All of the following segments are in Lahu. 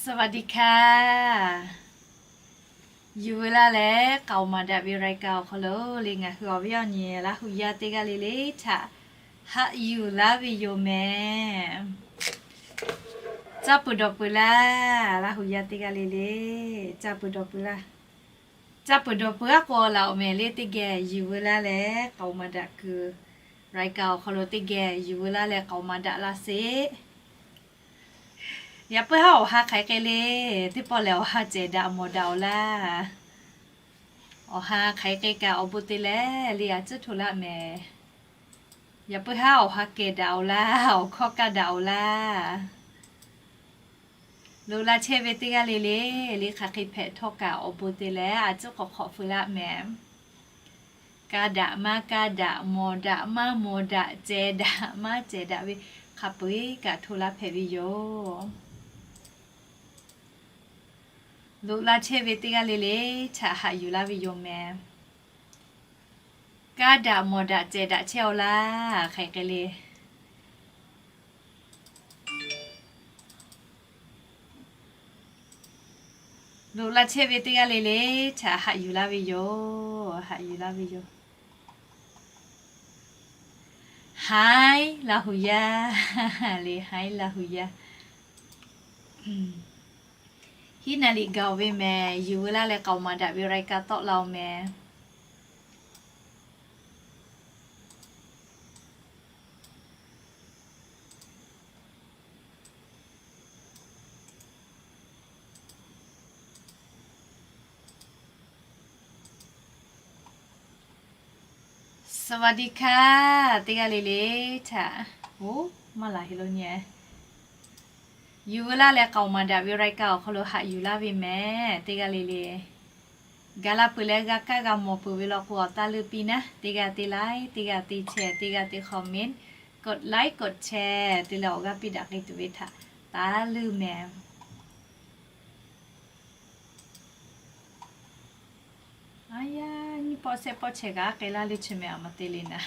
สวัสดีค่ะ Yuˬ veu laˇ leh k'aoˍ maˍ daꞈ ve รายการ awˬ hk'aw lo le ngaˬ hui awˬ viˉ awˬ nyi Laˇ hu yaˇ teˇ g'aˇ le le htaꞈ haꞈ yuˬ laˇ ve yoˬ mehˍ. Caˇ peuˬ dawˬ peuˬ laˇ, Laˇ hu yaˇ teˇ g'aˇ le le, caˇ peuˬ dawˬ peuˬ laˇ. Caˇ peuˬ dawˬ peuˬ aˉ k'o laˬ awˬ mehˍ le teˇ geh yuˬ veu laˇ leh k'aoˍ maˍ daꞈ kuiˬ รายการ awˬ hk'aw lo teˇ geh yuˬ veu laˇ leh k'aoˍ maˍ daꞈ laˇ sheˍ. Yaꞈ puiˉ haˉ awˬ ha hk'aiˬ k'ai le, teˇ pawˆ lehˬ awˬ ha cehˬ daꞈ mawˬ daꞈ-oˬ laˇ. Awˬ ha hk'aiˬ k'ai kaꞈ awˬ bon te leh le a ciˉ hto laˇ mehˍ. Yaꞈ puiˉ haˉ awˬ ha kehˬ daꞈ-oˬ laˇ, awˬ hkawˇ kaˇ daꞈ-oˬ laˇ. Loꞈ la chehˇ ve teˇ g'aˇ le le, le hk'aˬ hk'e hpehꞈ htawˇ kaꞈ awˬ bon te leh a ciˉ k'awꞈ hk'awꞈ feu laˇ mehˍ. Kaˇ daꞈ maˇ kaˇ daꞈ, mawˬ daꞈ maˇ mawˬ daꞈ, cehˬ daꞈ maˇ cehˬ daꞈ ve hk'a peu-eˬ kaꞈ hto laˇ hpehꞈ ve yoˬ. Loꞈ la chehˇ ve teˇ g'aˇ le le htaꞈ haꞈ yuˬ laˇ ve yoˬ mehˍ. Kaˇ daꞈ mawˬ daꞈ cehˬ daꞈ chehˇ-oˬ laˇ, hk'aiˬ k'ai le. Loꞈ la chehˇ ve teˇ g'aˇ le le htaꞈ haꞈ yuˬ laˇ ve yoˬ, haꞈ yuˬ laˇ ve yoˬ. Haiˉ Laˇ hu yaˇ le, haiˉ Laˇ hu yaˇ. Hiˉ naˍ liꞈ gaˬ-oˬ ve mehˍ. Yuˬ veu laˇ leh k'aoˍ maˍ daꞈ ve รายการ tawˆ la-oˬ mehˍ. Saˍ vaˍ diˆ hkaˇ, teˇ g'aˇ le le htaꞈ, oˇ, maˇ laˬ heˆ lo nyi. Yuˬ veu laˇ leh k'aoˍ maˍ daꞈ ve รายการ awˬ hk'aw lo haꞈ yuˬ laˇ ve mehˍ. Teˇ g'aˇ le le gaˬ la peuˬ leh g'a kaˇ g'a mawˬ peuˬ ve law k'o, awˬ taˇ leuˆ piˇ naˉ. Teˇ g'aˇ te like, teˇ g'aˇ te share, teˇ g'aˇ te comment, กดไลค์ กดแชร์ te leh awˬ g'aˇ piˇ daꞈ k'ai tuˬ ve htaꞈ taˇ leuˆ mehˍ. A yaˇ, nyiˇ pawˆ shehˆ pawˆ chehˇ kaꞈ k'ai laˇ le chi mehˍ, a ma te le naˍ.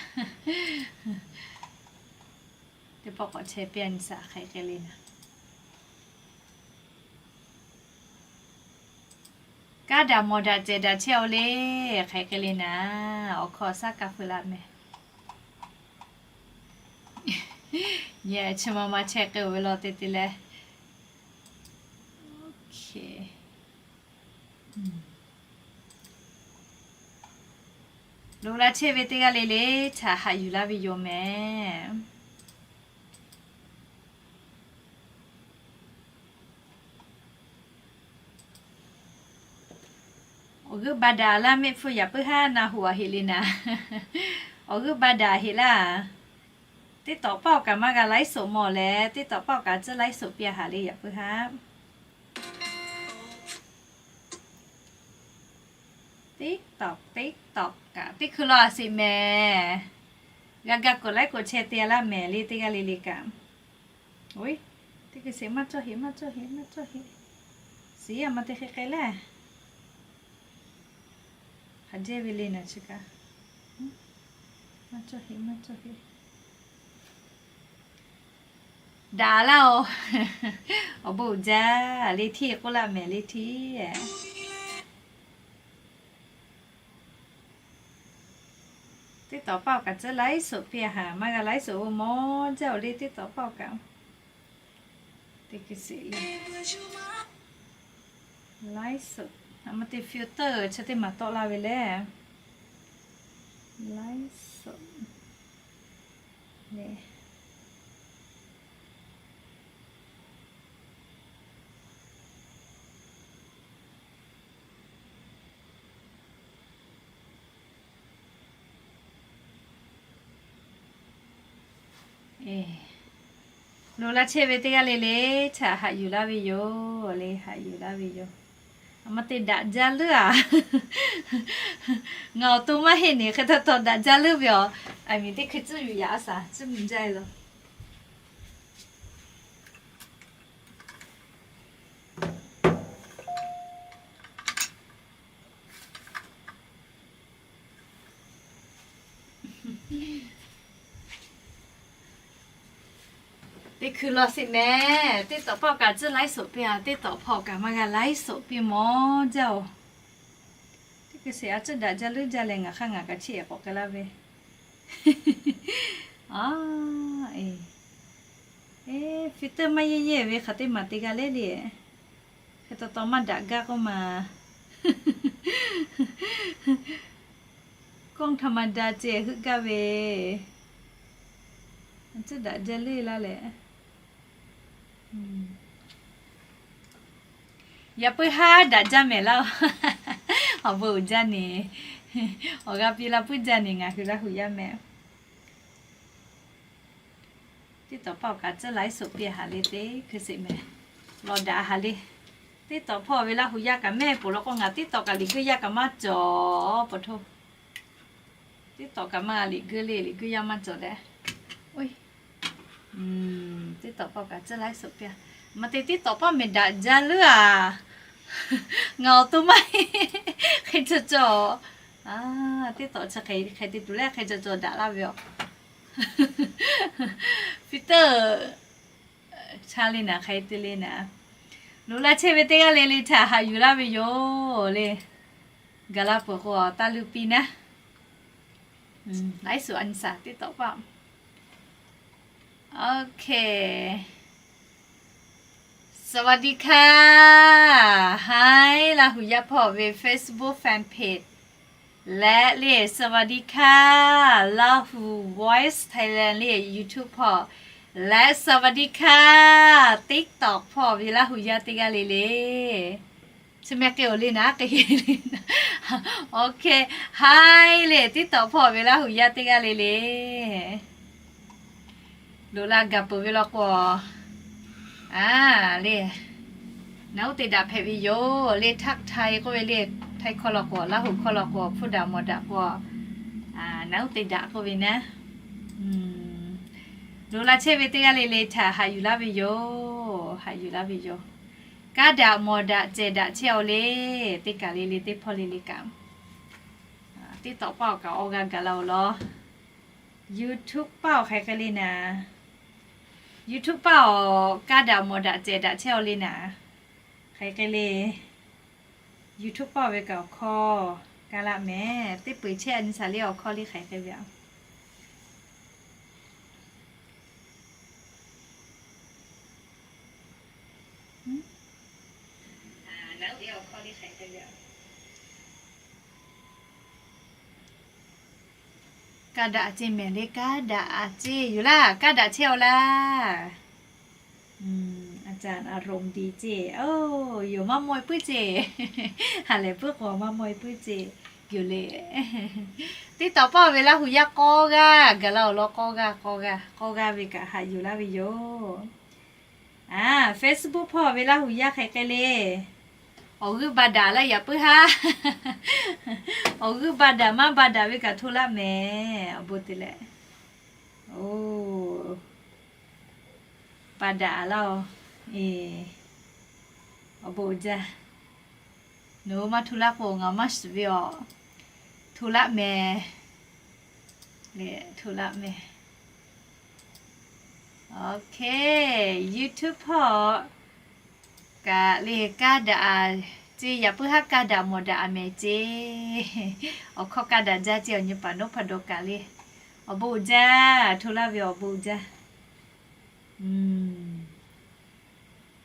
Teˇ pawˆ k'awꞈ chehˇ piˇ a nyi shaꞈ hk'aiˬ k'ai le naˍ. Kaˇ daꞈ mawˬ daꞈ cehˬ daꞈ chehˇ-oˬ le, hk'aiˬ k'ai le naˍ. Awˬ hkawˇ shaˉ kaˇ feu laˇ mehˍ. Nyi chi ma ma chehˇ k'ai-oˬ ve law te te leh. Loꞈ la chehˇ ve teˇ g'aˇ le le htaꞈ haꞈ yuˬ laˇ ve yoˬ mehˍ. Awˬ g'euˆ ba daꞈ laˇ mehˆ hpfuhˇ, yaꞈ puiˉ haˉ na hoꞈ a heˆ le naˍ. Awˬ g'euˆ ba daꞈ heˆ laˇ. Teˇ tawꞈ paˆ awˬ kaꞈ maˇ g'a ไลฟ์สด mawˬ leh, teˇ tawꞈ paˆ awˬ kaꞈ tcuhˉ ไลฟ์สด piˇ a haꞈ le yaꞈ puiˉ haˉ. Teˇ tawꞈ teˇ tawꞈ kaꞈ teˇ hkui law a sheˍ mehˍ. G'a ga กดไลค์ กดแชร์ te a laˇ mehˍ le teˇ g'aˇ le le kaꞈ. Oˇ, teˇ hkui sheˍ maˇ cawˇ heˆ, maˇ cawˇ heˆ, maˇ cawˇ heˆ. Shiˍ a ma te hk'e k'ai leh. Hk'a jehˇ ve le naˍ chi kaꞈ. Maˇ cawˇ heˆ, maˇ cawˇ heˆ. Daꞈ laˇ-oˬ. Awˬ bon uiˍ jaˇ le htiˇ k'oˆ laˇ mehˍ le htiˇ. Teˇ tawꞈ paˆ awˬ kaꞈ tcuhˉ ไลฟ์สด piˇ a haꞈ, maˇ g'a ไลฟ์สด oˇ mawˇ jaˇ-oˬ le teˇ tawꞈ paˆ awˬ kaꞈ. Teˇ hkui sheˍ le. ไลฟ์สด a ma te filter chi teˇ maˬ tawˆ laˇ ve le. ไลฟ์สด le. Loꞈ la chehˇ ve teˇ g'aˇ le le htaꞈ haꞈ yuˬ laˇ ve yoˬ le, haꞈ yuˬ laˇ ve yoˬ. A ma te daꞈ jaˇ leuˉ a. Ngaˬ awˬ to maˇ heˆ ne hk'e taw taw daꞈ jaˇ leuˉ ve aˬ. A miˬ teˇ hkui tcuhˉ yuˬ yaꞈ a shaˍ tcuhˉ mvuh jaˇ e law. Teˇ hkui law sheˍ mehˍ, teˇ tawꞈ paˆ kaꞈ tcuhˉ laiˉ soˍ piˇ-a, teˇ tawꞈ hpawˇ kaꞈ maˇ g'a laiˉ soˍ piˇ mawˬ jaˇ-oˬ. Teˇ hkui sheˍ a tcuhˉ daꞈ jaˇ leuˉ jaˇ leh ngaˬ hk'aˇ ngaˬ kaꞈ chiˇ ehˍ k'awꞈ k'ai laˇ ve. A, e, e, filter maˇ yehˇ yehˇ ve hk'aˬ teˇ maˬ te g'a le le. Hk'e taw taw maˇ daꞈ gaˇ k'oˆ ma. กล้องธรรมดา ceh heuˆ gaˇ ve. A tcuhˉ daꞈ jaˇ leuˉ laˇ leh. Yaꞈ puiˉ haˉ daꞈ jaˇ mehˍ laˇ-oˬ. Awˬ bon uiˍ jaˇ neˍ. Awˬ g'a piˇ laˇ puiˉ jaˇ neˍ, ngaˬ hui Laˇ huˍ yaˇ mehˍ. Teˇ tawꞈ paˆ awˬ kaꞈ tcuhˉ laiˉ soˍ piˇ haˍ le teˇ hkui sheˍ mehˍ. Law daꞈ haˍ le. Teˇ tawꞈ hpawˇ ve Laˇ huˍ yaˇ kaꞈ mehˆ poˬ law k'o, ngaˬ teˇ tawꞈ kaꞈ liꞈ guiˇ yaˇ kaꞈ maˇ cawˬ pa htoˇ. Teˇ tawꞈ kaꞈ maˇ liꞈ guiˇ le, liꞈ guiˇ yaˇ maˇ cawˬ leh. Teˇ tawꞈ paˆ kaꞈ tcuhˉ laiˉ soˍ piˇ-a. Maˇ te teˇ tawꞈ paˆ mehˍ daꞈ jaˇ leuˉ-a. Ngaˬ awˬ to maˇ heˆ. Hk'e cawˬ cawˬ. Teˇ tawꞈ chi hk'e hk'e te tuˬ leh hk'e cawˬ cawˬ daꞈ laˇ ve yoˬ. Filter cha le naˍ, hk'e te le naˍ. Loꞈ la chehˇ ve teˇ g'aˇ le le htaꞈ haꞈ yuˬ laˇ ve yoˬ le. Gaˬ la peuˬ k'o taˇ luˇ piˇ naˉ. Laiˉ suˍ a nyi saˍ teˇ tawꞈ paˆ. Okay. สวัสดีค่ะ Hi, Laˇ huˍ yaˇ hpawˇ ve Facebook fan page leh le, สวัสดีค่ะ Lahu Voice Thailand le YouTube hpawˇ leh, สวัสดีค่ะ TikTok hpawˇ ve Laˇ huˍ yaˇ teˇ g'aˇ le le. Chi meh k'e-oˬ le naˍ, k'e le naˍ. Okay, hi le, TikTok hpawˇ ve Laˇ huˍ yaˇ teˇ g'aˇ le le. Loꞈ la gaˬ peuˬ ve law k'o, a, le, naˍ uˉ te daꞈ hpehꞈ ve yoˬ le. ทักทาย k'oˆ ve le, Htaiˇ hkawˇ law k'o, Laˇ huˍ hkawˇ law k'o, hpuˇ daꞈ mawˬ daꞈ k'o, naˍ uˉ te daꞈ k'oˆ ve naˉ. Loꞈ la chehˇ ve teˇ g'aˇ le le htaꞈ haꞈ yuˬ laˇ ve yoˬ. Haꞈ yuˬ laˇ ve yoˬ. Kaˇ daꞈ mawˬ daꞈ cehˬ daꞈ chehˇ-aw le. Teˇ kaˬ le le teˇ hpawˇ le le kaꞈ, TikTok paˆ awˬ kaꞈ awˬ g'a gaˬ la-oˬ law. YouTube paˆ awˬ hk'aˬ hk'e le naˍ. YouTube paˆ awˬ kaˇ daꞈ mawˬ daꞈ cehˬ daꞈ chehˇ-aw le naˍ. Hk'aˬ hk'e le. YouTube paˆ ve kaꞈ awˬ hkawˇ kaˇ laˆ mehˍ. Teˇ peu-eˬ chehˇ a nyi saˍ le awˬ hkawˇ le hk'aˬ hk'e ve a. Kaˇ daꞈ a ceˇ mehˍ le, kaˇ daꞈ a ceˇ yoˬ laˇ, kaˇ daꞈ chehˇ-aw laˇ. A caꞈ a rom di ceˇ, oˇ, yoˬ maˇ maweh puiˉ ceˇ. Ha lehˬ puiˉ k'o maˇ maweh puiˉ ceˇ. Yoˬ le. TikTok paˆ ve Laˇ huˍ yaˇ k'awˇ g'aˇ gaˬ la-oˬ law, k'awˇ g'aˇ, k'awˇ g'aˇ, k'awˇ g'aˇ ve kaꞈ haꞈ yuˬ laˇ ve yoˬ. A, Facebook paˆ ve Laˇ huˍ yaˇ hk'aˬ hk'e le. Awˬ g'euˆ ba daꞈ laˇ yaꞈ puiˉ haˉ. Awˬ g'euˆ ba daꞈ maˇ ba daꞈ ve kaꞈ hto laˆ mehˍ. Awˬ bon te leh. Oˇ, ba daꞈ laˇ-oˬ. E, awˬ bon uiˍ jaˇ. Nawˬ hui maˇ hto laˆ k'o ngaˬ maˇ shiˍ ve awˬ. Hto laˆ mehˍ. Leh hto laˆ mehˍ. Okay, YouTube hpawˇ kaꞈ le kaˇ daꞈ a ceˇ, yaꞈ puiˉ haˉ kaˇ daꞈ mawˬ daꞈ a mehˍ ceˇ. Awˬ hkawˇ kaˇ daꞈ jaˇ ceˇ, awˬ nyi paˍ nawˉ hpaˍ dawˬ kaꞈ le. Awˬ bon uiˍ jaˇ, hto laˇ ve awˬ bon uiˍ jaˇ.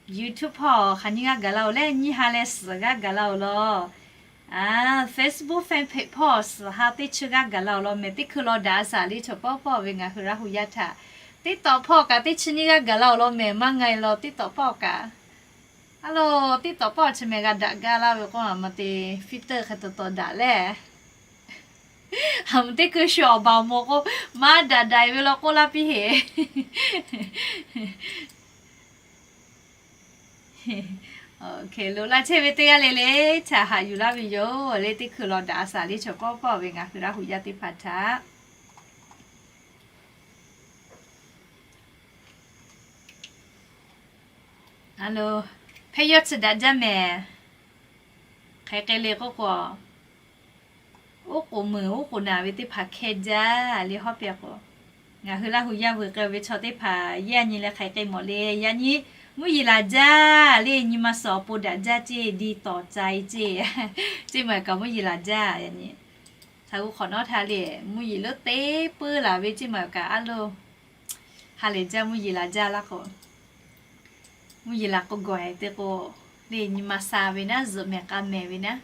YouTube hpawˇ hk'aˬ nyiˇ g'aˇ gaˬ la-oˬ leh, nyiˇ ha leh suhˍ g'aˇ gaˬ la-oˬ law. A, Facebook fan page hpawˇ suhˍ ha teˇ chi g'aˇ gaˬ la-oˬ law mehˍ. Teˇ hkui law daꞈ a shaˍ le chaw pawˆ pawˆ ve ngaˬ hui Laˇ huˍ yaˇ htaꞈ. TikTok hpawˇ kaꞈ teˇ chi nyiˇ g'aˇ gaˬ la-oˬ law mehˍ, maˇ nga-e law TikTok paˆ kaꞈ. A lo, TikTok paˆ chi mehˍ g'a daꞈ gaˇ laˇ ve k'o, a ma te filter hk'e taw taw daꞈ leh. A ma teˇ hkui shu awˬ baˬ awˬ mawˬ k'o, maˇ daꞈ daꞈ ve law k'oˆ laˇ piˇ heˍ. Loꞈ la chehˇ ve teˇ g'aˇ le le htaꞈ haꞈ yuˬ laˇ ve yoˬ. Le teˇ hkui law daꞈ a shaˍ le chaw pawˆ pawˆ ve ngaˬ hui Laˇ huˍ yaˇ teˇ hpaˍ htaꞈ. A lo, hpehˇ yawˇ chi daꞈ jaˇ mehˍ. Hk'aˬ hk'e le k'oˆ k'o, oˉ k'oˍ meuˬ oˉ k'oˍ naˍ ve teˇ hpaˍ hkeh jaˇ le hawˉ pehˇ k'o. Ngaˬ hui Laˇ huˍ yaˇ veuˬ k'ai ve chaw teˇ hpaˍ yaˇ nyi leh hk'aˬ hk'e mawˬ le. Yaꞈ nyi mvuhˇ yeˬ laˬ jaˇ le, nyi ma suhˍ awˬ pon daꞈ jaˇ ceˇ, di tawˍ ca-e ceˇ. Ceˇ maˬ kaꞈ mvuhˇ yeˬ laˬ jaˇ. Yaꞈ nyi htaꞈ g'uˇ hk'awꞈ nawˉ htaˇ le, mvuhˇ yeˬ leuˉ teˇ puiˉ laˬ ve ceˇ maˬ kaꞈ aˉ lo ha lehˬ jaˇ. Mvuhˇ yeˬ laˬ jaˇ laˇ k'o, mvuhˇ yeˬ laˬ k'o gawˬ-e te k'o le, nyi ma sha ve naˉ, zuhꞈ mehˍ k'a mehˍ ve naˉ.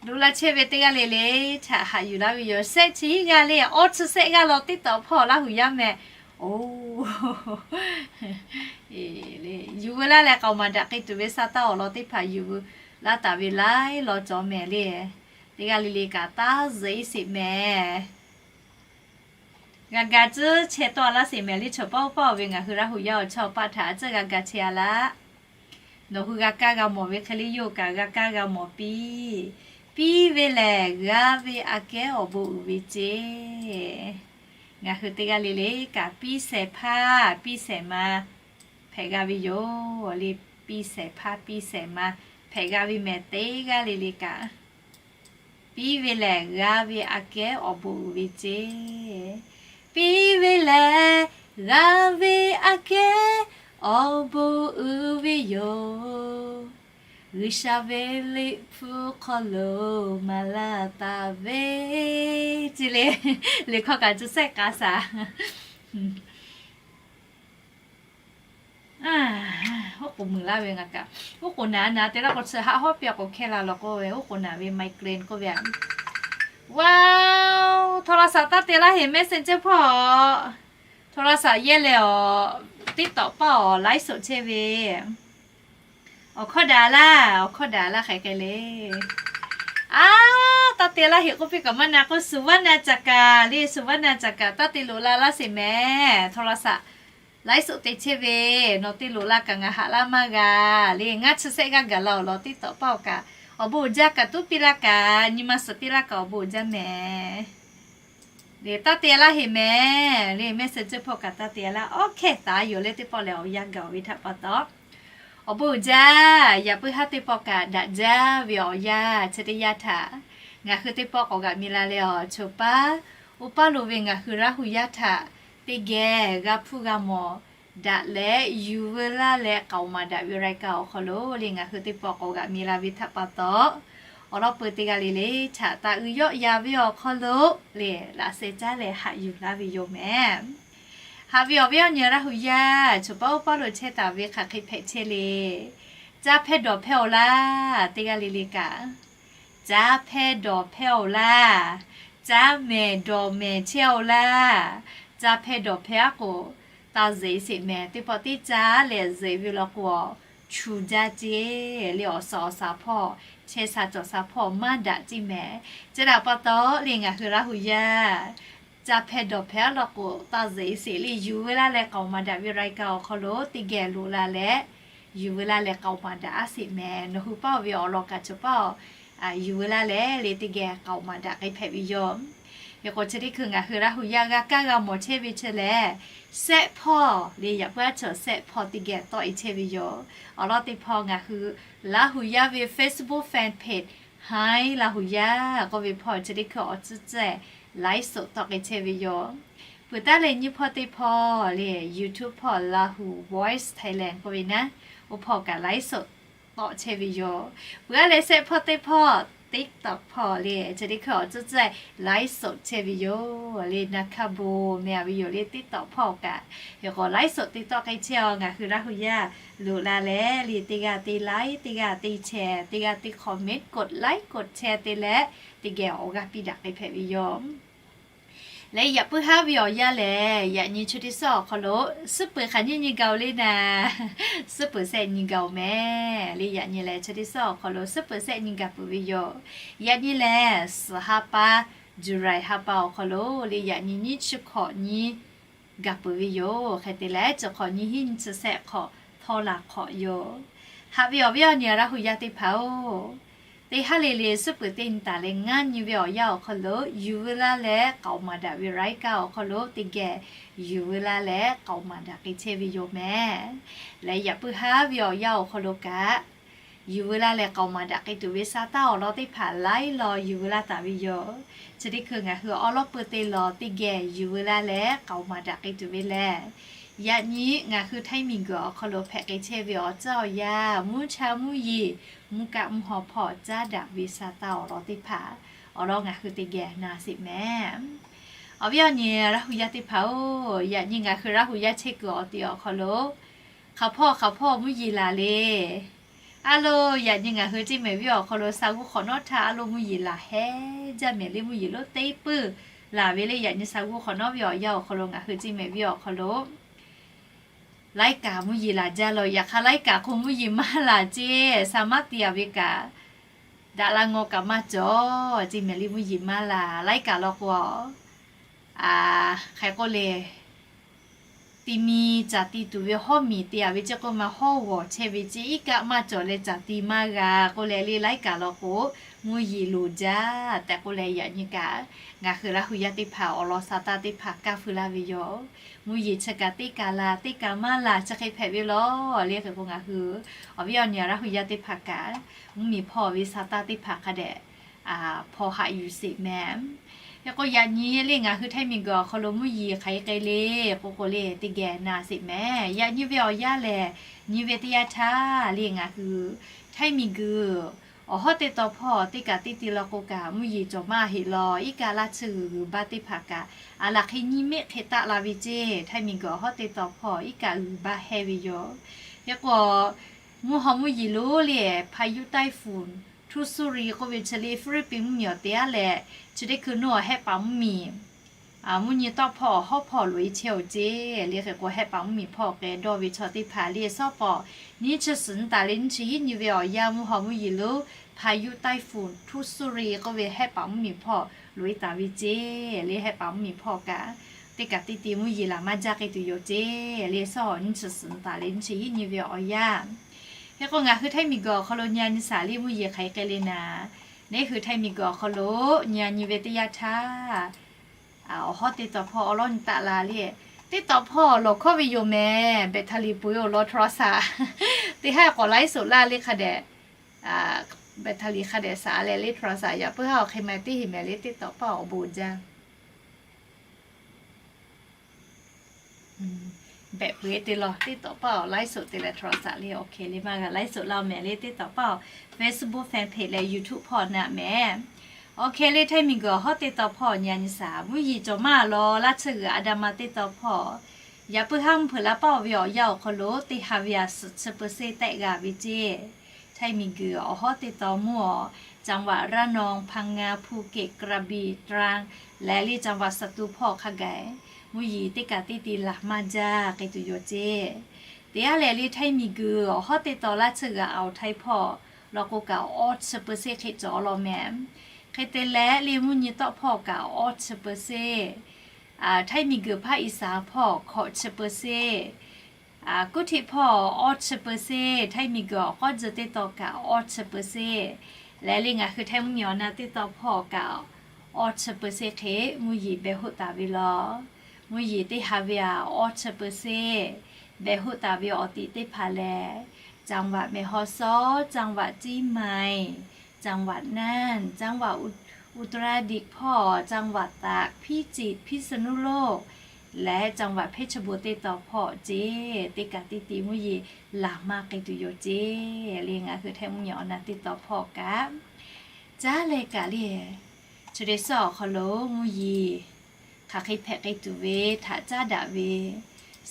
Loꞈ la chehˇ ve teˇ g'aˇ le le htaꞈ haꞈ yuˬ laˇ ve yoˬ. Shehˆ chi hiˉ g'aˇ le, awˇ chi shehˆ g'aˇ law tiˉ tawꞈ hpawˇ Laˇ huˍ yaˇ mehˍ. Oˬ, yuˬ veu laˇ leh k'aoˍ maˍ daꞈ k'ai tuˬ ve sa taˇ awˬ lawn teˇ hpaˍ yuˬ veu laˇ taˍ ve laiˉ law cawˬ mehˍ le. Teˇ g'aˇ le le kaꞈ taˇ zuhꞈ-e sheˍ mehˍ. G'a ga tcuhˉ chehˇ tawˆ-a laˇ sheˍ mehˍ le. Chaw paˉ oˇ paˇ-oˬ ve ngaˬ hui Laˇ huˍ yaˇ awˬ chawˇ paˆ htaꞈ tcuhˉ g'a ga chehˇ-a laˇ. Nawˬ hui g'a kaˇ g'a mawˬ ve hk'e le, yawˇ kaꞈ g'a kaˇ g'a mawˬ piˇ. Piˇ ve lehˬ, g'a ve aꞈ kehˉ awˬ bon uiˍ ve ceˇ. Ngaˬ hui teˇ g'aˇ le le kaꞈ, piˇ shehˍ hpaˇ piˇ shehˍ ma hpehꞈ g'a ve yoˬ le. Piˇ shehˍ hpaˇ piˇ shehˍ ma hpehꞈ g'a ve mehˍ, teˇ g'aˇ le le kaꞈ. Piˇ ve lehˬ, g'a ve aꞈ kehˉ awˬ bon uiˍ ve ceˇ. Piˇ ve lehˬ, g'a ve aꞈ kehˉ awˬ bon uiˍ ve yoˬ. G'uiˬsha ve Liꞈ hpu hk'aw lo maˍ laˇ taˍ ve ceˇ le. Liꞈ hkawˇ kaꞈ cuˇ sehˆ k'a shaˍ. Oˉ k'oˍ muiˬ laˇ ve ngaˬ kaꞈ, oˉ k'oˍ naˍ naˍ te laˇ k'o, chi haˆ hawˉ piˇ k'o hkehˇ la law k'oˆ ve, oˉ k'oˍ naˍ ve migraine k'oˆ ve. Wow, โทรศัพท์ taˇ te laˇ heˍ, Messenger hpawˇ โทรศัพท์ yehˇ leh awˬ, TikTok paˇ awˬ ไลฟ์สด chehˇ ve. Awˬ hkawˇ daꞈ laˇ, awˬ hkawˇ daꞈ laˇ hk'aˬ hk'e le. Aˉ, taˇ te laˇ heˍ k'oˆ piˇ kaꞈ maˇ na k'o, สุวรรณจักร le, สุวรรณจักร taˇ te loꞈ la laˇ sheˍ mehˍ. โทรศัพท์ ไลฟ์สด te chehˇ ve, nawˬ te loꞈ la kaꞈ ngaˬ haꞈ laˇ maˇ g'a le. Ngaˇ chi sehˆ g'aˇ gaˬ la awˬ lawn TikTok paˇ awˬ kaꞈ, awˬ bon uiˍ jaˇ kaꞈ tuˉ piˇ laˇ kaꞈ, nyi ma suhˍ piˇ laˇ kaꞈ awˬ bon uiˍ jaˇ mehˍ. Taˇ te laˇ heˍ mehˍ le, Messenger hpawˇ kaꞈ taˇ te laˇ. Awˬ hkehˇ taˍ yoˬ le, teˇ pawˆ lehˬ awˬ yanˇ gaˬ-oˬ ve htaꞈ pa taw, awˬ bon uiˍ jaˇ. Yaꞈ puiˉ haˉ teˇ pawˆ kaꞈ daꞈ jaˇ ve awˬ yanˇ chi teˇ yanˇ htaꞈ ngaˬ hui teˇ pawˆ k'awꞈ g'aꞈ mi la leh awˬ, chaw paˉ oˇ paˇ lo ve ngaˬ hui Laˇ huˍ yaˇ htaꞈ teˇ geh g'a hpuˇ g'a mawˬ daꞈ leh yuˬ veu laˇ leh k'aoˍ maˍ daꞈ ve รายการ awˬ hk'aw lo le ngaˬ hui teˇ pawˆ k'awꞈ g'aꞈ mi la ve htaꞈ pa taw, awˬ lawn peu teˇ g'aˇ le le htaꞈ taˍ uiˍ yawˆ ya ve awˬ hk'aw lo le laꞈ sheh caˉ leh haꞈ yuˬ laˇ ve yoˬ mehˍ. Haꞈ ve awˬ viˉ awˬ nyi Laˇ huˍ yaˇ, chaw paˉ oˇ paˇ lo chehˇ taˍ ve hk'aˬ hk'e hpehꞈ chehˇ le. Caˇ hpehˇ dawˬ hpehˇ-oˬ laˇ, teˇ g'aˇ le le kaꞈ. Caˇ hpehˇ dawˬ hpehˇ-oˬ laˇ. Caˇ mehˍ dawˬ mehˍ chehˇ-oˬ laˇ. Caˇ hpehˇ dawˬ hpehˇ aˉ k'o, taˇ zeꞈ sheˍ mehˍ. Teˇ pawˆ teˇ caˇ leh zeꞈ ve law k'o, chu jaˇ ceˇ le. Awˬ suhˍ awˬ shaˍ hpawˇ, chehˇ sha cawˬ sha hpawˇ maˇ daꞈ ceˇ mehˍ. Chi htaꞈ pa taw le ngaˬ hui Laˇ huˍ yaˇ, caˇ hpehˇ dawˬ hpehˇ aˉ law k'o, taˇ zeꞈ sheˍ le. Yuˬ veu laˇ leh k'aoˍ maˍ daꞈ ve รายการ awˬ hk'aw lo teˇ geh loꞈ la leh, yuˬ veu laˇ leh k'aoˍ maˍ daꞈ aˉ sheˍ mehˍ. Nawˬ hui paˇ-oˬ ve awˬ lawn kaꞈ chaw paˇ-oˬ, yuˬ veu laˇ leh le teˇ geh k'aoˍ maˍ daꞈ k'ai hpehꞈ ve yoˬ. Hk'e k'o chi teˇ hkui ngaˬ hui Laˇ huˍ yaˇ g'a kaˇ g'a mawˬ chehˇ ve chi lehˬ, sehˆ hpawˇ le. Yaꞈ puiˉ aˉ chaw sehˆ hpawˇ teˇ geh tawˆ-e chehˇ ve yoˬ. Awˬ lawn teˇ hpawˇ ngaˬ hui Laˇ huˍ yaˇ ve Facebook fan page Hi Laˇ huˍ yaˇ k'oˆ ve hpawˇ chi teˇ hkui awˬ tcuhˉ tcuhˉ ไลฟ์สด tawˆ k'ai chehˇ ve yoˬ. Peuˬ taˉ leh nyiˇ hpawˇ teˇ hpawˇ le, YouTube hpawˇ Lahu Voice Thailand k'oˆ ve naˉ, oˇ hpawˇ kaꞈ ไลฟ์สด tawˆ chehˇ ve yoˬ. Peuˬ aˉ leh sehˆ hpawˇ teˇ hpawˇ TikTok hpawˇ le, chi teˇ hkui awˬ tcuhˉ tcuhˉ ไลฟ์สด chehˇ ve yoˬ le. Naˍ hkaˇ bon meh-a ve yoˬ le, TikTok hpawˇ kaꞈ. Hk'e k'o ไลฟ์สด te tawˆ k'ai chehˇ-oˬ. Ngaˬ hui Laˇ huˍ yaˇ loꞈ la leh le teˇ g'aˇ te like, teˇ g'aˇ te share, teˇ g'aˇ te comment, กดไลค์ กดแชร์ te leh teˇ geh awˬ g'aˇ piˇ daꞈ k'ai hpehꞈ ve yoˬ. Leh yaꞈ puiˉ haˉ ve awˬ yanˇ lehˬ, yaꞈ nyi chi teˇ suhˉ awˬ hk'aw lo suhˉ peuˬ hk'aˬ nyiˇ nyi gaˬ-oˬ le naˍ, suhˉ peuˬ shehˆ nyi gaˬ-oˬ mehˍ le. Yaꞈ nyi lehˬ chi teˇ suhˉ awˬ hk'aw lo suhˉ peuˬ shehˆ nyi gaˬ peuˬ ve yoˬ. Yaꞈ nyi lehˬ suhˍ ha pa, July ha pa awˬ hk'aw lo le yaꞈ nyi nyiˇ chi hkawꞈ nyi gaˬ peuˬ ve yoˬ. Hk'e te leh chi hk'awꞈ nyi hiˉ nyi chi shehˆ hk'awꞈ htawˇ laˬ hk'awꞈ yoˬ. Haꞈ ve awˬ viˉ awˬ nyi Laˇ huˍ yaˇ teˇ hpaˍ-oˬ, teˇ haˉ le le suhˉ peuˬ teˇ nyi taˍ leh ngaˇ nyi ve awˬ yanˇ awˬ hk'aw lo yuˬ veu laˇ leh k'aoˍ maˍ daꞈ ve รายการ awˬ hk'aw lo teˇ geh yuˬ veu laˇ leh k'aoˍ maˍ daꞈ k'ai chehˇ ve yoˬ mehˍ. Leh yaꞈ puiˉ haˉ ve awˬ yanˇ awˬ hk'aw lo kaꞈ yuˬ veu laˇ leh k'aoˍ maˍ daꞈ k'ai tuˬ ve sa taˇ awˬ lawn teˇ hpaˍ laiˉ law yuˬ veu laˇ taˍ ve yoˬ. Chi teˇ hkui ngaˬ hui awˉ lawˉ peuˇ teˇ law teˇ geh yuˬ veu laˇ leh k'aoˍ maˍ daꞈ k'ai tuˬ ve lehˬ, yaꞈ nyi ngaˬ hui Htaiˇ miˬguiˬ awˬ hk'aw lo hpehꞈ k'ai chehˇ ve awˬ caˇ awˬ yanˇ, mvuhˇ cha mvuhˇ yeˬ, mvuhˇ kaˆ mvuhˇ haw hpawˇ caˉ daꞈ ve sa taˇ awˬ lawn teˇ hpaˍ awˬ lawn ngaˬ hui teˇ geh na sheˍ mehˍ. Awˬ viˉ awˬ nyi Laˇ hu yaˇ teˇ hpaˍ-oˬ, yaꞈ nyi ngaˬ hui Laˇ hu yaˇ chehˇ kuiˬ awˬ ti awˬ hk'aw lo hk'aˬ hpawˇ hk'aˬ hpawˇ mvuhˇ yeˬ laˬ le. A lo, yaꞈ nyi ngaˬ hui Ceˇ mehˍ viˉ awˬ hk'aw lo sa g'uˇ hk'awꞈ nawˉ htaˇ a lo mvuhˇ yeˬ laˬ hehˉ jaˇ mehˍ le. Mvuhˇ yeˬ lonˉ teˇ puiˇ laˬ ve le. Yaꞈ nyi sa g'uˇ hk'awꞈ nawˉ ve awˬ yanˇ awˬ hk'aw lo ngaˬ hui Ceˇ mehˍ viˉ awˬ hk'aw lo laiˉ kaꞈ mvuhˇ yeˬ laˬ jaˇ la. Yaꞈ hk'aˇ laiˉ kaꞈ k'o mvuhˇ yeˬ maˇ laˬ ceˇ. Sa maˇ te a ve kaꞈ, daꞈ la ngaw kaꞈ maˇ cawˬ. Ceˇ mehˍ le, mvuhˇ yeˬ maˇ laˬ. Laiˉ kaꞈ law k'o, hk'e k'oˆ le, ti mi caˬ ti tuˬ ve hawˉ miˬ te a ve ceˇ k'oˆ ma, hawˉ g'awˬ chehˇ ve ceˇ, iˉ kaˆ maˇ cawˬ leh caˬ ti maˇ g'a k'oˆ leh le, laiˉ kaꞈ law k'o mvuhˇ yeˬ loˍ jaˇ tehꞈ k'oˆ leh, yaꞈ nyi kaꞈ ngaˬ hui Laˇ hu yaˇ teˇ hpaˍ awˬ lawn sa taˇ teˇ hpaˍ kaˇ feu laˇ ve yoˬ. Mvuhˇ yeˬ chi kaꞈ teˇ kaˬ laˬ, teˇ kaˬ maˇ laˬ, chi hk'e hpehꞈ ve law le. Hk'e k'o ngaˬ hui awˬ viˉ awˬ nyi Laˇ hu yaˇ teˇ hpaˍ kaꞈ mvuhˇ miˬ hpawˇ ve sa taˇ teˇ hpaˍ hk'a dehꞈ hpawˇ haꞈ yuˬ sheˍ mehˍ. Hk'e k'o yaꞈ nyi le ngaˬ hui Htaiˇ miˬguiˬ awˬ hk'aw lo mvuhˇ yeˬ hk'aˬ hk'e le k'oˆ k'o le, teˇ geh na sheˍ mehˍ. Yaꞈ nyi ve awˬ yanˇ lehˬ, nyi ve teˇ yanˇ htaˇ le ngaˬ hui Htaiˇ miˬguiˬ awˬ hawˉ teˇ taw hpawˇ teˇ kaꞈ teˇ ti law k'o kaꞈ mvuhˇ yeˬ cawˬ maˇ heˆ law. Iˉ kaˆ laˇ tsuhˇ g'uiˬ g'uiˬ baˇ teˇ hpaˍ kaꞈ a laˬ hk'e nyiˇ mehˆ hk'e taˆ la ve ceˇ. Htaiˇ miˬguiˬ awˬ hawˉ teˇ taw hpawˇ iˉ kaˆ g'uiˬ baˇ hehˇ ve yoˬ. Hk'e k'o mvuhˇ haw mvuhˇ yeˬ lonˉ le, พายุไต้ฝุ่น Doksuri k'oˆ ve chi le Hpiˇliˇpiˆ mvuhˇ miˬ awˬ te aˉ leh, chi teˇ hkui nawˇ hehˆ paˍ mvuhˇ miˬ mvuhˇ nyi tawˆ hpawˇ hawˉ hpawˇ loꞈ e chehˇ-oˬ ceˇ. Le hk'e k'o hehˆ paˍ mvuhˇ miˬ hpawˇ k'ai dawˇ ve chaw teˇ hpaˍ le, sawˉ pawˍ nyiˇ chi suhˍ nyi taˍ leh nyiˇ chi hiˉ nyi ve awˬ yanˇ mvuhˇ haw mvuhˇ yeˬ lonˉ พายุไต้ฝุ่น Doksuri k'oˆ ve hehˆ paˍ mvuhˇ miˬ hpawˇ loꞈ e taˍ ve ceˇ. Le hehˆ paˍ mvuhˇ miˬ hpawˇ kaꞈ teˇ kaꞈ teˇ ti mvuhˇ yeˬ laˬ maˇ jaˇ k'ai tuˬ yoˬ ceˇ. Le sawˉ pawˍ nyiˇ chi suhˍ nyi taˍ leh nyiˇ chi hiˉ nyi ve awˬ yanˇ. Hk'e k'o ngaˬ hui Htaiˇ miˬguiˬ awˬ hk'aw lo nyi a nyi shaˍ le mvuhˇ yeˬ hk'aˬ hk'e le naˍ, neˇ hui Htaiˇ miˬguiˬ awˬ hk'aw lo nyi a nyi ve teˇ yanˇ htaˇ, awˬ hawˉ teˇ taw hpawˇ awˬ lawn nyi taˆ la le. Teˇ taw hpawˇ lawˬ hkawˇ ve yoˬ mehˍ. แบตเตอรี่ peuˬ-oˬ law โทรศัพท์ teˇ haˉ k'awꞈ ไลฟ์สด laˇ le hk'a dehꞈ, แบตเตอรี่ hk'a dehꞈ shaˍ leh le โทรศัพท์ yaꞈ puiˉ haˉ awˬ hk'e ma teˇ heˍ mehˍ le teˇ taw hpawˇ awˬ bon jaˇ. แบต peuˬ-e te law teˇ taw hpawˇ awˬ ไลฟ์สด te leh โทรศัพท์ le awˬ hk'e le maˇ g'a ไลฟ์สด laˇ mehˍ le teˇ taw hpawˇ Facebook fanpage leh YouTube hpawˇ naꞈ mehˍ. Awˬ hk'e le Htaiˇ miˬguiˬ awˬ hawˉ teˇ taw hpawˇ nyi a nyi shaˍ mvuhˇ yeˬ cawˬ maˇ law laˇ tsuhˇ g'uiˬ a da ma teˇ taw hpawˇ yaꞈ puiˉ haˉ mvuhˇ hpeuꞈ la paˇ-oˬ ve awˬ yanˇ awˬ hk'aw lo teˇ ha ve a suhˍ chi เปอร์เซ็นต์ tehˆ g'a ve ceˇ. Htaiˇ miˬguiˬ awˬ hawˉ teˇ taw mvuhˇ awˬ จังหวัดระนอง พังงา ภูเก็ต กระบี่ ตรัง leh le จังหวัดสตูล hpawˇ hk'a gaˬ mvuhˇ yeˬ teˇ kaꞈ teˇ ti laˬ maˇ jaˇ k'ai tuˬ yoˬ ceˇ. Teˇ aˉ lehˬ le Htaiˇ miˬguiˬ awˬ hawˉ teˇ taw laˇ tsuhˇ g'uiˬ a awˬ Htaiˇ hpawˇ law k'o kaꞈ awˇ chi เปอร์เซ็นต์ hk'e cawˬ law mehˍ. Hk'e te leh le mvuhˇ nyi tawˆ hpawˇ kaꞈ awˇ chi เปอร์เซ็นต์, Htaiˇ miˬguiˬ hpaˇ อีสาน hpawˇ hkawꞈ chi เปอร์เซ็นต์, Kuˉ hteꞈ hpawˇ awˇ chi เปอร์เซ็นต์, Htaiˇ miˬguiˬ awˬ k'awˇ tzuhˬ teˇ taw kaꞈ awˇ chi เปอร์เซ็นต์, leh le ngaˬ hui Htaiˇ mvuhˇ miˬ awˬ na teˇ taw hpawˇ kaꞈ awˇ chi เปอร์เซ็นต์ hk'e mvuhˇ yeˬ behˬ hoˆ taˍ ve law. Mvuhˇ yeˬ teˇ ha ve a awˇ chi เปอร์เซ็นต์ behˬ hoˆ taˍ ve awˬ tiꞈ teˇ hpaˍ lehˬ, จังหวัดแม่ฮ่องสอน, จังหวัดเชียงใหม่, จังหวัดน่าน, จังหวัดอุตรดิตถ์ hpawˇ, จังหวัดตาก, พิจิตร, พิษณุโลก leh จังหวัดเพชรบูรณ์ teˇ taw hpawˇ ceˇ. Teˇ kaꞈ teˇ ti mvuhˇ yeˬ laˬ maˇ k'ai tuˬ yoˬ ceˇ. Le ngaˬ hui Htaiˇ mvuhˇ miˬ awˬ na teˇ taw hpawˇ kaꞈ caˉ leh kaꞈ le, chi teˇ suhˉ awˬ hk'aw lo mvuhˇ yeˬ hk'aˬ hk'e hpehꞈ k'ai tuˬ ve htaꞈ caˉ daꞈ ve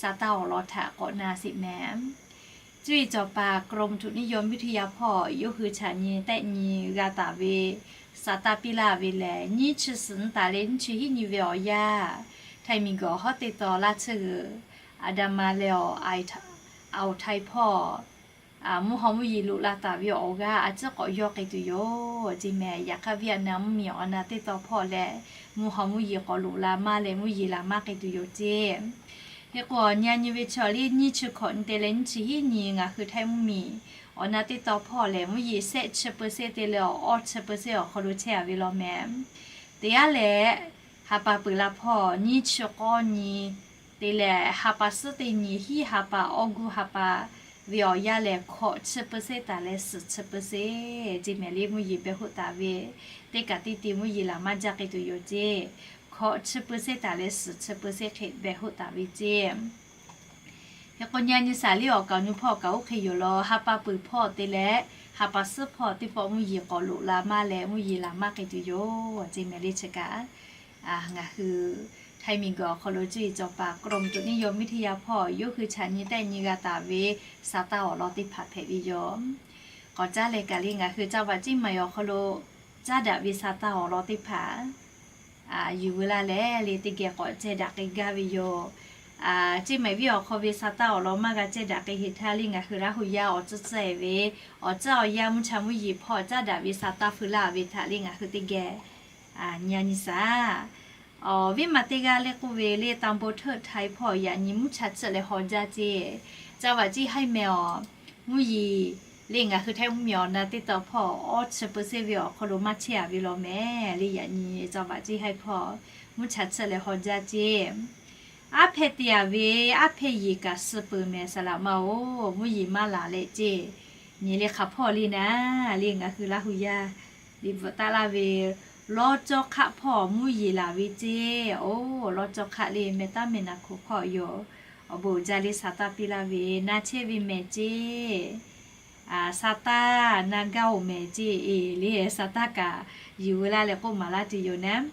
sa taˇ awˬ lawn htaꞈ k'awꞈ na sheˍ mehˍ. Cuˇ yiˍ cawˬ paˍ กรมอุตุนิยมวิทยา hpawˇ yawˇ hui chaꞈ nyi tehˆ nyi g'a taˍ ve sa taˇ piˇ laˇ ve lehˬ, nyiˇ chi suhˍ nyi taˍ leh nyiˇ chi hiˉ nyi ve awˬ yanˇ, Htaiˇ miˬguiˬ awˬ hawˉ teˇ taw laˇ tsuhˇ g'uiˬ a da ma leh awˬ, a awˬ Htaiˇ hpawˇ mvuhˇ haw mvuhˇ yeˬ loꞈ la taˍ ve awˬ g'aˇ a ciˉ k'awꞈ yawˇ k'ai tuˬ yoˬ ceˇ mehˍ. Yaꞈ hk'aˇ Vietnam mvuhˇ miˬ awˬ na teˇ taw hpawˇ lehˬ, mvuhˇ haw mvuhˇ yeˬ k'awꞈ loꞈ la maˇ leh mvuhˇ yeˬ laˬ maˇ k'ai tuˬ yoˬ ceˇ. Hk'e k'o nyi a nyi ve chaw le nyiˇ chi hkawꞈ nyi te leh nyiˇ chi hiˉ nyi ngaˬ hui Htaiˇ mvuhˇ miˬ awˬ na teˇ taw hpawˇ lehˬ, mvuhˇ yeˬ shehˆ chi เปอร์เซ็นต์ te leh awˇ chi เปอร์เซ็นต์ awˬ hk'aw lo chehˇ a ve law mehˍ. Teˇ aˉ lehˬ, ha pa peuˬ la hpawˇ nyiˇ chi k'awˇ nyi te leh ha pa suhˉ teˇ nyi hiˉ ha pa awˇ guˇ ha pa ve awˬ yanˇ lehˬ, hkawꞈ chi เปอร์เซ็นต์ taˍ leh suhˍ chi เปอร์เซ็นต์ ceˇ mehˍ le. Mvuhˇ yeˬ beh hoˆ taˍ ve teˇ kaꞈ teˇ te mvuhˇ yeˬ laˬ maˇ jaˇ k'ai tuˬ yoˬ ceˇ. Hkawꞈ chi เปอร์เซ็นต์ taˍ leh suhˍ chi เปอร์เซ็นต์ hk'e beh hoˆ taˍ ve ceˇ. Hk'e k'o, nyi a nyi shaˍ liˇ awˬ kaˍ awˬ nu hpawˇ kaꞈ oˇ hk'e yoˬ law. Ha pa peuˬ hpawˇ te leh ha pa suhˉ hpawˇ teˇ pawˆ mvuhˇ yeˬ k'awꞈ loꞈ la maˇ leh mvuhˇ yeˬ laˬ maˇ k'ai tuˬ yoˬ ceˇ mehˍ le. Chi kaꞈ ngaˬ hui Htaiˇ miˬguiˬ awˬ hk'aw lo cuˇ yiˍ cawˬ paˍ กรมอุตุนิยมวิทยา hpawˇ yawˇ hui chaꞈ nyi tehˆ nyi g'a taˍ ve sa taˇ awˬ lawn teˇ hpaˍ hpehꞈ ve yoˬ. K'awꞈ caˉ leh kaꞈ le, ngaˬ hui จังหวัดเชียงใหม่ awˬ hk'aw lo caˉ daꞈ ve sa taˇ awˬ lawn teˇ hpaˍ yuˬ veu laˇ leh le, teˇ geh k'awꞈ ceh daꞈ k'ai gaˇ ve yoˬ. Ceˇ mehˍ viˉ awˬ hk'aw ve sa taˇ awˬ lawn maˇ g'a ceh daꞈ k'ai heˍ htaˇ le, ngaˬ hui Laˇ hu yaˇ awˬ tcuhˇ tcuhˇ e ve awˬ tcuhˇ awˬ yanˇ mvuhˇ cha mvuhˇ yeˬ hpawˇ caˉ daꞈ ve sa taˇ feu laˇ ve htaꞈ le ngaˬ hui teˇ geh nyi a nyi shaˍ. Awˬ viˉ ma teˇ g'aˇ le k'oˆ ve le, ตำบลเทิดไทย hpawˇ yaꞈ nyi mvuhˇ cha tsuhˆ leh haw jaˇ ceˇ. จังหวัดเชียงใหม่ mehˍ awˬ mvuhˇ yeˬ le ngaˬ hui Htaiˇ mvuhˇ miˬ awˬ na teˇ taw hpawˇ awˇ chi เปอร์เซ็นต์ ve awˬ hk'aw lo maˇ chehˇ a ve law mehˍ le. Yaꞈ nyi จังหวัดเชียงใหม่ hpawˇ mvuhˇ cha tsuhˆ leh haw jaˇ ceˇ. Aˉ hpehˇ te a ve, aˉ hpehˇ yeˬ kaꞈ suh peuˬ mehˍ saˍ laꞈ ma oˬ, mvuhˇ yeˬ maˇ laˬ leh ceˇ. Nyi le hk'aˬ hpawˇ le naˉ le, ngaˬ hui Laˇ hu yaˇ liꞈ bvuhꞈ taˆ laˇ ve, lawˇ cawˇ hk'aˆ hpawˇ mvuhˇ yeˬ laˬ ve ceˇ. Oˬ, lawˇ cawˇ hk'aˆ le meh taˉ meh naˍ hkoˍ hpawˇ yoˬ. Awˬ bon uiˍ jaˇ le sa taˇ piˇ laˇ ve na chehˇ ve mehˍ ceˇ. Sa taˇ na gaˇ oˬ mehˍ ceˇ. Eˬ le, sa taˇ kaꞈ yuˬ veu laˇ leh k'oˆ maˍ laˇ tuˬ yoˬ naˉ.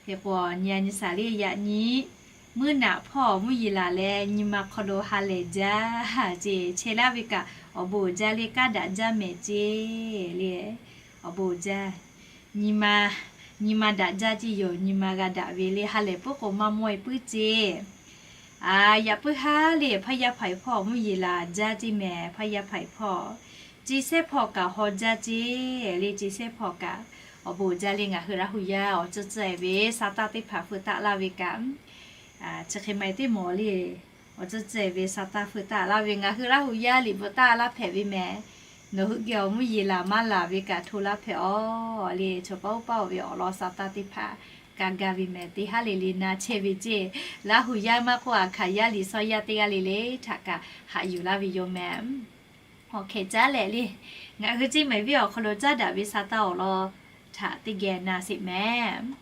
Hk'e k'o, nyi a nyi shaˍ le, yaꞈ nyi mvuhˇ naꞈ hpawˇ mvuhˇ yeˬ laˬ leh nyi ma hk'aw lo ha lehˬ jaˇ ceˇ. Chehˇ laˇ ve kaꞈ awˬ bon uiˍ jaˇ le, kaˇ daꞈ jaˇ mehˍ ceˇ le. Awˬ bon uiˍ jaˇ, nyi ma daꞈ jaˇ ceˇ yoˬ. Nyi ma g'a daꞈ ve le ha lehˬ puiˉ k'o maˇ mawˇ e puiˉ ceˇ. Yaꞈ puiˉ haˉ le, hpaˇ yaˇ hpaiˍ hpawˇ mvuhˇ yeˬ laˬ jaˇ ceˇ mehˍ. Hpaˇ yaˇ hpaiˍ hpawˇ, ce sehˉ hpawˇ kaꞈ haw jaˇ ceˇ le. Ce sehˉ hpawˇ kaꞈ awˬ bon uiˍ jaˇ le, ngaˬ hui Laˇ hu yaˇ awˬ tcuhˇ tcuhˇ e ve sa taˇ teˇ hpaˍ feu taˆ laˇ ve kaꞈ, chi hk'e ma e teˇ mawˬ le, awˬ tcuhˇ tcuhˇ e ve sa taˇ feu taˆ laˇ ve ngaˬ hui Laˇ hu yaˇ liꞈ bvuhꞈ taˆ laˇ hpehꞈ ve mehˍ. Nawˬ hui geh awˬ mvuhˇ yeˬ laˬ maˇ laˬ ve kaꞈ hto laˇ hpehꞈ awˬ le. Chaw paˉ oˉ paˉ oˬ ve awˬ lawn sa taˇ teˇ hpaˍ kaꞈ gaˇ ve mehˍ. Teˇ haˉ le le na chehˇ ve ceˇ. Laˇ hu yaˇ maˇ k'oˆ, Aˍhkaˍ yaˇ liꞈ shawˇ yaˇ teˇ g'aˇ le le htaꞈ kaꞈ haꞈ yuˬ laˇ ve yoˬ mehˍ. Awˬ hkeh caˉ leh le, ngaˬ hui ceˇ mehˍ viˉ awˬ hk'aw lo caˉ daꞈ ve sa taˇ awˬ lawn htaꞈ teˇ geh na sheˍ mehˍ.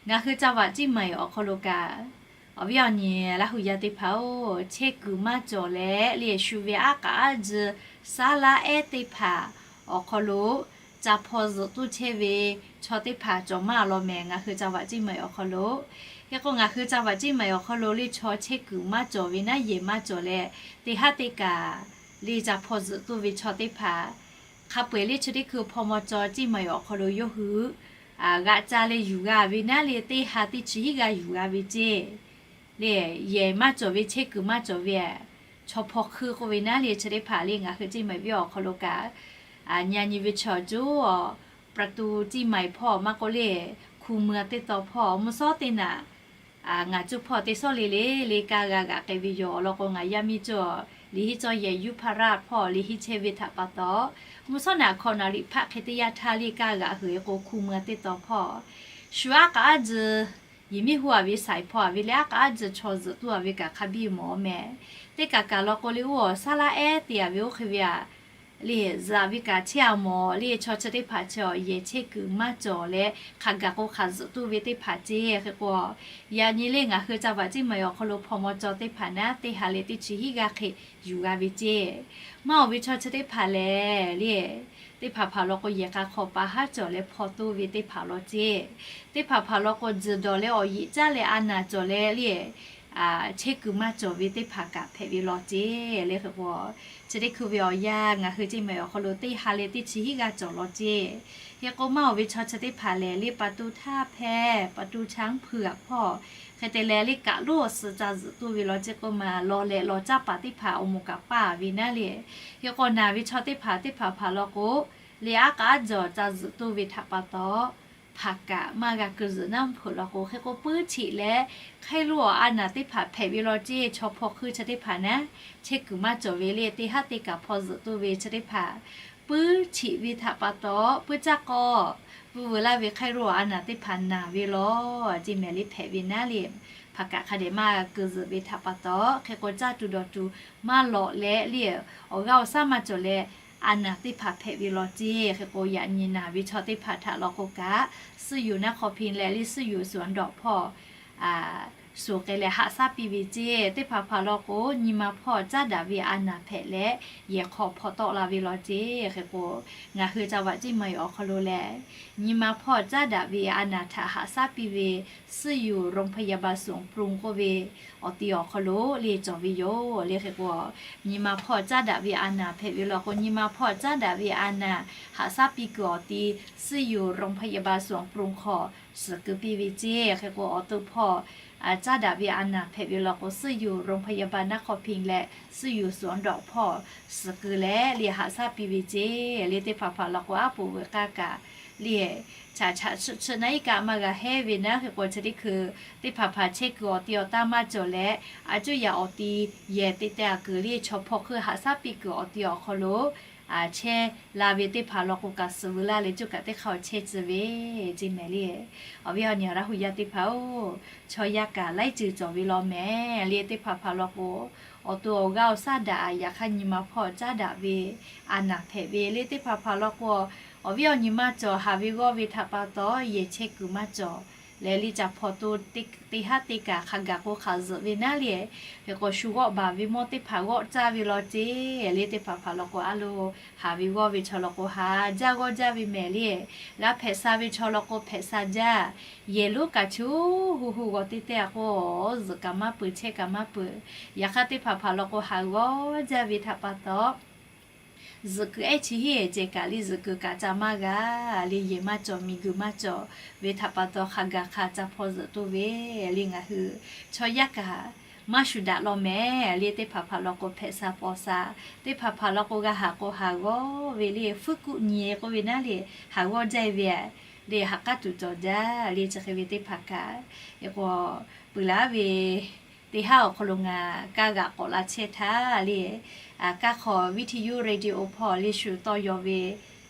Ngaˬ hui จังหวัดเชียงใหม่ awˬ hk'aw lo kaꞈ, awˬ viˉ awˬ nyi Laˇ hu yaˇ teˇ hpaˍ oˬ, chehˇ kuiˬ maˇ cawˬ leh le shu ve aˉ k'aˉ aˉ tzuh saˉ laˉ ehˉ teˇ hpaˍ awˬ hk'aw lo ca hpaw zuhꞈ tuˬ chehˇ ve chaw teˇ hpaˍ cawˬ maˇ law mehˍ. Ngaˬ hui จังหวัดเชียงใหม่ awˬ hk'aw lo, hk'e k'o ngaˬ hui จังหวัดเชียงใหม่ awˬ hk'aw lo le chaw chehˇ kuiˬ maˇ cawˬ ve naˉ yehˬ maˇ cawˬ leh, teˇ haˉ teˇ kaꞈ le ca hpaw zuhꞈ tuˬ ve chaw teˇ hpaˍ hk'a peu eˬ le chi teˇ hkui hpaw maw caw ceˇ maˬ awˬ hk'aw lo yawˇ hui g'aꞈ ca leh yuˬ g'a ve naˉ le, teˇ ha teˇ chi hiˉ g'a yuˬ g'a ve ceˇ. Le yehˬ maˇ cawˬ ve, chehˇ kuiˬ maˇ cawˬ ve, chaw hpaw hkui k'oˆ ve naˉ le, chi teˇ hpaˍ le ngaˬ hui ceˇ maˬ viˉ awˬ hk'aw lo kaꞈ, nyi a nyi ve chaw cuˇ awˬ ประตูเชียงใหม่ hpawˇ maˇ k'oˆ le, คูเมือง teˇ taw hpawˇ mvuhˇ shawˉ teˇ naꞈ ngaˬ cuˇ hpawˇ teˇ shawˉ le le le kaˇ g'a g'aꞈ k'ai ve yoˬ. Awˬ lawn k'o ngaˬ yaˇ miˇ cuˇ liꞈ hiˉ cawˇ yehˬ ยุพราช hpawˇ liꞈ hiˉ chehˇ ve htaꞈ pa taw, mvuhˇ shawˉ naꞈ hkawꞈ naˍ riˍ hpaˆ hk'e teˇ yanˇ htaˇ le kaˇ g'aꞈ hui e k'o คูเมือง teˇ taw hpawˇ shu aˉ k'aˉ aˉ tzuh, yehˬ miˇ hu a ve saiˍ hpawˇ a ve le aˉ k'aˉ aˉ tzuh chaw zuhꞈ tuˬ a ve kaꞈ hk'a biˇ mawˬ mehˍ. Teˇ kaꞈ kaꞈ law k'o le oˇ awˬ saˉ laˉ ehˉ te a ve oˇ hk'e ve a le zuhꞈ ve kaꞈ chehˇ a mawˬ le, chaw chi teˇ hpaˍ chi awˬ yehˬ chehˇ kuiˬ maˇ cawˬ leh hk'a gaˬ k'o hk'aˬ zuhꞈ tuˬ ve teˇ hpaˍ ceˇ. Hk'e k'o, yaꞈ nyi le ngaˬ hui จังหวัดเชียงใหม่ awˬ hk'aw lo hpaw maw caw teˇ hpaˍ naˉ teˇ ha leh teˇ chi hiˉ g'aˇ hk'e yuˬ g'a ve ceˇ. Maˇ awˬ ve chaw chi teˇ hpaˍ lehˬ le, teˇ hpaˍ hpaˍ law k'o yehˬ k'a hk'aw pa haˉ cawˬ leh hpaw tuˬ ve teˇ hpaˍ law ceˇ. Teˇ hpaˍ hpaˍ law k'o tzuhˬ dawˬ leh awˬ yeꞈ caˉ leh a naˍ cawˬ leh le chehˇ kuiˬ maˇ cawˬ ve teˇ hpaˍ kaꞈ hpehꞈ ve law ceˇ. Le hk'e k'o, chi teˇ hkui ve awˬ yanˇ ngaˬ hui ceˇ maˬ awˬ hk'aw lo teˇ ha leh teˇ chi hiˉ g'aˇ cawˬ law ceˇ. Hk'e k'o maˇ awˬ ve chaw chi teˇ hpaˍ lehˬ le ประตูท่าแพ ประตูช้างเผือก hpawˇ hk'e te leh le kaꞈ loˉ awˬ suh ca zuhꞈ tuˬ ve law ceˇ k'oˆ ma law leh law caˇ paˍ teˇ hpaˍ awˬ moˍ kaꞈ paˇ ve naˉ le. Hk'e k'o naˬ ve chaw teˇ hpaˍ teˇ hpaˍ hpaˍ law k'o le aˉ k'aˉ aˉ tzuh ca zuhꞈ tuˬ ve htaꞈ pa taw, hpaˍ kaꞈ maˇ g'a keu zuhꞈ naˉ hpeuꞈ law k'o, hk'e k'o puiˉ cheꞈ leh hk'e loˉ awˬ a naˍ teˇ hpaˍ hpehꞈ ve law ceˇ. Chaw hpaw hkui chi teˇ hpaˍ naˉ chehˇ kuiˬ maˇ cawˬ ve le teˇ haˉ teˇ kaꞈ hpaw zuhꞈ tuˬ ve chi teˇ hpaˍ puiˉ cheꞈ ve htaꞈ pa taw, puiˉ caˇ k'awˇ vuiˇ veu laˇ ve hk'e loˉ awˬ a naˍ teˇ hpaˍ naˬ ve law ceˇ mehˍ le hpehꞈ ve naˉ le. hpaˍ kaꞈ hk'a dehꞈ maˇ keu zuhꞈ ve htaꞈ pa taw, hk'e k'o caˇ tuˬ dawˬ tuˬ maˇ lawꞈ leh le, awˬ g'aˇ awˬ shaˉ maˇ cawˬ leh, a naˍ teˇ hpaˍ hpehꞈ ve law ceˇ. Hk'e k'o yaꞈ nyi naˬ ve chaw teˇ hpaˍ htaꞈ law k'o kaꞈ, suhˉ yuˬ naˉ hk'aw hpiˇ leh le suhˉ yuˬ suhˍ dawꞈ hpawˇ suhˍ k'ai leh haꞈ shaˉ piˇ ve ceˇ. Teˇ hpaˍ hpaˍ law k'o nyi ma hpawˇ caˉ daꞈ ve a naˍ hpehꞈ leh, yehˬ hk'aw hpaw tawˆ la ve law ceˇ. Hk'e k'o, ngaˬ hui ca vaꞈ ceˇ ma awˬ hk'aw lo leh, nyi ma hpawˇ caˉ daꞈ ve a naˍ htaꞈ haꞈ shaˉ piˇ ve suhˉ yuˬ โรงพยาบาลสวนปรุง k'oˆ ve awˬ ti awˬ hk'aw lo le cawˬ ve yoˬ le. Hk'e k'o, nyi ma hpawˇ caˉ daꞈ ve a naˍ hpehꞈ ve law k'o, nyi ma hpawˇ caˉ daꞈ ve a naˍ haꞈ shaˉ piˇ kuiˬ awˬ ti suhˉ yuˬ โรงพยาบาลสวนปรุง hk'aw suhˍ keu piˇ ve ceˇ. Hk'e k'o, awˬ to hpawˇ caˉ daꞈ ve a naˍ hpehꞈ ve law k'o, suhˉ yuˬ โรงพยาบาล naˉ hk'aw hpiˇ leh suhˉ yuˬ suhˍ dawꞈ hpawˇ suhˍ keu leh le haꞈ shaˉ piˇ ve ceˇ. Le teˇ hpaˍ hpaˍ law k'o, aˉ poꞈ veuꞈ k'aˇ kaꞈ le chaꞈ chaꞈ chiˆ chiˆ naˉ iˉ kaˆ maˇ g'a hehˉ ve naˉ. Hk'e k'o, chi teˇ hkui teˇ hpaˍ hpaˍ chehˇ kuiˬ awˬ ti awˬ taˇ maˇ cawˬ leh, a cuˇ yaꞈ awˬ ti yehˬ te te a kuiˬ le chaw hpawˇ hkui haꞈ shaˉ piˇ kuiˬ awˬ ti awˬ hk'aw lo chehˇ la ve teˇ hpaˍ law k'o, kaꞈ suhˍ veu laˇ leh coˇ kaꞈ teˇ hk'aˇ chehˇ tcuh ve ceˇ mehˍ le. Awˬ viˉ awˬ nyi Laˇ hu yaˇ teˇ hpaˍ-oˬ, chaw yaˇ kaꞈ laiˉ ceuˬ cawˬ ve law mehˍ le. Teˇ hpaˍ hpaˍ law k'o, awˬ to awˬ g'aˇ awˬ shaˉ daꞈ, yaꞈ hk'aˇ nyi ma hpawˇ caˉ daꞈ ve a naˍ hpehꞈ ve le. Teˇ hpaˍ hpaˍ law k'o, awˬ viˉ awˬ nyi maˇ cawˬ, haˍ ve g'awˇ ve htaꞈ pa taw yehˬ chehˇ kuiˬ maˇ cawˬ leh, le ca hpaw to teˇ haˉ teˇ kaꞈ hk'a gaˬ k'o hk'aˬ zuhꞈ ve naˉ le. Hk'e k'o, shu g'awˆ baˬ ve mawˇ teˇ hpaˍ g'awˆ caˇ ve law ceˇ le. Teˇ hpaˍ hpaˍ law k'o, a lo haˍ ve g'awˇ ve chaw law k'o, haˍ jaˇ g'awˇ jaˇ ve mehˍ le. G'a hpehꞈ sha ve chaw law k'o, hpehꞈ sha jaˇ. Yehˬ lonˉ kaꞈ chi hu hu g'awˬ teˇ teˇ a k'o, zuhꞈ kaꞈ maˇ peuˬ, chehˇ kaꞈ maˇ peuˬ. Yaꞈ hk'aˇ teˇ hpaˍ hpaˍ law k'o, haˍ g'awˇ jaˇ ve htaꞈ pa taw, zuhꞈ kuiˬ ehˉ chi hiˉ ceh kaꞈ le zuhꞈ kuiˬ kaꞈ ca maˇ g'a le. Yehˬ maˇ cawˬ, miˬguiˬ maˇ cawˬ ve htaꞈ pa taw, hk'a gaˬ hk'a ca hpaw zuhꞈ toˇ ve le. Ngaˬ hui chaw yaˇ kaꞈ maˇ shuˍ daꞈ law mehˍ le. Teˇ hpaˍ hpaˍ law k'o, hpehꞈ sha paw sha, teˇ hpaˍ hpaˍ law k'o, g'a haˍ k'o haˍ g'awˇ ve le. Fuˉ kuˆ nyi k'oˆ ve naˉ le, haˍ g'awˇ jaˇ ve le. Haꞈ k'aˉ tuˬ cawˬ jaˇ le. Chi hk'e ve teˇ hpaˍ kaꞈ, hk'e k'o, peuˬ laˉ ve teˇ haˉ awˬ hk'aw lo ngaˬ kaˇ g'aꞈ k'awꞈ la chehˇ htaˇ le, kaˇ hk'aw วิทยุ radio hpawˇ le shu tawˇ yaw ve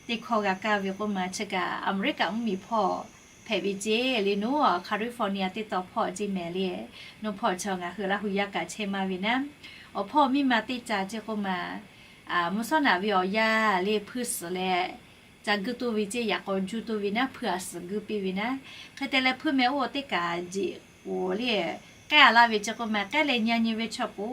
teˇ hkawˇ g'a kaˇ ve k'oˆ ma, chi kaꞈ Aˍmeˍriˆkaꞈ mvuhˇmiˬ hpawˇ hpehꞈ ve ceˇ le. Nawˬ California teˇ taw hpawˇ ceˇ mehˍ le. Nawˬ hpawˇ chaw ngaˬ hui Laˇ hu yaˇ kaꞈ chehˇ maˇ ve naˉ, awˬ hpawˇ miˇ ma teˇ ca ceˇ k'oˆ ma, mvuhˇ shawˉ naꞈ ve awˬ yaˇ le hpuiˇ suhˍ leh ca guˇ toˇ ve ceˇ, yaꞈ k'aw juˇ toˇ ve naˉ, hpuiˇ a suhˍ guˇ piˇ ve naˉ. Hk'e te leh hpuiˇ meh oˇ teˇ kaꞈ jeꞈ k'oˍ le k'ehˉ a laˇ ve ceˇ k'oˆ ma, k'ehˉ leh nyi a nyi ve chaw k'o,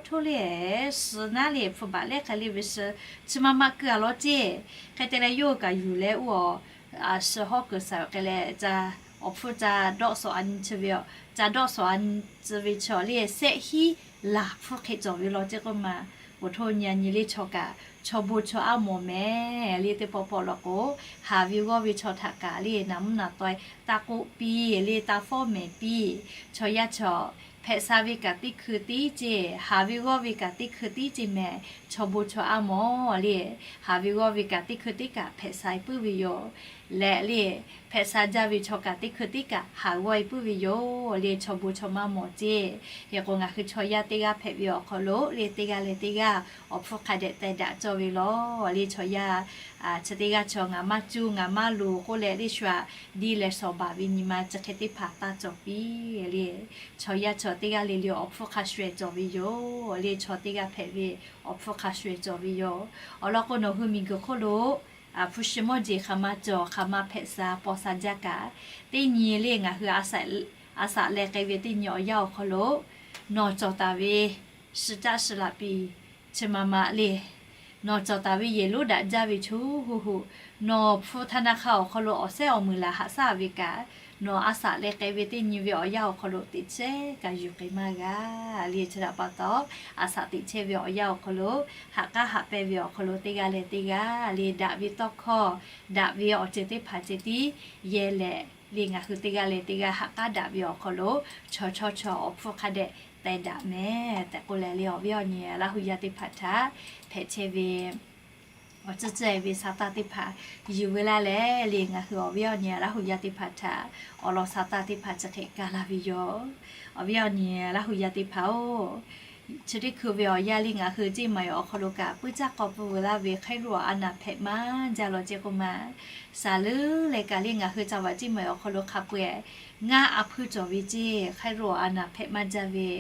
hto le suh naˉ le hpu baꞈ lehˉ hk'e le ve suh, chi ma ma keu a law ceˇ. Hk'e te leh yawˇ kaꞈ yuˬ leh oˇ a suh hawˉ kuiˬ saˍ k'ai leh, ca awˬ hpfuhˇ ca dawˆ sawꞈ a nyi chi ve, ca dawˆ sawꞈ a nyi chi ve chaw le sehˆ hiˉ laˬ hpfuhˇ hk'e cawˬ ve law ceˇ k'oˆ ma. K'o hto nyi a nyi le chaw kaꞈ chaw bon chaw aˉ mawˬ mehˍ le. Teˇ pawˆ pawˆ law k'o, haˍ ve g'awˇ ve chaw htaꞈ kaꞈ le naˍ mvuhˇ naˍ taweh taˇ k'oˆ piˇ le, taˇ fawˉ mehˍ piˇ. Chaw yaˇ chaw hpehꞈ sha ve kaꞈ teˇ hkui tiˉ ceˇ, haˍ ve g'awˇ ve kaꞈ teˇ hkui tiˉ ceˇ mehˍ. Chaw bon chaw aˉ mawˬ le. Haˍ ve g'awˇ ve kaꞈ teˇ hkui tiˉ kaꞈ hpehꞈ sha e puiˉ ve yoˬ. Leh le, hpehꞈ sha jaˇ ve chaw kaꞈ teˇ hkui tiˉ kaꞈ haˍ g'awˇ e puiˉ ve yoˬ le. Chaw bon chaw maˇ mawˬ ceˇ. Hk'e k'o, ngaˬ hui chaw yaˇ teˇ g'aˇ hpehꞈ ve awˬ hk'aw lo le, teˇ g'aˇ leh teˇ g'aˇ awˬ hpfuhˇ hk'a dehꞈ teh daꞈ cawˇ ve law le. Chaw yaˇ chi teˇ g'aˇ chaw ngaˬ maˇ cuˇ ngaˬ maˇ loˍ k'oˆ leh le shu aꞈ diˇ leh shawˍ baˬ ve nyi ma chi hk'e teˇ hpaˍ taˇ cawˬ piˇ le. Chaw yaˇ chaw teˇ g'aˇ le le awˬ hpfuhˇ hk'a shuˍ eh cawˬ ve yoˬ le. Chaw teˇ g'aˇ hpehꞈ ve awˬ hpfuhˇ hk'a shuˍ eh cawˬ ve yoˬ. Awˬ lawn k'o, nawˬ hui miˬguiˬ hk'oˆ lo hpu shi mawˇ jeˬ hk'aˬ ma cawˬ, hk'aˬ ma hpehꞈ sha paw sha jaˇ kaꞈ, teˇ nyi le ngaˬ hui a saꞈ leh k'ai ve teˇ nyi awˬ yanˇ awˬ hk'aw lo nawˬ cawˬ taˍ ve shi caˆ shi laꞈ piˍ chi ma ma le, nawˬ cawˬ taˍ ve yehˬ lonˉ daꞈ jaˇ ve chaw hu hu, nawˬ hpu htaˇ naˇ hk'aˇ awˬ hk'aw lo awˬ sehˉ awˬ meunˍ laˬ haꞈ shaˉ ve kaꞈ, nawˬ a saꞈ leh k'ai ve teˇ nyi ve awˬ yanˇ awˬ hk'aw lo teꞈ chehˇ kaꞈ yuˬ k'ai maˇ g'a le. Chi htaꞈ pa taw, a saꞈ teꞈ chehˇ ve awˬ yanˇ awˬ hk'aw lo haꞈ k'aˉ haꞈ pehnˇ ve awˬ hk'aw lo teˇ g'aˇ leh teˇ g'aˇ le daꞈ ve tawˇ hkawˇ, daꞈ ve awˬ ceuˬ teˇ hpaˍ ceh tiˉ yehˬ leh le ngaˬ hui teˇ g'aˇ leh teˇ g'aˇ haꞈ k'aˉ daꞈ ve awˬ hk'aw lo chaw chaw chaw awˬ hpfuhˇ hk'a dehꞈ teh daꞈ mehˍ tehꞈ k'oˆ leh le, awˬ viˉ awˬ nyi Laˇ hu yaˇ teˇ hpaˍ htaꞈ hpehꞈ chehˇ ve awˬ tcuhˇ tcuhˇ e ve sa taˇ teˇ hpaˍ yuˬ ve laˇ leh le, ngaˬ hui awˬ viˉ awˬ nyi Laˇ hu yaˇ teˇ hpaˍ htaꞈ awˬ lawn sa taˇ teˇ hpaˍ chi hk'e kaˇ laˇ ve yoˬ. Awˬ viˉ awˬ nyi Laˇ hu yaˇ teˇ hpaˍ-oˬ, Chi teˇ hkui ve awˬ yanˇ le ngaˬ hui Ceˇ Maiˍ awˬ hk'aw lo kaꞈ puiˉ caˇ k'aw pfuhˇ veu laˇ ve hk'aiˉ roˆ a naˍ hpehꞈ maˇ jaˇ law ceˇ k'oˆ ma. Saˍ leuˉ leh kaꞈ le ngaˬ hui ca vaꞈ Ceˇ Maiˍ awˬ hk'aw lo hk'a peu-eˬ ngaˇ a hpuiˇ cawˬ ve ceˇ hk'aiˉ roˆ a naˍ hpehꞈ maˇ jaˇ ve,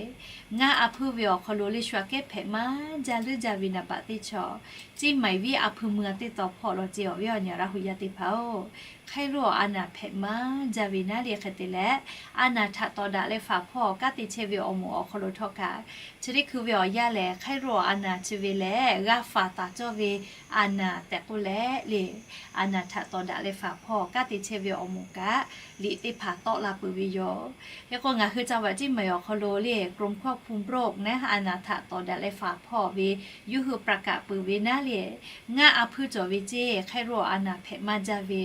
ngaˇ a hpuiˇ ve awˬ hk'aw lo le shu aꞈ kehˉ hpehꞈ maˇ jaˇ leuˉ jaˇ ve naˍ baꞈ teˇ chaw, Ceˇ Maiˍ viˉ a hpuiˇ mui a teˇ taw hpawˇ law ceˇ awˬ viˉ awˬ nyi Laˇ huˍ yaˇ teˇ hpaˍ-oˬ. Hk'aiˉ roˆ a naˍ hpehꞈ maˇ jaˇ ve naˉ le hk'e te leh, a naˍ htaꞈ tawˍ daꞈ leh faˍ hpawˇ kanˉ te chehˇ ve awˬ moˍ awˬ hk'aw lo htawˇ kaꞈ, chi teˇ hkui ve awˬ yanˇ lehˬ hk'aiˉ roˆ a naˍ chi ve lehˬ g'a faˍ taˍ cawˇ ve a naˍ tehꞈ k'oˆ leh le, a naˍ htaꞈ tawˍ daꞈ leh faˍ hpawˇ kanˉ te chehˇ ve awˬ moˍ kaꞈ liꞈ teˇ hpaˍ tawˆ la peuˬ ve yoˬ. Hk'e k'o ngaˬ hui ca vaꞈ Ceˇ Maiˍ awˬ hk'aw lo le กรมควบคุมโรค naˉ a naˍ htaꞈ tawˍ daꞈ leh faˍ hpawˇ ve yuˇ hui pra kaꞈ peuˬ ve naˉ le, ngaˇ a hpuiˇ cawˬ ve ceˇ hk'aiˉ roˆ a naˍ hpehꞈ maˇ jaˇ ve,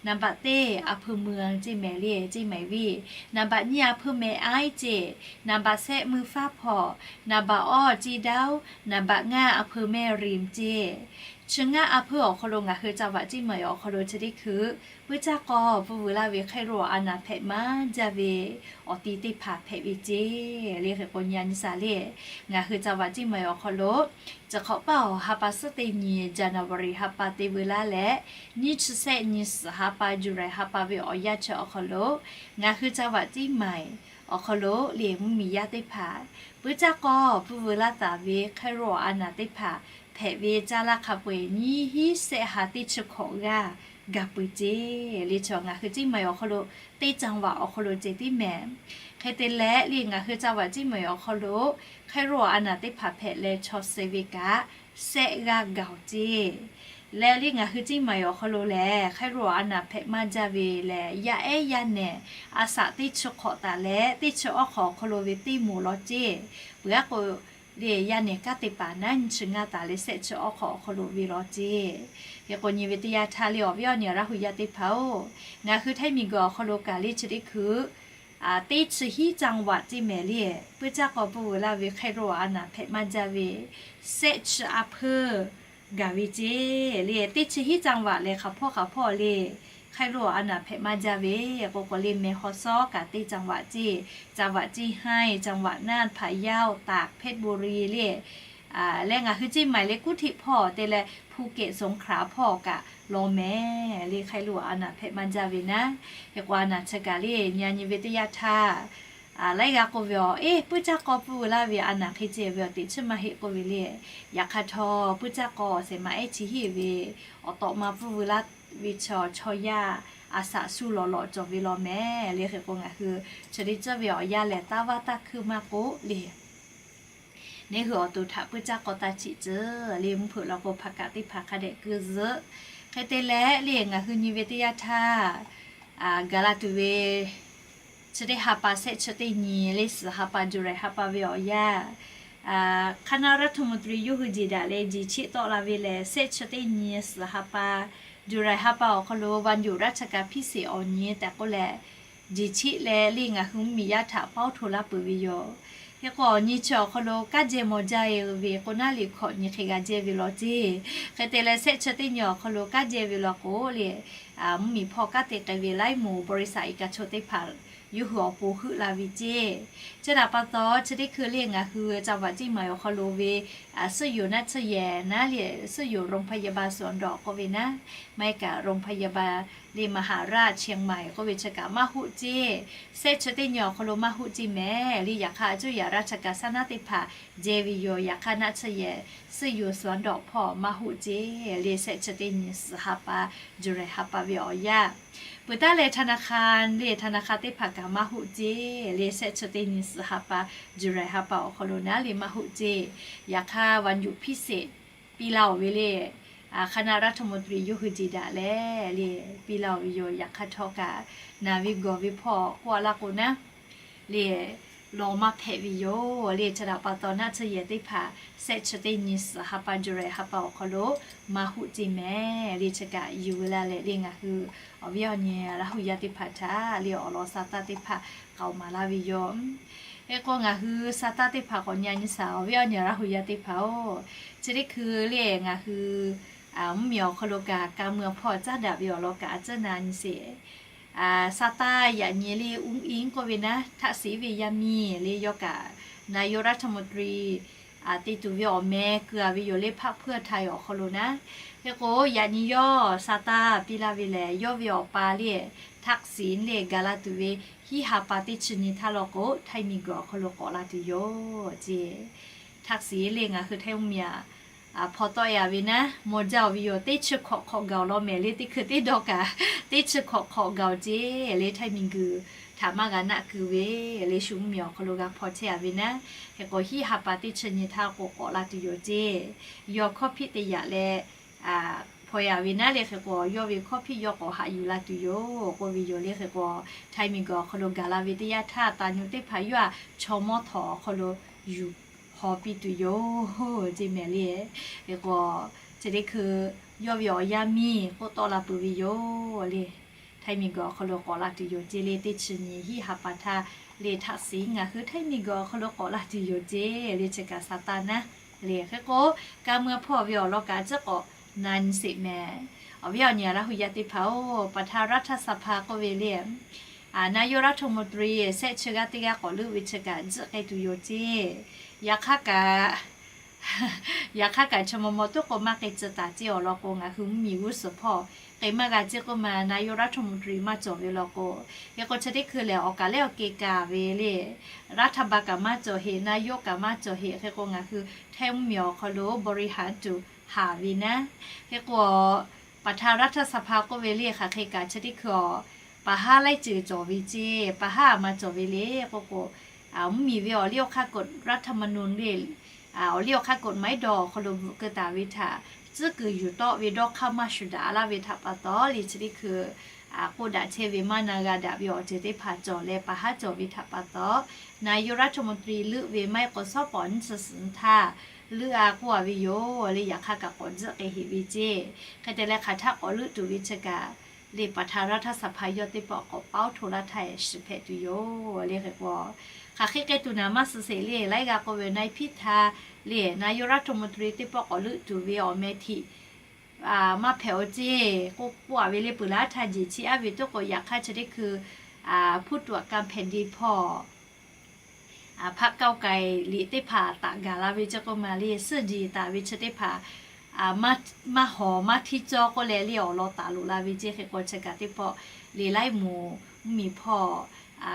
naˍ baꞈ teˇ a hpuiˇ mui a ceˇ mehˍ le Ceˇ Maiˍ viˉ, naˍ baꞈ nyiˇ a hpuiˇ mehˍ aiˉ ceˇ, naˍ baꞈ sehˆ mui faˉ hpawˇ, naˍ baꞈ awˇ Ceˇ daˇ, naˍ baꞈ ngaˇ a hpuiˇ mehˇ riˍ ceˇ. Chi ngaˇ a hpuiˇ awˬ hk'aw lo ngaˬ hui ca vaꞈ Ceˇ Maiˍ awˬ hk'aw lo chi teˇ hkui puiˉ caˇ k'aw pfuhˇ veu laˇ ve hk'aiˉ roˆ a naˍ hpehꞈ maˇ jaˇ ve awˬ ti teˇ hpaˍ hpehꞈ ve ceˇ le. Hk'e k'o nyi a nyi saˍ le, ngaˬ hui ca vaꞈ Ceˇ Maiˍ awˬ hk'aw lo chi hk'awꞈ paˇ awˬ ha pa suhˉ teˇ nyi January ha pa te veu laˇ leh, nyiˇ chi sehˆ nyi suhˍ ha pa July ha pa ve awˬ yanˇ chi awˬ hk'aw lo ngaˬ hui ca vaꞈ Ceˇ Maiˍ awˬ hk'aw lo le mvuhˇmiˬ yaˇ teˇ hpaˍ puiˉ caˇ k'aw pfuhˇ veu laˇ taˍ ve hk'aiˉ roˆ a naˍ teˇ hpaˍ hpehꞈ ve caˇ laˇ hk'a peu-eˬ nyiˇ hiˉ sehˆ ha teˇ chi hkawꞈ g'aˇ gaˬ peuˬ ceˇ le. Chi ngaˬ hui Ceˇ Maiˍ awˬ hk'aw lo teˇ caˇ vaꞈ awˬ hk'aw lo ceh tiˉ mehˍ. Hk'e te leh le ngaˬ hui ca vaꞈ Ceˇ Maiˍ awˬ hk'aw lo hk'aiˉ roˆ a naˍ teˇ hpaˍ hpehꞈ leh chaw suh ve kaꞈ sehˆ g'aˇ gaˬ-oˬ ceˇ. Leh le ngaˬ hui Ceˇ Maiˍ awˬ hk'aw lo lehˬ hk'aiˉ roˆ a naˍ hpehꞈ maˇ jaˇ ve lehˬ, yaˇ ehˉ yaˇ nehˬ a saꞈ teˇ chi hk'awꞈ taˍ leh teˇ chi awˉ hk'awꞈ awˬ hk'aw lo ve teˇ moˍ law ceˇ. Peuˬ aˉ k'o le yaˇ nehˬ kanˉ te paˍ naˉ nyi chi ngaˇ taˍ leh sehˆ chi awˉ hk'awꞈ awˬ hk'aw lo ve law ceˇ. Hk'e k'o nyi ve teˇ yanˇ htaˇ le awˬ viˉ awˬ nyi Laˇ huˍ yaˇ teˇ hpaˍ-oˬ, ngaˬ hui Htaiˇ miˬguiˬ awˬ hk'aw lo kaꞈ le chi teˇ hkui teˇ chi hiˉ caˇ vaꞈ ceˇ mehˍ le, puiˉ caˇ k'aw pfuhˇ veu laˇ ve hk'aiˉ roˆ a naˍ hpehꞈ maˇ jaˇ ve, sehˆ chi a hpuiˇ gaˬ ve ceˇ le. Teˇ chi hiˉ caˇ vaꞈ lehˬ hk'aˬ hpawˇ hk'aˬ hpawˇ le hk'aiˉ roˆ a naˍ hpehꞈ maˇ jaˇ ve, k'o k'o le mehˬ haw sawˉ kaꞈ teˇ caˇ vaꞈ ceˇ, caˇ vaꞈ Ceˇ haiˇ, caˇ vaꞈ naˇ Hpaˍ yaˇ-oˬ taˍ hpehˇ bon ri le. Leh ngaˬ hui Ceˇ Maiˍ le kuˉ hteꞈ hpawˇ te leh Hpu kehꞈ Soˍ hk'aˍ hpawˇ kaꞈ law mehˍ le hk'aiˉ roˆ a naˍ hpehꞈ maˇ jaˇ ve naˉ. Hk'e k'o a naˍ chi kaꞈ le nyi a nyi ve teˇ yanˇ htaˇ laiˉ g'aˇ k'oˆ ve awˬ, eˇ, puiˉ caˇ k'aw pfuhˇ veu laˇ ve a naˍ hk'e ceh ve awˬ teꞈ chiˇ maˇ heˆ k'oˆ ve le. Yaꞈ hk'aˇ htawˇ puiˉ caˇ k'aw awˬ shehˍ ma ehˉ chi heˆ ve awˬ tawꞈ ma pfuhˇ veu laˇ ve chaw chaw yaˇ a saꞈ shu lawꞈ lawꞈ cawˬ ve law mehˍ le. Hk'e k'o ngaˬ hui chi teˇ ceuˬ ve awˬ yanˇ lehˬ taˇ vaˇ taˇ hkuiˇ maˇ k'oˆ le neˇ hui awˬ to htaꞈ puiˉ caˇ k'aw taˇ chiꞈ tcuh le mvuhˇ hpeuꞈ law k'o hpaˍ kaꞈ teˇ hpaˍ hk'a dehꞈ keu zuhˆ. Hk'e te leh le ngaˬ hui nyi ve teˇ yanˇ htaˇ gaˬ la tuˬ ve chi teˇ ha pa sehˆ chi teˇ nyi le suhˍ ha pa July ha pa ve awˬ yanˇ คณะรัฐมนตรี yawˇ hui jeˬ daꞈ leh jeˬ chiˆ tawˆ la ve lehˬ sehˆ chi teˇ nyi suhˍ ha pa July ha pa awˬ hk'aw lo วันหยุดราชการพิเศษ awˬ nyi tehꞈ k'oˆ leh, jeˬ chiˆ leh le ngaˬ hui mvuhˇmiˬ yaˇ htaꞈ pawˇ hto laˇ peuˬ ve yoˬ. Hk'e k'o awˬ nyi chi awˬ hk'aw lo kanˉ jehˇ maw jaˇ-e ve k'o naˉ le hkawꞈ nyi hk'e g'a jehˇ ve law ceˇ. Hk'e te leh sehˆ chi teˇ nyi awˬ hk'aw lo kanˉ jehˇ ve law k'o le, mvuhˇmiˬ hpawˇ kanˉ te k'ai ve laiˉ moˍ บริษัท eka chaw teˇ hpaˍ yawˇ hui awˬ pon heuˆ la ve ceˇ. Chi htaꞈ pa taw chi teˇ hkui le ngaˬ hui caˇ vaꞈ Ceˇ Maiˍ awˬ hk'aw lo ve suhˆ yoˬ naˆ tsuhˇ yehˬ naˉ le suhˆ yoˬ โรงพยาบาลสวนดอก k'oˆ ve naˉ, maˇ heˆ kaꞈ โรงพยาบาล le มหาราชเชียงใหม่ k'oˆ ve chi kaꞈ maˇ hoˆ ceˇ. Sehˆ chi teˇ nyi awˬ hk'aw lo maˇ hoˆ ceˇ mehˍ le. Yaꞈ hk'aˇ cuˇ yaꞈ raˇ htaꞈ kaꞈ saˉ naˉ teˇ hpaˍ jehˇ ve yoˬ. Yaꞈ hk'aˇ naˆ tsuhˇ yehˬ suhˆ yoˬ สวนดอก hpawˇ maˇ hoˆ ceˇ le. Sehˆ chi teˇ nyi suhˍ ha pa July ha pa ve awˬ yanˇ peuˬ taˉ leh ธนาคาร le ธนาคาร teˇ hpaˍ kaꞈ maˇ hoˆ ceˇ le. Sehˆ chi teˇ nyi suhˍ ha pa July ha pa awˬ hk'aw lo naˉ le maˇ hoˆ ceˇ. Yaꞈ hk'aˇ วันหยุดพิเศษ piˇ laˇ-oˬ ve le คณะรัฐมนตรี yawˇ hui jeˬ daꞈ leh le piˇ laˇ-oˬ ve yoˬ. Yaꞈ hk'aˇ htawˇ kaꞈ naˍ ve gawˬ ve hpawˇ k'oˆ a laˇ k'o naˉ le law maˇ hpehꞈ ve yoˬ le. Chi htaꞈ pa taw naˆ tsuhˇ yehˬ teˇ hpaˍ sehˆ chi teˇ nyi suhˍ ha pa July ha pa awˬ hk'aw lo maˇ hoˆ ceˇ mehˍ le. Chi kaꞈ yuˬ veu la leh le ngaˬ hui awˬ viˉ awˬ nyi Laˇ huˍ yaˇ teˇ hpaˍ htaꞈ le awˬ lawn sa taˇ teˇ hpaˍ k'aoˍ maˍ laˇ ve yoˬ. Hk'e k'o ngaˬ hui sa taˇ teˇ hpaˍ k'awꞈ nyi a nyi saˍ awˬ viˉ awˬ nyi Laˇ huˍ yaˇ teˇ hpaˍ-oˬ, chi teˇ hkui le ngaˬ hui mvuhˇmiˬ awˬ hk'aw lo kaꞈ ka mui awˬ hpawˇ caˉ daꞈ ve awˬ lawn kaꞈ a tcuhˉ na nyi sheˍ. Sa taˇ yaꞈ nyi le อุ๋งอิ๋ง k'oˆ ve naˉ htaˆ siˍ ve yaˇ miˇ le yawˇ kaꞈ นายกรัฐมนตรี te tuˬ ve awˬ meh keu a ve yoˬ le พรรคเพื่อไทย awˬ hk'aw lo naˉ. Hk'e k'o, yaꞈ nyi yawˇ sa taˇ piˇ laˇ ve lehˬ, yawˇ ve awˬ pa le ทักษิณ le gaˬ la tuˬ ve hiˆ ha pa teˇ chi nyi htaˇ law k'o, Htaiˇ miˬguiˬ awˬ hk'aw lo k'awꞈ la tuˬ yoˬ ce.ทักษิณ le ngaˬ hui Htaiˇ mvuhˇmiˬ aꞈ hpaw tawˆ e a ve naˉ, mawˬ jaˇ-oˬ ve yoˬ. Teˇ chi hkawꞈ hk'awꞈ gaˬ-oˬ law mehˍ le, teˇ hkui teˇ dawˇ kaꞈ teˇ chi hkawꞈ hk'awꞈ gaˬ-oˬ ce le. Htaiˇ miˬguiˬ htaꞈ maˇ g'a naˆ keu ve le, shu mvuhˇmiˬ awˬ hk'aw lo g'a hpaw chehˇ a ve naˉ. Hk'e k'o, hiˆ ha pa teˇ chi nyi htaˇ k'o k'awꞈ la tuˬ yoˬ ce. Yawˇ hkawˇ hpiˆ te yaꞈ leh hpaw e a ve naˉ le. Hk'e k'o, yawˇ ve hkawˇ hpiˆ yawˇ k'awꞈ haꞈ yuˬ la tuˬ yoˬ k'oˆ ve yoˬ le. Hk'e k'o, Htaiˇ miˬguiˬ awˬ hk'aw lo gaˬ la ve teˇ yanˇ htaˇ, taˍ nyu teˇ hpaˍ yawˇ htaꞈ chaw mawˇ htawꞈ awˬ hk'aw lo yuˬ haw piˇ tuˬ yoˬ ce mehˍ le. Hk'e k'o, chi teˇ hkui yawˇ ve awˬ yaˇ miˇ k'oˆ tawˆ la peuˬ ve yoˬ le. Htaiˇ miˬguiˬ awˬ hk'aw lo k'awꞈ la tuˬ yoˬ ce le. Teˇ chi nyi hiˆ ha pa htaˇ le ทักษิณ ngaˬ hui Htaiˇ miˬguiˬ awˬ hk'aw lo k'awꞈ la tuˬ yoˬ ce le. Chi kaꞈ sa taˇ naˉ le. Hk'e k'o, ka mui hpawˇ ve awˬ lawn kaꞈ ciˉ k'awꞈ na nyi sheˍ mehˍ. Awˬ viˉ awˬ nyi Laˇ hu yaˇ teˇ hpaˍ-oˬ, ประธานรัฐสภา k'oˆ ve le, นายกรัฐมนตรี shehˆ chi g'aˇ teˇ g'aˇ k'awꞈ leuˆ ve chi kaꞈ tzuhˆ k'ai tuˬ yoˬ ce. Yaꞈ hk'aˇ kaꞈ, yaꞈ hk'aˇ kaꞈ chi maw maw tuˉ k'o maˇ k'ai tcuh taˍ ce. Awˬ lawn k'o, ngaˬ hui mvuhˇmiˬ g'uˇ suhˍ hpawˇ k'ai maˇ g'a ce k'oˆ ma, นายกรัฐมนตรี maˇ cawˬ ve law k'o, hk'e k'o chi teˇ hkui lehˬ awˬ kaˍ lehˬ awˬ ke kaˍ ve le, รัฐบาล kaꞈ maˇ cawˬ heꞈ, นายก kaꞈ maˇ cawˬ heꞈ. Hk'e k'o, ngaˬ hui Htaiˇ mvuhˇmiˬ awˬ hk'aw lo บริหาร tuˬ haˍ ve naˉ. Hk'e k'o, ประธานรัฐสภา k'oˆ ve le hk'aˬ hk'e kaꞈ chi teˇ hkui awˬ pa haˉ laiˉ ceuˬ cawˬ ve ce. Pa haˉ maˇ cawˬ ve le k'oˆ k'o, mvuhˇmiˬ ve awˬ liˇ awˬ hk'aˇ กฎรัฐธรรมนูญ le, awˬ liˇ awˬ hk'aˇ กฎหมาย dawˇ awˬ hk'aw lo bvuhꞈ keu taˍ ve htaꞈ tcuhˉ kuiˬ yuˬ tawˆ ve dawˇ hk'aˇ maˇ shuˍ daꞈ laˇ ve htaꞈ pa taw le, chi teˇ hkui k'oˆ daꞈ chehˇ ve maˇ na g'a daꞈ ve awˬ ceuˬ teˇ hpaˍ cawˬ leh pa haˉ cawˬ ve htaꞈ pa taw, นายกรัฐมนตรี leuˆ ve maˇ heˆ k'o, สป.หนึ่ง htaˇ leuˆ a k'oˆ a ve yoˬ le. Yaꞈ hk'aˇ kaꞈ k'awꞈ tzuhˆ k'ai heꞈ ve ce. Hk'e te leh hk'aˬ htaˇ k'awꞈ leuˆ tuˬ ve chi kaꞈ le, ประธานรัฐสภา yawˇ teˇ pawˆ k'awꞈ paoˇ hto laˇ htaˇ shiˍ hpehꞈ tuˬ yoˬ le. Hk'e k'o, hk'aˬ hk'e k'ai tuˬ naˍ maˇ suh sheˍ le, laiˉ g'aˇ k'oˆ ve นายพิธา le, นายกรัฐมนตรี teˇ pawˆ k'awꞈ leuˆ tuˬ ve awˬ meh htiꞈ maˇ hpehꞈ-oˬ ce k'oˆ k'oˆ a ve le. Peuˬ laˇ htaˇ jeˬ chi aˉ ve tuˉ k'o, yaꞈ hk'aˇ chi teˇ hkui ผู้ตรวจการแผ่นดิน hpawˇ พรรคก้าวไกล liꞈ teˇ hpaˍ taꞈ gaˬ la ve ce k'oˆ ma le, suhˆ jeˬ taˍ ve chi teˇ hpaˍ maˇ hawˍ maˇ htiˇ cawˇ k'oˆ leh le awˬ lawn taˍ loꞈ la ve ce. Hk'e k'o, chi kaꞈ teˇ pawˆ le laiˉ moˍ mvuhˇmiˬ hpawˇ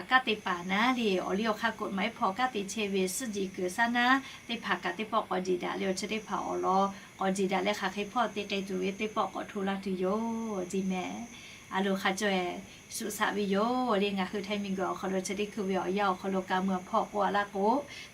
kanˉ te paˍ naˉ le, awˬ liˇ awˬ hk'aˇ กฎหมาย hpawˇ kanˉ te chehˇ ve suhˆ jeˬ kuiˬ saˉ naˉ teˇ hpaˍ kaꞈ teˇ pawˆ k'awꞈ jeˬ daꞈ leh awˬ chi teˇ hpaˍ awˬ lawn k'awꞈ jeˬ daꞈ leh hk'aˬ hk'e hpawˇ te k'ai tuˬ ve teˇ pawˆ k'awꞈ hto laˇ tuˬ yoˬ ce mehˍ. A loˍ hk'a caweh shuˍ shaꞈ ve yoˬ le. Ngaˬ hui Htaiˇ miˬguiˬ awˬ hk'aw lo chi teˇ hkui ve awˬ yanˇ awˬ hk'aw lo ka mui hpawˇ k'oˆ a laˇ k'o,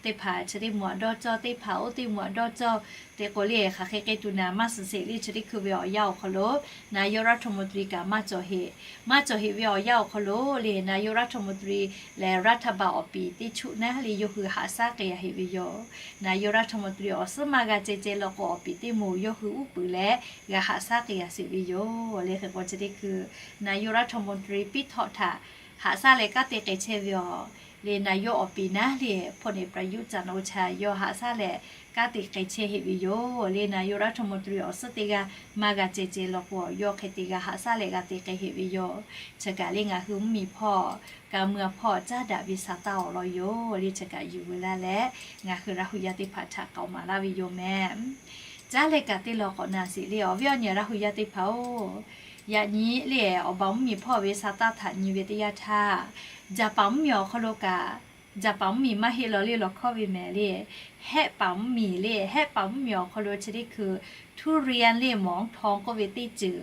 teˇ hpaˍ chi teˇ moˍ aꞈ dawˇ cawˇ, teˇ hpaˍ oˇ teˇ moˍ aꞈ dawˇ cawˇ. Te k'o le, hk'aˬ hk'e k'ai tuˬ naˍ maˇ suh sheˍ le, chi teˇ hkui ve awˬ yanˇ awˬ hk'aw lo นายกรัฐมนตรี kaꞈ maˇ cawˬ heꞈ. Maˇ cawˬ heꞈ ve awˬ yanˇ awˬ hk'aw lo le, นายกรัฐมนตรี leh รัฐบาล awˬ piˍ teˇ chuˆ naˉ le yawˇ hui haꞈ shaˉ k'ai a heꞈ ve yoˬ. นายกรัฐมนตรี awˬ suhˉ maˇ g'a ceh ceh law k'o, awˬ piˍ teˇ moˍ yawˇ hui uˉ peunˍ leh g'a haꞈ shaˉ k'ai a sheˍ ve yoˬ le. Hk'e k'o, chi teˇ hkui นายกรัฐมนตรี piˇ htawꞈ htaꞈ haꞈ shaˉ leh kanˉ te k'ai chehˇ ve awˬ le, นายก awˬ piˍ naˉ le พลเอกประยุทธ์ จันทร์โอชา yawˇ haꞈ shaˉ leh kanˉ te k'ai chehˇ heꞈ ve yoˬ le. นายกรัฐมนตรี awˬ suhˉ teˇ g'aˇ maˇ g'a ceh ceh law k'o, yawˇ hk'e te g'a haꞈ shaˉ leh g'a te k'ai heꞈ ve yoˬ. Chi kaꞈ le ngaˬ hui mvuhˇmiˬ hpawˇ ka mui hpawˇ caˉ daꞈ ve sa taˇ awˬ lawn yoˬ le. Chi kaꞈ yuˬ veu laˇ leh ngaˬ hui Laˇ hu yaˇ teˇ hpaˍ htaꞈ k'aoˍ maˍ laˇ ve yoˬ mehˍ. Caˉ leh kaꞈ teˇ law k'awꞈ na sheˍ le, awˬ viˉ awˬ nyi Laˇ hu yaˇ teˇ hpaˍ-oˬ, yaꞈ nyi le awˬ baˬ mvuhˇmiˬ hpawˇ ve sa taˇ htaꞈ nyi ve teˇ yanˇ htaˇ, Jaˍpaˍ mvuhˇmiˬ awˬ hk'aw lo kaꞈ, Jaˍpaˍ mvuhˇmiˬ maˇ heˆ law le law hkawˇ ve mehˍ le, Hehˆ paˍ mvuhˇmiˬ le, Hehˆ paˍ mvuhˇmiˬ awˬ hk'aw lo chi teˇ hkui ทุเรียน le หมอนทอง k'oˆ ve teˇ ceuˬ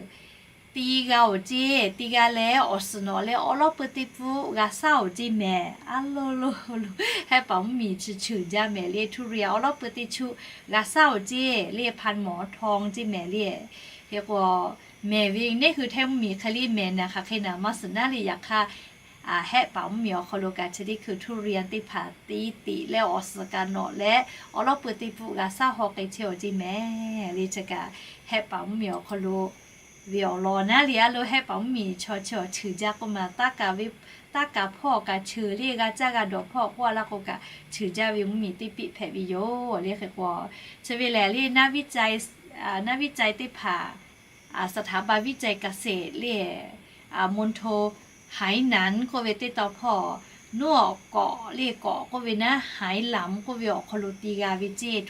te g'a-oˬ ce. Te g'a leh awˬ suhˍ nawꞈ leh awˉ lawˉ pui teˇ pfuhˆ g'a shaˉ-oˬ ce mehˍ. A lo lo lo, Hehˆ paˍ mvuhˇmiˬ chi cheuˬ jaˇ mehˍ le, ทุเรียน awˉ lawˉ pui teˇ chuˆ g'a shaˉ-oˬ ce le, หมอนทอง ce mehˍ le. Hk'e k'o, mehˍ ve neˇ hui Htaiˇ mvuhˇmiˬ hk'e le mehˍ naˍ hk'aˬ hk'e naˍ maˇ suhˍ naˉ le. Yaꞈ hk'aˇ, Hehˆ paˍ mvuhˇmiˬ awˬ hk'aw lo kaꞈ chi teˇ hkui ทุเรียน teˇ hpaˍ te tiꞈ leh awˬ suhˍ kaꞈ nawꞈ leh awˉ lawˉ pui teˇ pfuhˆ g'a shaˉ haw k'ai chehˇ-oˬ ce mehˍ le. Chi kaꞈ Hehˆ paˍ mvuhˇmiˬ awˬ hk'aw lo ve awˬ lawn naˉ le. A lo Hehˆ paˍ mvuhˇmiˬ chaw chi awˬ cheuˬ jaˇ k'oˆ ma, taˇ kaˍ ve, taˇ kaˍ hpawˇ kaꞈ cheuˬ le, g'a caˇ g'a dawˬ hpawˇ k'oˆ a laˇ k'o kaꞈ cheuˬ jaˇ ve mvuhˇmiˬ teˇ piˆ hpehꞈ ve yoˬ le. Hk'e k'o, chi ve lehˬ le นักวิจัย teˇ hpaˍ สถาบันวิจัยเกษตร le มณฑลไหหนาน k'oˆ ve teˇ taw hpawˇ nuˇ awˬ kawꞈ le, kawꞈ k'oˆ ve naˉ, ไหหลำ k'oˆ ve awˬ hk'aw lo ti g'a ve ceˇ.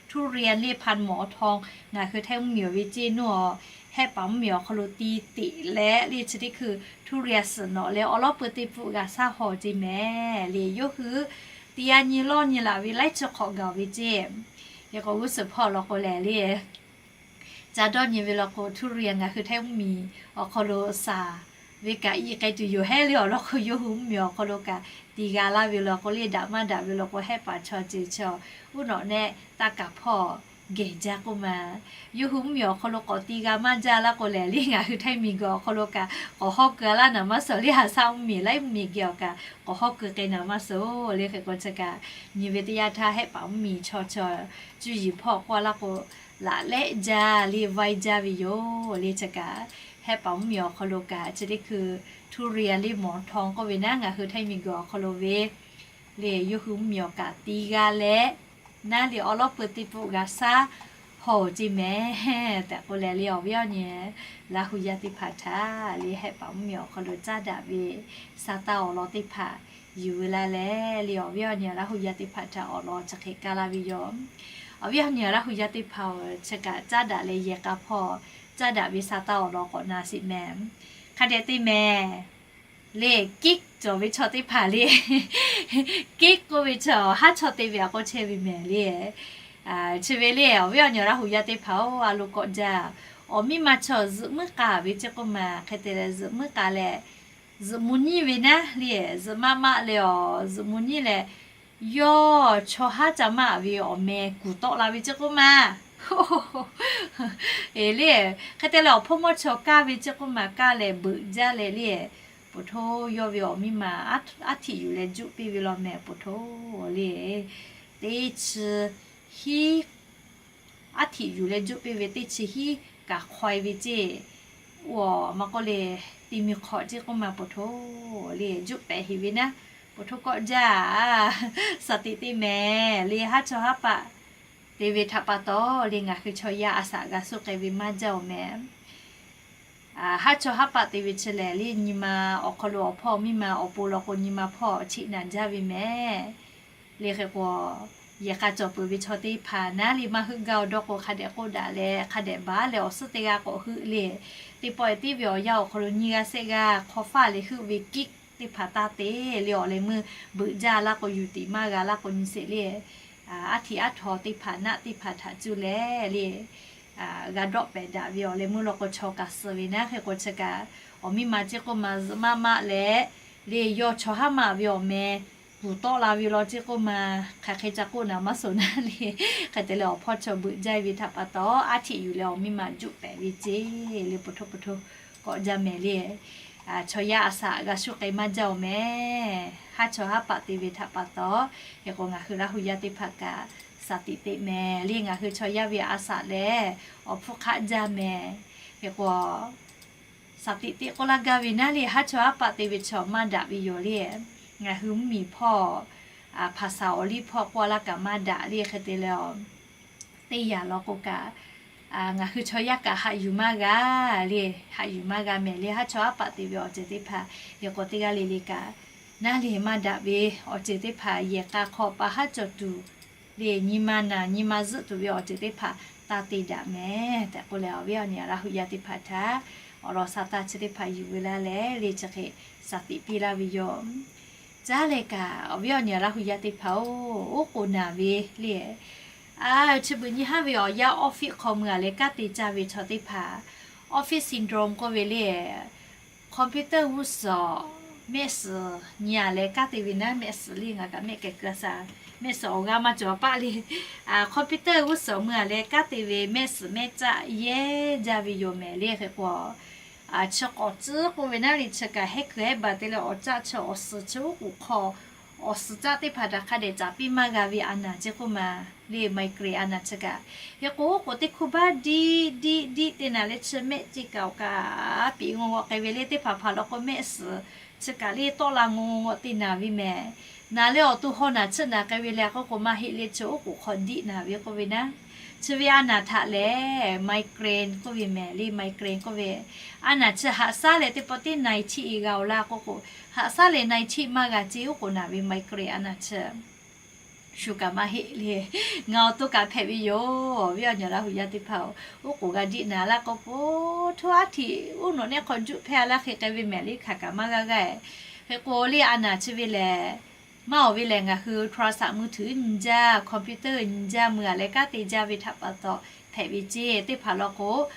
ทุเรียน le พันหมอนทอง ngaˬ hui Htaiˇ mvuhˇmiˬ ve ceˇ. Nuˇ awˬ Hehˆ paˍ mvuhˇmiˬ awˬ hk'aw lo ti teꞈ leh le chi teˇ hkui ทุเรียน suhˍ nawꞈ leh awˉ lawˉ peu teˇ pfuhˆ g'a shaˉ hawˬ ceˇ mehˍ le. Yawˇ hui teˇ yanˇ nyi lawˇ nyi laˬ ve laiˉ chi hk'awꞈ gaˬ ve ceˇ. Hk'e k'o g'uˇ suhˍ hpawˇ law k'o lehˬ le, ca dawˇ nyi ve law k'o ทุเรียน ngaˬ hui Htaiˇ mvuhˇmiˬ awˬ hk'aw lo saˍ ve kaꞈ i k'ai tuˬ yoˬ hehˉ le. Awˬ lawn k'o yawˇ hui mvuhˇmiˬ awˬ hk'aw lo kaꞈ ti g'a laˇ ve law k'o le, daꞈ maˇ daꞈ ve law k'o, Hehˆ paˍ chaw ceˬ chaw uˉ nawꞈ nehˆ taˇ kaˍ hpawˇ geh jaˇ k'oˆ ma. Yawˇ hui mvuhˇmiˬ awˬ hk'aw lo k'awꞈ ti g'a maˇ jaˇ laˇ k'o lehˬ le, ngaˬ hui Htaiˇ miˬguiˬ awˬ hk'aw lo kaꞈ k'awꞈ hawˉ keu laˇ naˍ maˇ suhˍ le. Haˍ saˉ mvuhˇmiˬ laiˉ mvuhˇmiˬ geh awˬ kaꞈ k'awꞈ hawˉ keu k'ai naˍ maˇ suhˍ le. Hk'e k'o chi kaꞈ nyi ve teˇ yanˇ htaˇ Hehˆ paˍ mvuhˇmiˬ chaw chaw cuˇ yiˍ hpawˇ k'oˆ laˇ k'o, laꞈ lehˆ jaˇ le, vaiˇ jaˇ ve yoˬ le. Chi kaꞈ Hehˆ paˍ mvuhˇmiˬ awˬ hk'aw lo kaꞈ chi teˇ hkui ทุเรียน le หมอนทอง k'oˆ ve naˉ, ngaˬ hui Htaiˇ miˬguiˬ awˬ hk'aw lo ve le, yawˇ hui mvuhˇmiˬ awˬ kaꞈ ti g'a leh naˉ le, awˉ lawˉ peu teˇ pfuhˆ g'a shaˉ hawˬ ceˇ mehˍ tehꞈ k'oˆ leh le, awˬ viˉ awˬ nyi Laˇ hu yaˇ teˇ hpaˍ htaꞈ le Hehˆ paˍ mvuhˇmiˬ awˬ hk'aw lo caˉ daꞈ ve sa taˇ awˬ lawn teˇ hpaˍ yuˬ ve laˇ leh le, awˬ viˉ awˬ nyi Laˇ hu yaˇ teˇ hpaˍ htaꞈ awˬ lawn chi hk'e kaˇ laˇ ve yoˬ. Awˬ viˉ awˬ nyi Laˇ hu yaˇ teˇ hpaˍ-oˬ, chi kaꞈ caˉ daꞈ leh yehˬ k'a hpawˇ caˉ daꞈ ve sa taˇ awˬ lawn k'awꞈ na sheˍ mehˍ. Hk'a dehꞈ te mehˍ le, kiˉ cawˬ ve chaw teˇ hpaˍ le, kiˉ k'oˆ ve chaw haˉ chaw te ve a k'oˆ chehˇ ve mehˍ le. Chi ve le, awˬ viˉ awˬ nyi Laˇ hu yaˇ teˇ hpaˍ-oˬ, a lo k'awꞈ jaˇ. Awˬ miˇ ma chaw zuhꞈ muiˉ k'a ve ceˇ k'oˆ ma. Hk'e te leh zuhꞈ muiˉ k'a leh, zuhꞈ mvuh nyiˇ ve naˉ le, zuhꞈ maˆ maˆ leh awˬ zuhꞈ mvuh nyiˇ leh, yawˇ chaw haˉ ca maˆ ve awˬ meh kuˬ tawˆ la ve ceˇ k'oˆ ma. Eˬ le, hk'e te leh awˬ hpawˇ mawˇ chaw kaˇ ve ceˇ k'oˆ ma, kaˇ leh beuꞈ jaˇ leh le, po htoˇ yawˇ ve awˬ miˇ ma aˉ htiꞈ yuˬ leh juˆ piˇ ve law mehˍ po htoˇ le. Teˇ chi hiˉ aˉ htiꞈ yuˬ leh juˆ piˇ ve teˇ chi hiˉ kaꞈ hk'aweh ve ceˇ, oˇ awˬ ma k'oˆ le, ti mi hk'awꞈ ceˇ k'oˆ ma po htoˇ le, juˆ pehꞈ heˍ ve naˉ, po htoˇ kawˆ jaˇ. Saˍ tiꞈ te mehˍ le, haˉ chaw haˉ paˆ te ve htaꞈ pa taw le, ngaˬ hui chaw yaˇ a shaꞈ g'a suh k'ai ve maˇ jaˇ-oˬ mehˍ. Haˉ chaw haˉ paˆ te ve chi lehˬ le, nyi ma awˬ hk'aw lo awˬ hpawˇ miˇ ma awˬ pon law k'o, nyi ma hpawˇ chiˆ naˍ jaˇ ve mehˍ le. Hk'e k'o, yehˬ k'a cawˬ peuˬ ve chaw teˇ hpaˍ naˉ le, maˇ heuˆ gaˇ-oˬ dawˇ k'o, hk'a dehꞈ k'oˆ daꞈ leh hk'a dehꞈ baˬ leh awˬ suhˉ teˇ g'aˇ k'awꞈ heuˆ le. Teˇ pawˆ tiˉ ve awˬ yanˇ awˬ hk'aw lo nyiˇ g'aˇ shehˆ g'aˇ hk'aw faˇ leh heuˆ ve kiˉ teˇ hpaˍ taˇ te le. Awˬ leh meuˇ beuꞈ jaˇ laˇ k'o, yuˬ tiꞈ maˇ g'a laˇ k'o, nyi sheˍ le. Aˉ htiꞈ aˉ htaw teˇ hpaˍ naˆ teˇ hpaˍ htaꞈ cuˇ leh le, g'a dawˆ pehˍ daꞈ ve awˬ leh meuˇ law k'o, chaw kaꞈ suh ve naˉ. Hk'e k'o chi kaꞈ, awˬ miˇ ma ceˇ k'oˆ ma zuhꞈ maˆ maˆ leh le, yawˇ chaw haˉ maˆ ve awˬ meh kuˬ tawˆ la ve law ceˇ k'oˆ ma, hk'aˬ hk'e ca k'oˆ naˍ maˇ suhˍ naˉ le. Hk'e te leh awˬ hpawˇ chaw beuꞈ jaˇ ve htaꞈ pa taw, aˉ htiꞈ yuˬ leh awˬ miˇ ma juˆ pehˍ ve ceˇ le, po htoˇ po htoˇ kawˆ jaˇ mehˍ le. Chaw yaˇ a shaꞈ g'a shuˆ k'ai maˇ jaˇ-oˬ mehˍ. Haˉ chaw haˉ paˆ te ve htaꞈ pa taw, hk'e k'o ngaˬ hui Laˇ hu yaˇ teˇ hpaˍ kaꞈ saˍ tiꞈ teꞈ mehˍ le. Ngaˬ hui chaw yaˇ ve a shaꞈ lehˬ, awˬ hpfuhˇ hk'aˆ jaˇ mehˍ. Hk'e k'o, saˍ tiꞈ teꞈ k'oˆ laˇ gaˇ ve naˉ le, haˉ chaw haˉ paˆ te ve chaw maˇ daꞈ ve yoˬ le. Ngaˬ hui mvuhˇmiˬ hpawˇ, hpaˍ saˍ awˬ liˇ hpawˇ k'oˆ laˇ kaꞈ maˇ daꞈ le. Hk'e te leh, teˇ yanˇ law k'o kaꞈ, ngaˬ hui chaw yaˇ kaꞈ haꞈ yuˬ maˇ g'a le. Haꞈ yuˬ maˇ g'a mehˍ le. Haˉ chaw haˉ paˆ te ve awˬ ceuˬ teˇ hpaˍ hk'e k'o, teˇ g'aˇ le le kaꞈ naˉ le maˇ daꞈ ve awˬ ceuˬ teˇ hpaˍ yehˬ k'a hk'aw pa haˉ cawˬ tuˬ le, nyi ma naˬ nyi ma zuhˆ tuˬ ve awˬ ceuˬ teˇ hpaˍ taˇ te daꞈ mehˍ tehꞈ k'oˆ leh, awˬ viˉ awˬ nyi Laˇ hu yaˇ teˇ hpaˍ htaꞈ awˬ lawn sa taˇ chi teˇ hpaˍ yuˬ ve laˇ leh le, chi hk'e saˍ tiꞈ piˇ laˇ ve yoˬ. Caˉ leh kaꞈ, awˬ viˉ awˬ nyi Laˇ hu yaˇ teˇ hpaˍ-oˬ, oˉ k'oˍ naˬ ve le. Chi beuꞈ nyi haˉ ve awˬ yanˇ office hk'aw mui a leh kanˉ te caˇ ve chaw teˇ hpaˍ, office syndrome k'oˆ ve le. Computer g'uˇ suhˍ mehˆ suhˍ nyi a leh kanˉ te ve naˉ, mehˆ suhˍ le, ngaˬ kaꞈ mehˆ kehˬ keu a shaˍ, mehˆ suhˍ awˬ g'aˇ maˇ cawˬ paˆ le. Computer g'uˇ suhˍ mui a leh kanˉ te ve mehˆ suhˍ mehˆ caˆ yehˇ jaˇ ve yoˬ mehˍ le. Hk'e k'o, chi k'awꞈ tcuhˉ k'oˆ ve naˉ le, chi kaꞈ hehˉ kuiˬ hehˉ baˬ te leh awˬ caˆ chi awˬ suhˍ chi oˉ k'oˍ hk'aw awˬ suhˍ caˆ teˇ hpaˍ htaꞈ hk'a dehꞈ caˍ piˇ maˇ g'a ve a naˬ ceˇ k'oˆ ma le, migraine a naˬ chi kaꞈ. Hk'e k'o, oˉ k'oˍ teˇ hkuˇ baˆ diˆ diˆ diˆ te naˬ leh chi mehˆ ceˇ kaꞈ awˬ kaꞈ piꞈ ngaw ngaw k'ai ve le. Teˇ hpaˍ hpaˍ law k'o, mehˆ suhˍ chi kaꞈ le tawˆ la ngaw ngaw ngaw te naˬ ve mehˍ. Naˬ leh awˬ to haw naˬ chiˆ naˬ k'ai ve le, a k'oˆ k'o maˇ heˆ le, chi oˉ k'oˍ hk'aw diˆ naˬ ve k'oˆ ve naˉ. Chi ve a naˬ htaꞈ lehˬ migraine k'oˆ ve mehˍ le. Migraine k'oˆ ve a naˬ chi haꞈ shaˉ leh teˇ pawˆ tiˉ na e chiˆ e g'a-oˬ laˇ k'oˆ k'o, haꞈ shaˉ leh na e chiˆ maˇ g'a ceˇ oˉ k'oˍ naˬ ve migraine a naˬ chi shu kaꞈ maˇ heˆ le. Ngaˬ awˬ to kaꞈ hpehꞈ ve yoˬ. Awˬ viˉ awˬ nyi Laˇ hu yaˇ teˇ hpaˍ-oˬ, oˉ k'oˍ g'a diˆ naˍ laˇ k'oˆ k'o, hto aˉ htiꞈ uˉ nawꞈ neˆ hk'aw juˆ hpehˇ a laˇ hk'e k'ai ve mehˍ le hkaˍ kaꞈ maˇ g'a g'a. Hk'e k'o le a naˬ chi ve lehˬ, maˇ awˬ ve lehˬ ngaˬ hui โทรศัพท์มือถือ nyi jaˇ, computer nyi jaˇ, mui a leh kanˉ te jaˇ ve htaꞈ pa taw hpehꞈ ve ceˇ. Teˇ hpaˍ law k'o,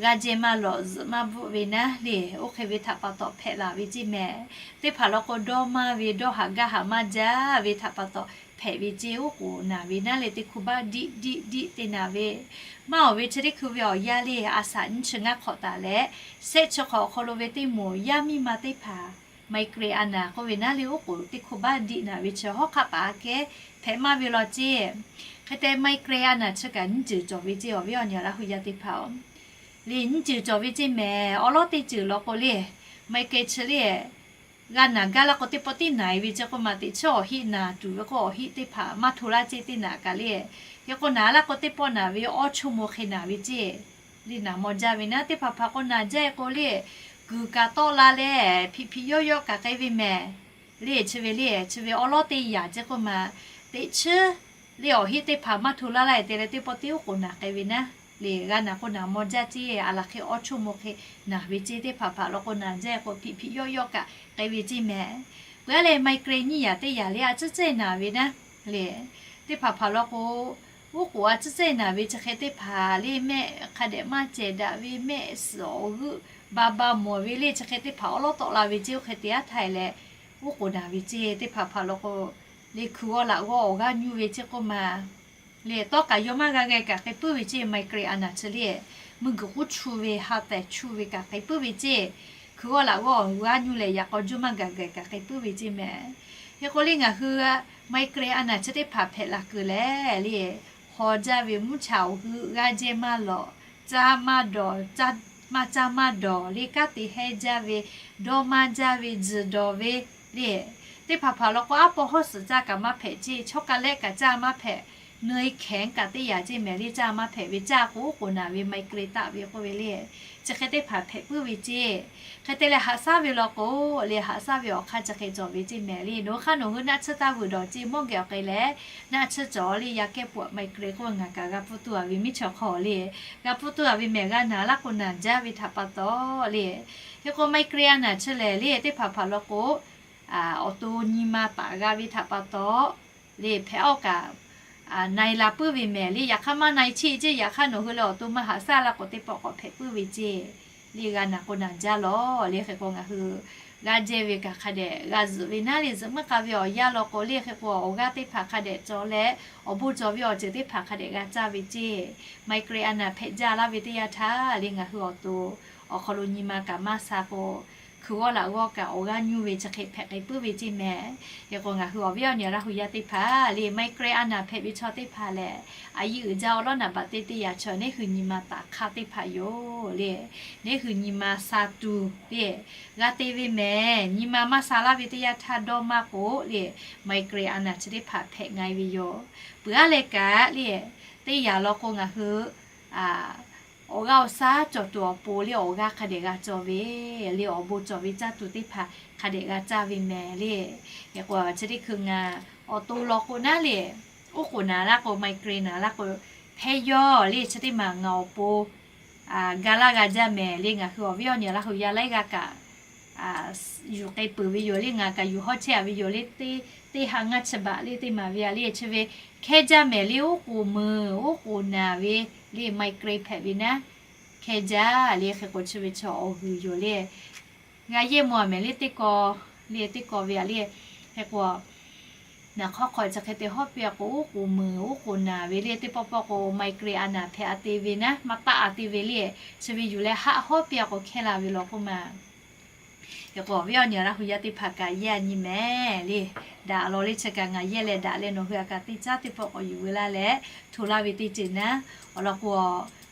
g'aˇ jehˇ maˇ lawꞈ zuhꞈ maˇ bvuhˆ ve naˉ le, oˇ hk'e ve htaꞈ pa taw hpehꞈ laˬ ve ceˇ mehˍ. Teˇ hpaˍ law k'o dawˇ maˇ ve dawˇ haꞈ gaˇ haꞈ maˇ jaˇ ve htaꞈ pa taw hpehꞈ ve ceˇ. Oˉ k'oˍ naˬ ve naˉ le teˇ hkuˇ baˆ diˆ diˆ diˆ te naˬ ve, maˇ awˬ ve chi teˇ hkui ve awˬ yanˇ le a shaꞈ nyiˇ chi ngaˇ hk'awꞈ taˍ leh, shehˆ chi hk'awꞈ awˬ hk'aw lo ve teˇ moˍ yaˇ miˇ ma teˇ hpaˍ migraine a naˬ k'oˆ ve naˉ le oˉ k'oˍ teˇ hkuˇ baˆ diˆ naˬ ve chi hawˉ hk'aˆ paˍ aꞈ kehˉ hpehꞈ maˇ ve law ceˇ. Hk'e te migraine a naˬ chi kaꞈ nyiˇ ceuˬ cawˬ ve ceˇ. Awˬ viˉ awˬ nyi Laˇ hu yaˇ teˇ hpaˍ-oˬ, le nyiˇ ceuˬ cawˬ ve ceˇ mehˍ. Awˉ lawˉ teˇ ceuˬ law k'o le, migraine chi le g'a naˬ gaˇ laˇ k'o teˇ pawˆ tiˉ naˬ e ve ceˇ k'oˆ ma teꞈ chiˉ awˬ hiˆ naˬ tuˬ ve k'o awˬ hiˆ teˇ hpaˍ maˇ hto laˇ ceˇ teˇ naꞈ kaꞈ le. Hk'e k'o naˬ laˇ k'o teˇ pawˆ naˬ ve awˉ chawˇ maw hk'e naˬ ve ceˇ. Le naˬ maw jaˇ ve naˉ teˇ hpaˍ hpaˍ k'o naˬ jaˇ e k'o le, kuiˬ kaꞈ tawˆ la leh hpiꞈ hpiꞈ yawˆ yawˆ kaꞈ k'ai ve mehˍ. Le chi ve le chi ve awˉ lawˉ teˇ yaꞈ ceˇ k'oˆ ma teꞈ chiˉ le awˬ hiˆ teˇ hpaˍ maˇ hto laˇ laˇ e te leh teˇ pawˆ tiˉ oˉ k'oˍ naˬ k'ai ve naˉ le g'a naˬ k'o naˬ maw jaˇ ceˇ. A laˬ hk'e awˉ chawˇ maw hk'e naˬ ve ceˇ. Teˇ hpaˍ hpaˍ law k'o naˬ jaˇ e k'o hpiꞈ hpiꞈ yawˆ yawˆ kaꞈ k'ai ve ceˇ mehˍ. Peuˬ a leh migraine nyiˇ yaꞈ teˇ yaꞈ le a ciˉ ceˇ naˬ ve naˉ le, teˇ hpaˍ hpaˍ law k'o, oˉ k'oˍ a ciˉ ceˇ naˬ ve chi hk'e teˇ hpaˍ le mehˆ hk'a dehꞈ maˇ cehˬ daꞈ ve mehˆ suhˍ awˬ g'euˆ ba ba mawˬ ve le chi hk'e teˇ hpaˍ awˉ lawˉ tawˆ la ve ceˇ. Oˇ hk'e te aˉ htaˇ e leh oˉ k'oˍ naˬ ve ceˇ. Teˇ hpaˍ hpaˍ law k'o, le hkui g'awˇ laꞈ g'awˇ awˬ g'aˇ nyuˇ ve ceˇ k'oˆ ma le tawˇ kaꞈ yawˇ maˇ g'a g'a kaꞈ k'ai puiˉ ve ceˇ. Migraine a naˬ chi le mui guiˬ k'uˉ chu ve ha tehˬ chu ve kaꞈ k'ai puiˉ ve ceˇ. Hkui g'awˇ laꞈ g'awˇ awˬ g'aˇ nyuˇ leh yaꞈ k'aw juˇ maˇ gaˬ gaˬ kaꞈ k'ai puiˉ ve ceˇ mehˍ. Hk'e k'o le ngaˬ hui migraine a naˬ chi teˇ hpaˍ hpehꞈ la kuiˬ leh le, haw jaˇ ve mvuhˇ chaꞈ awˬ hui g'aˇ jehˇ maˇ lawꞈ, caˇ maˇ dawˬ, maˇ caˇ maˇ dawˬ le kanˉ te hehˇ jaˇ ve, dawˇ maˇ jaˇ ve, tzuhˬ dawˬ ve le. Teˇ hpaˍ hpaˍ law k'o aˉ paw hawˉ suhˍ caˇ kaꞈ maˇ hpehꞈ ceˇ. Chaw ka lehˆ kaꞈ caˇ maˇ hpehꞈ. Nui hkehˍ kaꞈ teˇ yaꞈ ceˇ mehˍ le caˇ maˇ hpehꞈ ve caˇ k'o oˉ k'oˍ naˬ ve migraine taˆ ve k'oˆ ve le. Chi hk'e teˇ hpaˍ hpehꞈ puiˉ ve ceˇ. Hk'e te leh haꞈ shaˉ ve law k'o le haꞈ shaˉ ve awˬ hk'aˇ chi hk'e cawˬ ve ceˇ mehˍ le. Nawˬ hui hk'aˇ nawˬ hui naˆ tsuhˇ taˇ vuiˬ dawˬ ceˇ mawˇ geh awˬ k'ai leh, naˆ tsuhˇ cawˬ le yaˇ kehˉ pawˆ migraine k'oˆ ve ngaˬ kaꞈ g'a pfuhˇ tuˬ a ve miˇ chaw hk'aw le, g'a pfuhˇ tuˬ a ve mehˍ g'a naˬ laˇ k'o naˬ jaˇ ve htaꞈ pa taw le. Hk'e k'o migraine a naˬ chi lehˬ le teˇ hpaˍ hpaˍ law k'o awˬ to nyi ma taˍ g'a ve htaꞈ pa taw le hpehꞈ awˬ kaꞈ na e la puiˉ ve mehˍ le. Yaꞈ hk'aˇ maˇ na e chiˆ ceˇ. Yaꞈ hk'aˇ nawˬ hui leh awˬ to maˇ haꞈ shaˉ la k'o teˇ pawˆ k'awꞈ hpehꞈ puiˉ ve ceˇ. Le g'a naˬ k'o naˬ jaˇ lawˬ le. Hk'e k'o ngaˬ hui g'a jehˇ ve kaꞈ hk'a dehꞈ g'a zuhꞈ ve naˉ le zuhꞈ maˇ k'a ve awˬ yanˇ law k'o le hk'e k'o awˬ g'aˇ teˇ hpaˍ hk'a dehꞈ cawˬ leh awˬ bon cawˬ ve awˬ ceuˬ teˇ hpaˍ hk'a dehꞈ g'a caˇ ve ceˇ. Migraine a naˬ hpehꞈ jaˇ laˇ ve teˇ yanˇ htaˇ le ngaˬ hui awˬ to awˬ hk'aw lo nyi ma kaꞈ maˇ sha k'o, hkui g'awˇ laꞈ g'awˇ kaꞈ awˬ g'aˇ nyuˇ ve chi hk'e hpehꞈ k'ai puiˉ ve ceˇ mehˍ. Hk'e k'o ngaˬ hui awˬ viˉ awˬ nyi Laˇ hu yaˇ teˇ hpaˍ le migraine a naˬ hpehꞈ ve chaw teˇ hpaˍ lehˬ, a yiˇ uiˍ jaˇ awˬ lawˉ naˍ baꞈ teˇ teˇ yaꞈ chaw neˉ hui nyi ma taˍ hk'aˇ teˇ hpaˍ yoˬ le. Neˉ hui nyi ma sha tuˬ le g'a te ve mehˍ. Nyi ma maˇ sha laˇ ve teˇ yanˇ htaˇ dawˇ maˇ k'o le migraine a naˬ chi teˇ hpaˍ hpehꞈ nga e ve yoˬ. Peuˬ aˉ leh kaꞈ le teˇ yaꞈ law k'o ngaˬ hui awˬ g'aˇ awˬ shaˉ cawˬ tuˬ awˬ pon le awˬ g'aˇ hk'a dehꞈ g'a cawˬ ve le awˬ bon cawˬ ve caˇ tuˬ teˇ hpaˍ hk'a dehꞈ g'a caˇ ve mehˍ le. Hk'e k'o chi teˇ hkui ngaˬ awˬ to law k'o naˉ le oˉ k'oˍ naˬ laˇ k'o migraine naˬ laˇ k'o hpehˇ yawˇ le chi teˇ maˬ ngaˬ awˬ pon ga laˇ g'a jaˇ mehˍ le. Ngaˬ hui awˬ viˉ awˬ nyi Laˇ hu yaˇ laiˉ g'aˇ kaꞈ yuˬ k'ai peuˬ ve yoˬ le. Ngaˬ kaꞈ yuˬ hawˉ chehˇ a ve yoˬ le. Teˇ ha ngaˇ chi baꞈ le teˇ maˬ ve a le chi ve hkehˇ jaˇ mehˍ le. Oˉ k'oˍ meuˬ oˉ k'oˍ naˬ ve le migraine hpehꞈ ve naˉ hkehˇ jaˇ le. Hk'e k'o chi ve chaw awˬ g'uiˬ yoˬ le. G'a yehˇ maw a mehˍ le teˇ kaw le teˇ kaw ve a le. Hk'e k'o naˬ hk'awˇ hk'aw chi hk'e te hawˉ piˇ a k'o oˉ k'oˍ meuˬ oˉ k'oˍ naˬ ve le teˇ pawˆ pawˆ k'o migraine a naˬ hpehꞈ a te ve naˉ maˇ taˆ a te ve le. Chi ve yuˬ leh haˆ hawˉ piˇ a k'o hkehˇ la ve law k'oˆ ma. Hk'e k'o awˬ viˉ awˬ nyi Laˇ hu yaˇ teˇ hpaˍ kaꞈ yehˇ a nyi mehˍ le. Daꞈ law le chi kaꞈ ngaˬ yehˇ leh daꞈ leh nawˬ hui a kaꞈ teˇ caˉ teˇ pawˆ k'awꞈ yuˬ ve laˇ leh hto laˇ ve teˇ ceuˬ naˉ. Awˬ lawn k'o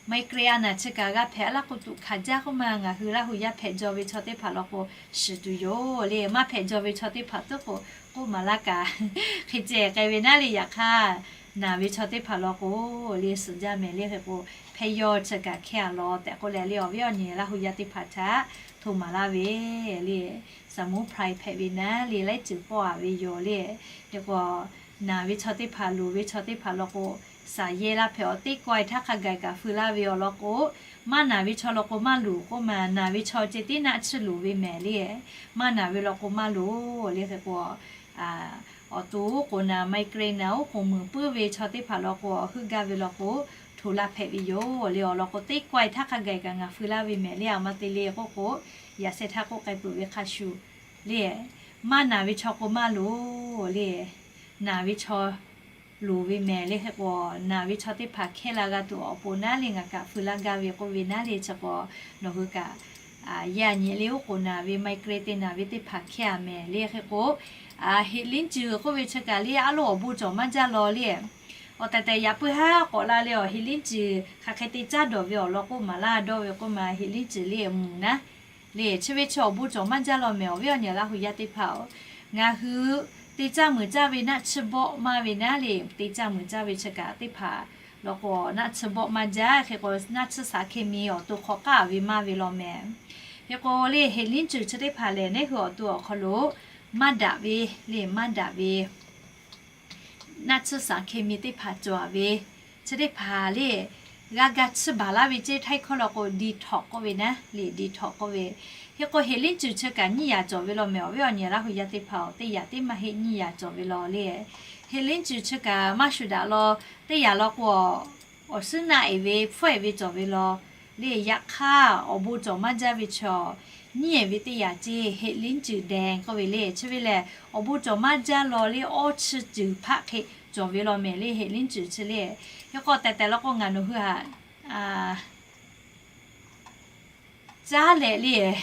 migraine a naˬ chi kaꞈ g'a hpehꞈ a laˇ k'o tuꞈ hkanˍ jaˇ k'oˆ ma. Ngaˬ hui Laˇ hu yaˇ hpehꞈ jaw ve chaw teˇ hpaˍ law k'o shiˍ tuˬ yoˬ le. Maˇ hpehꞈ jaw ve chaw teˇ hpaˍ tuˉ k'o k'oˆ maˍ laˇ kaꞈ hk'e ceh k'ai ve naˉ le. Yaꞈ hk'aˇ Naˬ ve chaw teˇ hpaˍ law k'o, le suhˍ jaˇ mehˍ le hk'e k'o, hpehˇ yawˇ chi kaꞈ hkehˇ a law tehꞈ k'oˆ leh le awˬ viˉ awˬ nyi Laˇ hu yaˇ teˇ hpaˍ htaꞈ hto maˍ laˇ ve le, saˍmoˉ hpraˍ hpehꞈ ve naˉ le laiˉ ceuˬ pawˆ a ve yoˬ le. Hk'e k'o, naˬ ve chaw teˇ hpaˍ, loˍ ve chaw teˇ hpaˍ law k'o, saˍ yehˇ laˇ hpehꞈ awˬ teˇ kawehˇ htaˇ hk'a gaˬ kaꞈ feu laˇ ve awˬ lawn k'o, maˇ naˬ ve chaw law k'o maˇ loˍ k'oˆ ma, naˬ ve chaw ceh tiˉ naˆ tsuhˇ loˍ ve mehˍ le. Maˇ naˬ ve law k'o maˇ loˍ le hk'e k'o, awˬ to oˉ k'oˍ naˬ, migraine naˬ, oˉ k'oˍ muiˬ puiˉ ve chaw teˇ hpaˍ law k'o, awˬ heuˆ gaˇ ve law k'o, hto laˇ hpehꞈ ve yoˬ le. Awˬ lawn k'o, teˇ kawehˇ htaˇ hk'a gaˬ kaꞈ ngaˬ feu laˇ ve mehˍ le. A ma te le k'oˆ k'o, yaꞈ sheh htaˇ k'oˆ k'ai peuˬ ve hk'a shuˍ le, maˇ naˬ ve chaw k'o maˇ loˍ le. Naˬ ve chaw loˍ ve mehˍ le hk'e k'o, naˬ ve chaw teˇ hpaˍ hkehˇ la g'a tuˬ awˬ pon naˉ le ngaˬ kaꞈ feu laˇ gaˇ ve k'oˆ ve naˉ le. Chi k'o, nawˬ hui kaꞈ yaˇ nyi le oˉ k'oˍ naˬ ve, migraine te naˬ ve teˇ hpaˍ hkehˇ a mehˍ le hk'e k'o, heꞈ liˉ ceuˬ k'oˆ ve chi kaꞈ le a loˉ awˬ bon cawˬ maˇ jaˇ law le. Awˬ tehˬ tehˬ yaꞈ puiˉ haˉ k'awꞈ la le awˬ heꞈ liˉ ceuˬ hk'aˬ hk'e te caˉ dawˬ ve awˬ lawn k'oˆ maˍ laˇ dawˇ ve k'oˆ ma, heꞈ liˉ ceuˬ le mvuhˬ naˉ le chi ve chi awˬ bon cawˬ maˇ jaˇ law mehˍ. Awˬ viˉ awˬ nyi Laˇ hu yaˇ teˇ hpaˍ-oˬ, ngaˬ hui te caˇ muiˬ caˇ ve naˆ tsuhˇ bawˆ maˇ ve naˉ le, te caˇ muiˬ caˇ ve chi kaꞈ teˇ hpaˍ law k'o, naˆ tsuhˇ bawˆ maˇ jaˇ hk'e k'o, naˆ tsuhˇ saˍ hke mi awˬ to hk'awꞈ k'aˉ ve maˇ ve law mehˍ. Hk'e k'o le heꞈ liˉ ceuˬ chi teˇ hpaˍ lehˬ, neˉ hui awˬ to awˬ hk'aw lo maˇ daꞈ ve le, maˇ daꞈ ve naˆ tsuhˇ saˍ hke mi teˇ hpaˍ cawˬ a ve chi teˇ hpaˍ le, g'a ga tsuhˇ baˬ laˇ ve ceˇ. Htaiˇ hkawˇ law k'o, detox k'oˆ ve naˉ le, detox k'oˆ ve. Hk'e k'o heꞈ liˉ ceuˬ chi kaꞈ nyiˇ yaꞈ cawˬ ve law mehˍ. Awˬ viˉ awˬ nyi Laˇ hu yaˇ teˇ hpaˍ-oˬ, teˇ yaꞈ teˇ maˇ heˆ nyiˇ yaꞈ cawˬ ve law le. Heꞈ liˉ ceuˬ chi kaꞈ maˇ shuˍ daꞈ law, teˇ yaꞈ law k'o, awˬ suhˉ naˆ eˍ ve hpfuhˆ eˍ ve cawˬ ve law le. Yaꞈ hk'aˇ awˬ bon cawˬ maˇ jaˇ ve chaw nyiˇ eˍ ve teˇ yaꞈ ceˇ, heꞈ liˉ ceuˬ deh k'oˆ ve le. Chi ve lehˬ awˬ bon cawˬ maˇ jaˇ law le, awˇ chi ceuˬ hpaˆ hk'e cawˬ ve law mehˍ le, heꞈ liˉ ceuˬ chi le. Hk'e k'o tehˬ tehˬ law k'o ngaˬ nawˬ hui htaꞈ caˉ leh le,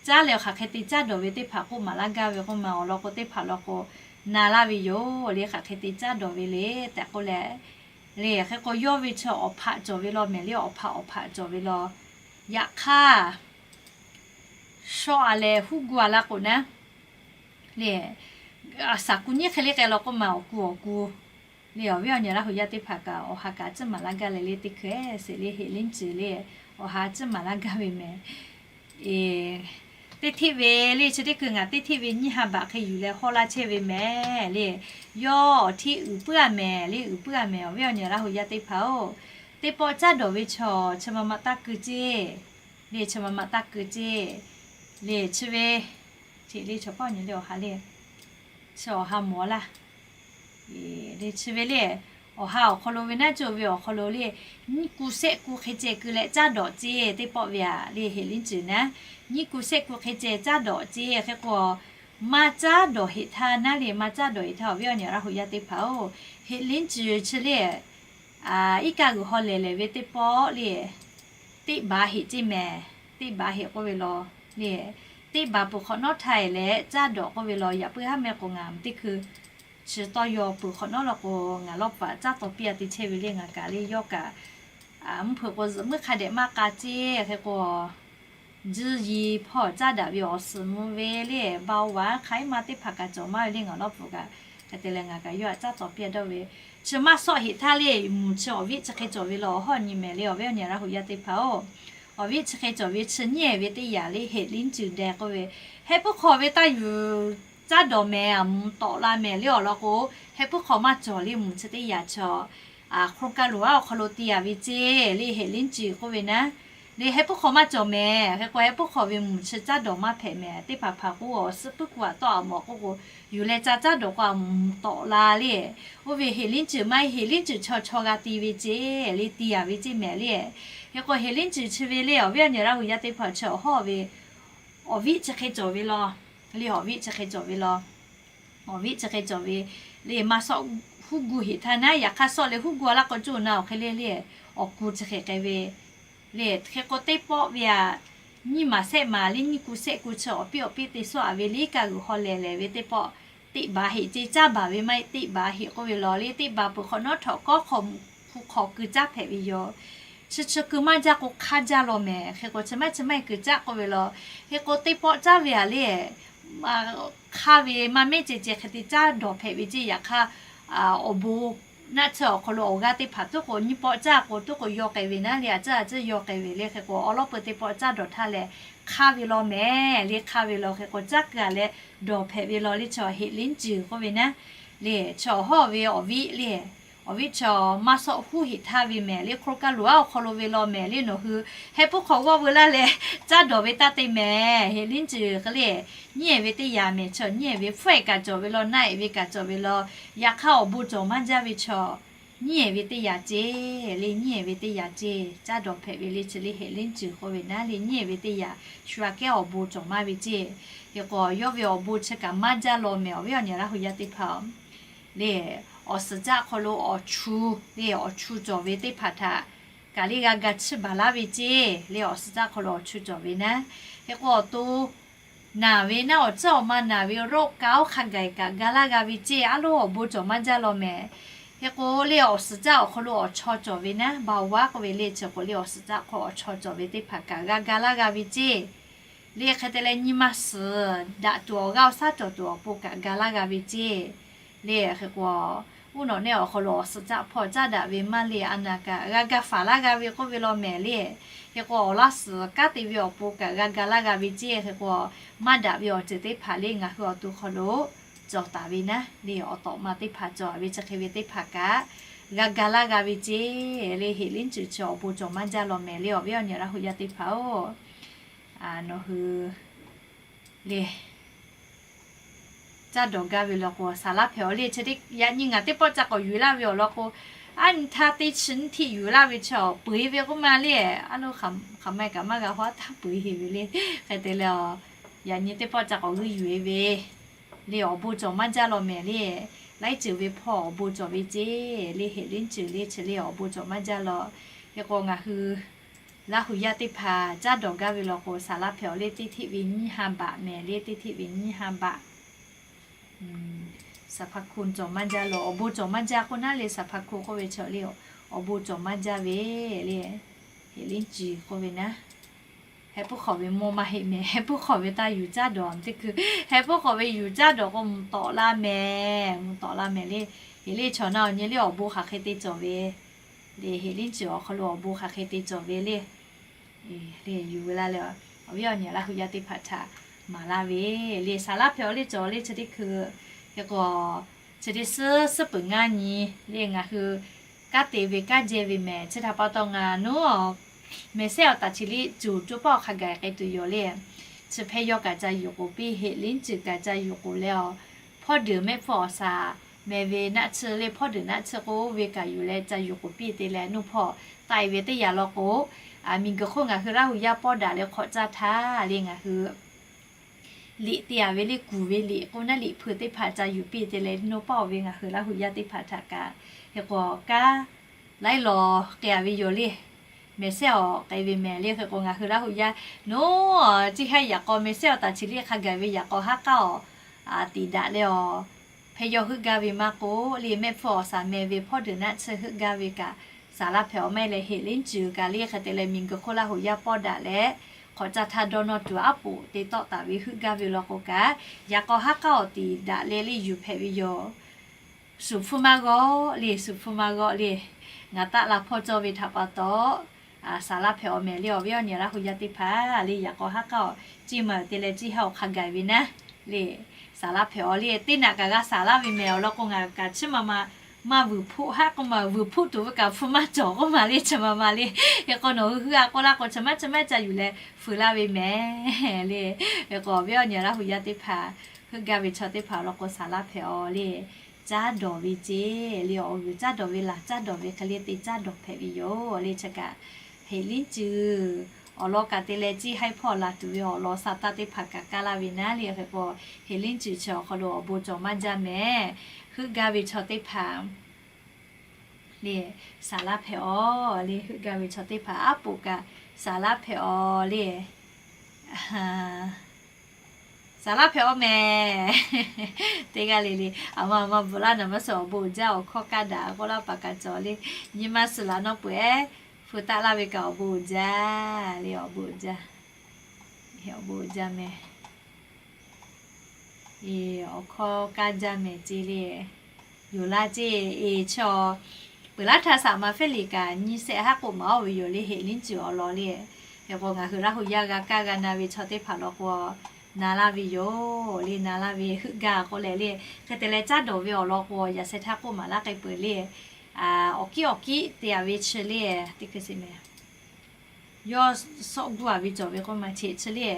caˉ leh hk'aˬ hk'e te caˉ dawˬ ve teˇ hpaˍ k'oˆ maˍ laˇ gaˇ ve k'oˆ ma. Awˬ lawn k'o teˇ hpaˍ law k'o, na laˇ ve yoˬ le, hk'aˬ hk'e te caˉ dawˬ ve le tehꞈ k'oˆ leh le. Hk'e k'o yawˇ ve chi awˬ hpaꞈ cawˬ ve law mehˍ le, awˬ hpaꞈ awˬ hpaꞈ cawˬ ve law. Yaꞈ hk'aˇ shaw a leh huˉ gu a laˇ k'o naˉ le, a shaˍ ku nyiˉ hk'e le k'ai law k'oˆ ma, awˬ ku awˬ ku le. Awˬ viˉ awˬ nyi Laˇ hu yaˇ teˇ hpaˍ kaꞈ awˬ ha kaꞈ tcuhˉ maˍ laˇ gaˇ leh le teˇ hkui-e sheˍ le, heꞈ liˉ ceuˬ le awˬ ha tcuhˉ maˍ laˇ gaˇ ve mehˍ. Teˇ hteˆ ve le chi teˇ hkui ngaˬ teˇ hteˆ ve nyiˇ ha baꞈ hk'e yuˬ leh hawˇ laˇ chehˇ ve mehˍ le. Yawˇ awˬ hteˆ uiˍ puiˉ a mehˍ le, uiˍ puiˉ a mehˍ. Awˬ viˉ awˬ nyi Laˇ hu yaˇ teˇ hpaˍ-oˬ, teˇ pawˆ caˉ dawˬ ve chaw chi ma ma taˇ keu ceˇ le, chi ma ma taˇ keu ceˇ le. Chi ve hteꞈ le chaw pawˆ nyi le awˬ ha le, chi awˬ ha mawˬ laˇ le. Chi ve le awˬ ha awˬ hk'aw lo ve naˉ cawˬ ve awˬ hk'aw lo le, nyiˇ ku shehˆ ku hk'e ceh keu leh caˉ dawˬ ceˇ. Teˇ pawˆ ve a le heꞈ liˉ ceuˬ naˉ, nyiˇ ku shehˆ ku hk'e ceh caˉ dawˬ ceˇ. Hk'e k'o maˇ caˉ dawˬ heꞈ htaˇ naˉ le, maˇ caˉ dawˬ heꞈ htaˇ awˬ viˉ awˬ nyi Laˇ hu yaˇ teˇ hpaˍ-oˬ, heꞈ liˉ ceuˬ chi le iˉ kaˆ g'uiˬ haw lehˬ lehˬ ve teˇ pawˆ le teˆ baˬ heꞈ ceˇ mehˍ. Teˆ baˬ heꞈ k'oˆ ve law le, teˆ baˬ peuˬ hk'awꞈ nawˉ htaˇ eˬ leh caˉ dawˬ k'oˆ ve law. Yaꞈ puiˉ haˉ meh k'o ngaˬ teˇ hkui chi tawˇ yaw peuˬ hk'awꞈ nawˉ law k'o, ngaˬ lawˇ paˍ caˉ taw piˇ a te chehˇ ve le. Ngaˬ kaꞈ le yawˇ kaꞈ mvuhˇ hpeuꞈ k'o zuhꞈ muiˉ hk'a dehꞈ maˇ k'a ceˇ. Hk'e k'o juˇ yi hpawˇ caˉ daꞈ ve awˬ suhˍ mvuh ve le, ba oˇ va hk'aˬ iˉ ma teˇ hpaˍ kaꞈ cawˬ maˇ ve le. Ngaˬ lawˇ pfuhˍ kaꞈ hk'e te leh ngaˬ kaꞈ yawˇ htaꞈ caˉ taw piˇ a dawˇ ve, chi maˇ sawˆ heꞈ htaˇ le mvuhˬ chi awˬ viˉ chi hk'e cawˬ ve law. Awˬ hawˉ nyi mehˍ le, awˬ viˉ awˬ nyi Laˇ hu yaˇ teˇ hpaˍ-oˬ, awˬ viˉ chi hk'e cawˬ ve chi nyiˇ eˍ ve teˇ yaꞈ le heꞈ liˉ ceuˬ deh k'oˆ ve, heh puiˉ hk'aw ve taˇ yuˬ caˉ dawˬ mehˍ, a mvuhˬ tawꞈ la mehˍ le. Awˬ lawn k'o heh puiˉ hk'aw maˇ cawˬ le, mvuhˬ chi teˇ yaꞈ chaw hk'oˆ kaˇ loˬ aˉ awˬ hk'aw lo te a ve ceˇ le heꞈ liˉ ceuˬ k'oˆ ve naˉ le. Heh puiˉ hk'aw maˇ cawˬ mehˍ. Hk'e k'o heh puiˉ hk'aw ve mvuhˬ chi caˉ dawˬ maˇ hpehꞈ mehˍ. Teˇ hpaˍ hpaˍ k'o awˬ suhˉ puiˉ ku aꞈ tawˆ a mawˬ k'oˆ k'o, yuˬ leh ca caˉ dawˬ k'o a mvuhˬ tawꞈ la le. Oˇ ve heꞈ liˉ ceuˬ maˇ heˆ, heꞈ liˉ ceuˬ chaw chaw g'a te ve ceˇ le, te a ve ceˇ mehˍ le. Hk'e k'o heꞈ liˉ ceuˬ chi ve le awˬ viˉ awˬ nyi Laˇ hu yaˇ teˇ hpaˍ chi awˬ hawˉ ve awˬ viˉ chi hk'e cawˬ ve law le, awˬ viˉ chi hk'e cawˬ ve law. Awˬ viˉ chi hk'e cawˬ ve le maˇ sawˆ huˉ gu heꞈ htaˇ naˉ, yaꞈ hk'aˇ sawˆ leh huˉ gu a laˇ k'o coˇ na awˬ hk'e le le awˬ ku chi hk'e k'ai ve le. Hk'e k'o teˇ pawˆ ve a nyiˇ maˬ shehˆ maˬ le nyiˇ ku shehˆ ku chi awˬ piˇ awˬ piˇ te sawˆ a ve le iˉ kaˆ g'uiˬ haw lehˬ lehˬ ve teˇ pawˆ teˆ baˬ heꞈ ceˇ. Caˇ baˬ ve maˇ heˆ, teˆ baˬ heꞈ k'oˆ ve law le. Teˆ baˬ peuˬ hk'awꞈ nawˉ htawꞈ kawˉ hk'aw hk'u hk'aw keu caˉ hpehꞈ ve yoˬ. Chi chi keu maˇ jaˇ k'o hk'aˇ jaˇ law mehˍ. Hk'e k'o chi maˇ chi maˇ keu caˉ k'oˆ ve law. Hk'e k'o teˇ pawˆ caˇ ve a le hk'aˇ ve maˇ mehˉ ceh ceh hk'e te caˉ dawˬ hpehꞈ ve ceˇ. Yaꞈ hk'aˇ awˬ bon naˆ tsuhˇ awˬ hk'aw lo awˬ g'aˇ teˇ hpaˍ tuˉ k'o, nyiˇ pawˆ caˇ k'o tuˉ k'o yaw k'ai ve naˉ le, a caˇ a ciˉ yaw k'ai ve le. Hk'e k'o awˬ lawˉ peu teˇ pawˆ caˇ dawˬ htaˇ leh hk'aˇ ve law mehˍ le. Hk'aˇ ve law hk'e k'o caˇ kaˬ leh dawˬ hpehꞈ ve law le. Chaw เห็ดหลินจือ k'oˆ ve naˉ le, chaw hawˇ ve awˬ viˉ le, awˬ viˉ chaw maˇ sawˆ huˉ heꞈ htaˇ ve mehˍ le. Hk'oˆ lo kaˇ loꞈ aˉ awˬ hk'aw lo ve law mehˍ le. Nawˬ hui heh puiˉ hk'awꞈ g'awˇ veu laˇ leh caˇ dawˬ ve taˇ te mehˍ. เห็ดหลินจือ k'o le, nyiˉ ehˍ ve teˇ yanˇ mehˍ. Chaw nyiˉ ehˍ ve, hpfuhˆ ehˍ kaꞈ cawˬ ve law, naˆ ehˍ ve kaꞈ cawˬ ve law, yaꞈ hk'aˇ awˬ bon cawˬ maˇ jaˇ ve chaw nyiˉ ehˍ ve teˇ yanˇ ceˇ le. Nyiˉ ehˍ ve teˇ yanˇ ceˇ caˇ dawˬ hpehꞈ ve le. Chi le เห็ดหลินจือ k'oˆ ve naˉ le, nyiˉ ehˍ ve teˇ yanˇ shu aꞈ kehˉ awˬ bon cawˬ maˇ ve ceˇ. Hk'e k'o yawˇ ve awˬ bon chi kaꞈ maˇ jaˇ law mehˍ. Awˬ viˉ awˬ nyi Laˇ hu yaˇ teˇ hpaˍ le, awˬ suhˍ caˆ hk'aw lo awˬ chu le, awˬ chu cawˬ ve teˇ hpaˍ htaꞈ kaˬ le g'a ga chiˇ baˬ laˇ ve ceˇ le. Awˬ suhˍ caˆ hk'aw lo awˬ chu cawˬ ve naˉ, hk'e k'o awˬ to naˬ ve naˉ, awˬ tcuhˉ awˬ ma naˬ ve โรคเกาต์ hk'a gaˬ kaꞈ ga laˇ g'a ve ceˇ. A loˉ awˬ bon cawˬ maˇ jaˇ law mehˍ. Hk'e k'o le awˬ suhˍ caˆ awˬ hk'aw lo awˬ chaw cawˬ ve naˉ, เบาหวาน k'oˆ ve le. Chi k'o le awˬ suhˍ caˆ hk'aw awˬ chaw cawˬ ve teˇ hpaˍ kaꞈ g'a ga laˇ g'a ve ceˇ le. Hk'e te leh nyi ma suhˍ daꞈ tuˬ awˬ g'aˇ awˬ shaˉ cawˬ tuˬ awˬ pon kaꞈ ga laˇ g'a ve ceˇ le. Hk'e k'o uˉ nawꞈ neˆ awˬ hk'aw lo awˬ suhˍ caˆ hpawˇ caˇ daꞈ ve maˇ le, a naˍ kaꞈ g'a ga faˍ laˇ g'a ve k'oˆ ve law mehˍ le. Hk'e k'o awˬ laˇ suhˍ kanˉ te ve awˬ pon kaꞈ g'a ga laˇ g'a ve ceˇ. Hk'e k'o maˇ daꞈ ve awˬ ceuˬ teˇ hpaˍ le ngaˬ hui awˬ to hk'aw lo cawˬ taˍ ve naˉ le, awˬ tawꞈ ma teˇ hpaˍ cawˬ ve chi hk'e ve teˇ hpaˍ kaꞈ g'a ga laˇ g'a ve ceˇ le. เห็ดหลินจือ chi awˬ bon cawˬ maˇ jaˇ law mehˍ le. Awˬ viˉ awˬ nyi Laˇ hu yaˇ teˇ hpaˍ-oˬ, nawˬ hui le caˇ dawˬ gaˇ ve law k'o saˍ laˇ hpehꞈ-aw le. Chi teˇ yaꞈ nyi ngaˬ teˇ pawˆ ca k'awꞈ yuˬ laˇ ve awˬ lawn k'o, aˉ nyi htaˇ teˇ chi nyiˇ htiˆ yuˬ laˇ ve chaw peu-eˬ ve k'oˆ ma le. A loˉ hk'aˬ ma kaꞈ maˇ g'a haw taˇ peu-eˬ heˆ ve le. Hk'e te leh, yaꞈ nyi teˇ pawˆ ca k'awꞈ g'uiˇ yuˬ-e ve le awˬ bon cawˬ maˇ jaˇ law mehˍ le. Laiˉ ceuˬ ve hpawˇ awˬ bon cawˬ ve ceˇ le. เห็ดหลินจือ le chi le awˬ bon cawˬ maˇ jaˇ law. Hk'e k'o ngaˬ hui Laˇ hu yaˇ teˇ hpaˍ caˇ dawˬ gaˇ ve law k'o saˍ laˇ hpehꞈ-aw le. Teˇ htiˆ ve nyiˇ ha baꞈ mehˍ le. Teˇ htiˆ ve nyiˇ ha baꞈ. Saˍ hpaˍ hko cawˬ maˇ jaˇ law, awˬ bon cawˬ maˇ jaˇ k'oˆ naˉ le. Saˍ hpaˍ hko k'oˆ ve chaw le, awˬ bon cawˬ maˇ jaˇ ve le. เห็ดหลินจือ k'oˆ ve naˉ, heh puiˉ hk'awꞈ ve mawˇ maˇ heˆ mehˍ. Heh puiˉ hk'awꞈ ve taˇ yuˬ caˇ dawˬ teˇ hkui, heh puiˉ hk'awꞈ ve yuˬ caˇ dawˬ k'o mvuhˇ tawꞈ laˇ mehˍ, mvuhˇ tawꞈ laˇ mehˍ le. Heˍ le chaw naˉ awˬ nyi le awˬ bon hk'aˬ hk'e te cawˬ ve le. เห็ดหลินจือ awˬ hk'aw lo awˬ bon hk'aˬ hk'e te cawˬ ve le. Le yuˬ ve laˇ leh, awˬ viˉ awˬ nyi Laˇ hu yaˇ teˇ hpaˍ htaꞈ maˍ laˇ ve le. Saˍ laˇ hpehꞈ-aw le cawˬ le chi teˇ hkui. Hk'e k'o chi teˇ suhˉ suhˉ peuˬ ngaˇ nyi le ngaˬ hui kanˉ te ve kanˉ jehˇ ve mehˍ. Chi htaꞈ pa taw ngaˬ nawˉ mehˍ sehˉ awˬ taˍ chi liˇ cuˬ coˇ paˆ awˬ hk'a gaˬ k'ai tuˬ yoˬ le. Chi hpehˇ yawˇ kaꞈ ca yuˬ k'oˍ piˇ, เห็ดหลินจือ kaꞈ ca yuˬ k'oˍ leh, awˬ hpawˇ deuˬ mehˆ hpfuhˇ awˬ shaˍ mehˍ ve naˆ tsuhˇ le. Hpawˇ deuˬ naˆ tsuhˇ k'oˆ ve kaꞈ yuˬ leh ca yuˬ k'oˍ piˇ te leh nuˇ hpawˇ taiˍ ve teˇ yanˇ law k'o, miˬ guiˬ hk'oˆ ngaˬ hui Laˇ hu yaˇ pawˆ daꞈ leh hk'awꞈ caˇ htaˇ le ngaˬ hui liꞈ te-a ve le, kuˬ ve liꞈ k'oˆ naˉ liꞈ hpui teˇ hpaˍ ca yuˬ piˇ te leh nuˇ pawˆ ve ngaˬ hui Laˇ hu yaˇ teˇ hpaˍ htaꞈ kaꞈ hk'e k'o kanˉ laiˉ law k'ai-a ve yoˬ le. Mehˍ sehˉ awˬ k'ai ve mehˍ le. Hk'e k'o ngaˬ hui Laˇ hu yaˇ nawˉ, ciˇ haˉ yaꞈ k'aw mehˍ sehˉ awˬ taˍ chi liˇ hk'a gaˬ ve yaꞈ k'aw haˉ k'aˉ awˬ tiˍ daꞈ leh, awˬ hpehˇ yawˇ heuˆ gaˇ ve maˇ k'oˆ le, mehˆ hpfuhˇ awˬ shaˍ mehˍ ve hpawˇ deuˬ naˆ tsuhˇ heuˆ gaˇ ve kaꞈ, saˍ laˇ hpehꞈ-aw mehˍ leh เห็ดหลินจือ kaꞈ le hk'e te leh miˬ guiˬ hk'oˆ Laˇ hu yaˇ pawˆ daꞈ leh hk'awꞈ caˇ htaˇ dawˇ nawˇ tuˬ aˉ poꞈ te tawˆ taˍ ve heuˆ gaˇ ve law k'o kaꞈ, yaꞈ k'aw haˉ k'aˉ awˬ tiˍ daꞈ leh le yuˬ hpehꞈ ve yoˬ. Shu hpfuhˇ maˇ g'awˆ le, shu hpfuhˇ maˇ g'awˆ le. Ngaˬ taˆ la hpawˇ cawˇ ve htaꞈ pa taw, saˍ laˇ hpehꞈ-aw mehˍ le. Awˬ viˉ awˬ nyi Laˇ hu yaˇ teˇ hpaˍ le, yaꞈ k'aw haˉ k'aˉ awˬ ciˇ ma te leh ciˇ haˉ awˬ hk'a gaˬ ve naˉ le, saˍ laˇ hpehꞈ-aw le. Teˇ naꞈ kaꞈ g'a saˍ laˇ ve mehˍ awˬ lawn k'o ngaˬ kaꞈ chiˇ ma ma maˇ vuiˬ hpoˆ haˆ k'oˆ ma, vuiˬ hpoˆ tuˬ ve kaꞈ hpfuhˇ maˇ cawˬ k'oˆ ma le, chi ma ma le. Hk'e k'o nawˬ hui heuˆ-a k'oˆ laˇ k'o chi maˇ chi maˇ ca yuˬ leh feu laˇ ve mehˍ le. Hk'e k'o awˬ viˉ awˬ nyi Laˇ hu yaˇ teˇ hpaˍ, heuˆ gaˇ ve chaw teˇ hpaˍ awˬ lawn k'o saˍ laˇ hpehꞈ-aw le. Caˇ dawˬ ve ceˇ le, awˬ g'uiˬ caˇ dawˬ ve laˬ caˇ dawˬ ve hk'e le te caˇ dawˬ hpehꞈ ve yoˬ le. Chi kaꞈ เห็ดหลินจือ awˬ lawn kaꞈ te leh ciˇ haˉ hpawˇ laˬ tuˬ ve awˬ lawn sa taˇ teˇ hpaˍ kaꞈ kaˇ laˇ ve naˉ le. Hk'e k'o เห็ดหลินจือ chi awˬ hk'aw lo awˬ bon cawˬ maˇ jaˇ mehˍ. Heuˆ gaˇ ve chaw teˇ hpaˍ le, saˍ laˇ hpehꞈ-aw le. Heuˆ gaˇ ve chaw teˇ hpaˍ aˉ poꞈ kaꞈ saˍ laˇ hpehꞈ-aw le. Saˍ laˇ hpehꞈ-aw mehˍ. Teˇ g'aˇ le le, aˬ ma aˬ ma bvuhꞈ laˇ naˍ maˇ suh awˬ bon uiˍ jaˇ. Awˬ hkawˇ kaˇ daꞈ k'oˆ laˇ paˍ kaꞈ cawˬ le. Nyi ma suhˍ laˬ nawˇ peuˬ-eˬ, hpu taˆ laˇ ve kaꞈ awˬ bon uiˍ jaˇ le. Awˬ bon uiˍ jaˇ, awˬ bon uiˍ jaˇ mehˍ. Awˬ hkawˇ kaˇ jaˇ mehˍ ce le. Yoˬ laˇ ceˇ. Eˬ, chi awˬ peuˬ laˇ htaˇ saꞈ ma faˉ liꞈ kaꞈ nyiˇ sehˆ haˉ k'oˆ maˍ oˇ ve yoˬ le, heˍ liˉ cuˬ awˬ lawn le. Hk'e k'o ngaˬ hui Laˇ hu yaˇ g'a kaˇ g'a na ve chaw teˇ hpaˍ law k'o na laˇ ve yoˬ le, na laˇ ve heuˆ gaˇ k'oˆ leh le. Hk'e te leh caˉ dawˬ ve awˬ lawn k'o yaꞈ sheh htaˇ k'oˆ maˍ laˇ k'ai peuˬ le. Awˬ kiˉ awˬ kiˉ te a ve chi le, teˇ hkui si meh yawˇ sawˆ guˇ a ve cawˬ ve k'oˆ ma cheꞈ chi le.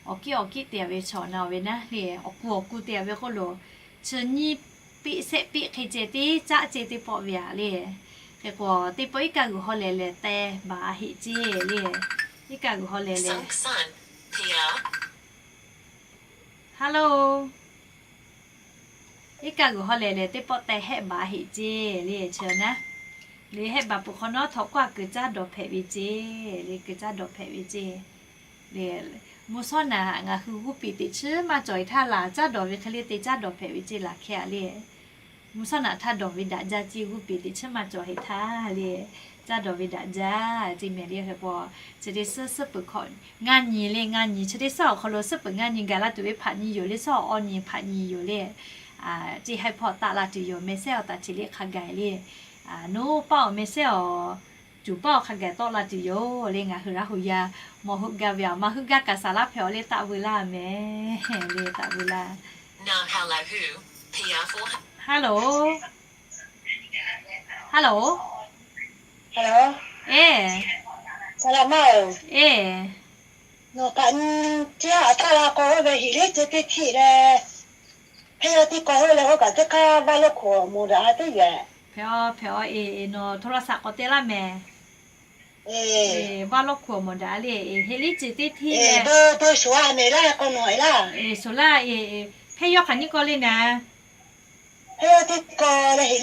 Awˬ kiˉ awˬ kiˉ te a ve chaw na ve naˉ le, awˬ kuˬ awˬ kuˬ te a ve k'oˆ lo, chi nyiˇ piˆ sehˆ piˆ hk'e ceh teˇ caˆ ceh teˇ pawˆ ve a le. Hk'e k'o teˇ pawˆ iˉ kaˆ g'uiˬ haw lehˬ lehˬ teh baˬ heꞈ ceˇ le. Iˉ kaˆ g'uiˬ haw lehˬ lehˬ Hello. Iˉ kaˆ g'uiˬ haw lehˬ lehˬ teˇ pawˆ teh hehˆ baˬ heꞈ ceˇ le, chi naˉ. Le hehˆ baˬ peuˬ hk'awꞈ nawˉ htawꞈ k'oˆ a kuiˬ caˉ dawˬ hpehꞈ ve ceˇ le, kuiˬ caˉ dawˬ hpehꞈ ve ceˇ le. Mvuhˇ shawˉ naꞈ ngaˬ hui g'uˇ piˍ teꞈ chiˉ maˇ cawˬ e htaˇ laˬ caˉ dawˬ ve hk'e le te caˉ dawˬ hpehꞈ ve ceˇ laˬ hkeh a le. Mvuhˇ shawˉ naꞈ htaˇ dawˬ ve daꞈ jaˇ ceˇ, g'uˇ piˍ teꞈ chiˉ maˇ cawˬ heꞈ htaˇ le, caˉ dawˬ ve daꞈ jaˇ ceˇ mehˍ le. Hk'e k'o chi teˇ suhˉ suhˉ peuˬ hkawꞈ ngaˇ nyi le, ngaˇ nyi chi teˇ suhˉ awˬ hk'aw lo suhˉ peuˬ ngaˇ nyi gaˬ la tuˬ ve hpaꞈ nyi yoˬ le, suhˉ awˬ awˇ nyi hpaꞈ nyi yoˬ le. Ceˇ haiˉ hpawˇ taˆ la tuˬ yoˬ, meh sehˉ awˬ taˍ chi le hk'a gaˬ le. Noˉ paˆ awˬ meh sehˉ awˬ cuˬ paˆ awˬ hk'a gaˬ tawˆ la tuˬ yoˬ le. Ngaˬ hui Laˇ hu yaˇ mawˬ heuˆ gaˇ ve a ma heuˆ gaˇ kaꞈ saˍ laˇ hpehꞈ awˬ le taˆ veu laˇ mehˍ le, taˆ veu laˇ. Hello. Hello. Eˬ. Eˬ. Nawˬ hpaꞈ nyi ceˇ a taˆ la k'o oˇ ve heˍ liˉ ceh teˇ htiˆ leh, hpehˇ yaw teˇ kawˬ heuˆ leh oˇ kaꞈ teˇ hk'aˇ vaˇ lawˇ hkuiˬ awˬ moˍ daꞈ a teˇ yehˬ. Hpehꞈ a, hpehꞈ a, eˬ, nawˬ hto la saꞈ k'awꞈ te laˇ mehˍ. Vaˇ lawˇ hkuiˬ awˬ moˍ daꞈ le, heˍ liˉ ceh teˇ htiˆ leh, shuˍ laˇ, hpehˇ yaw hk'aˬ nyiˇ kawˇ le naˍ. Hpehˇ yaw teˇ kawˇ leh heˍ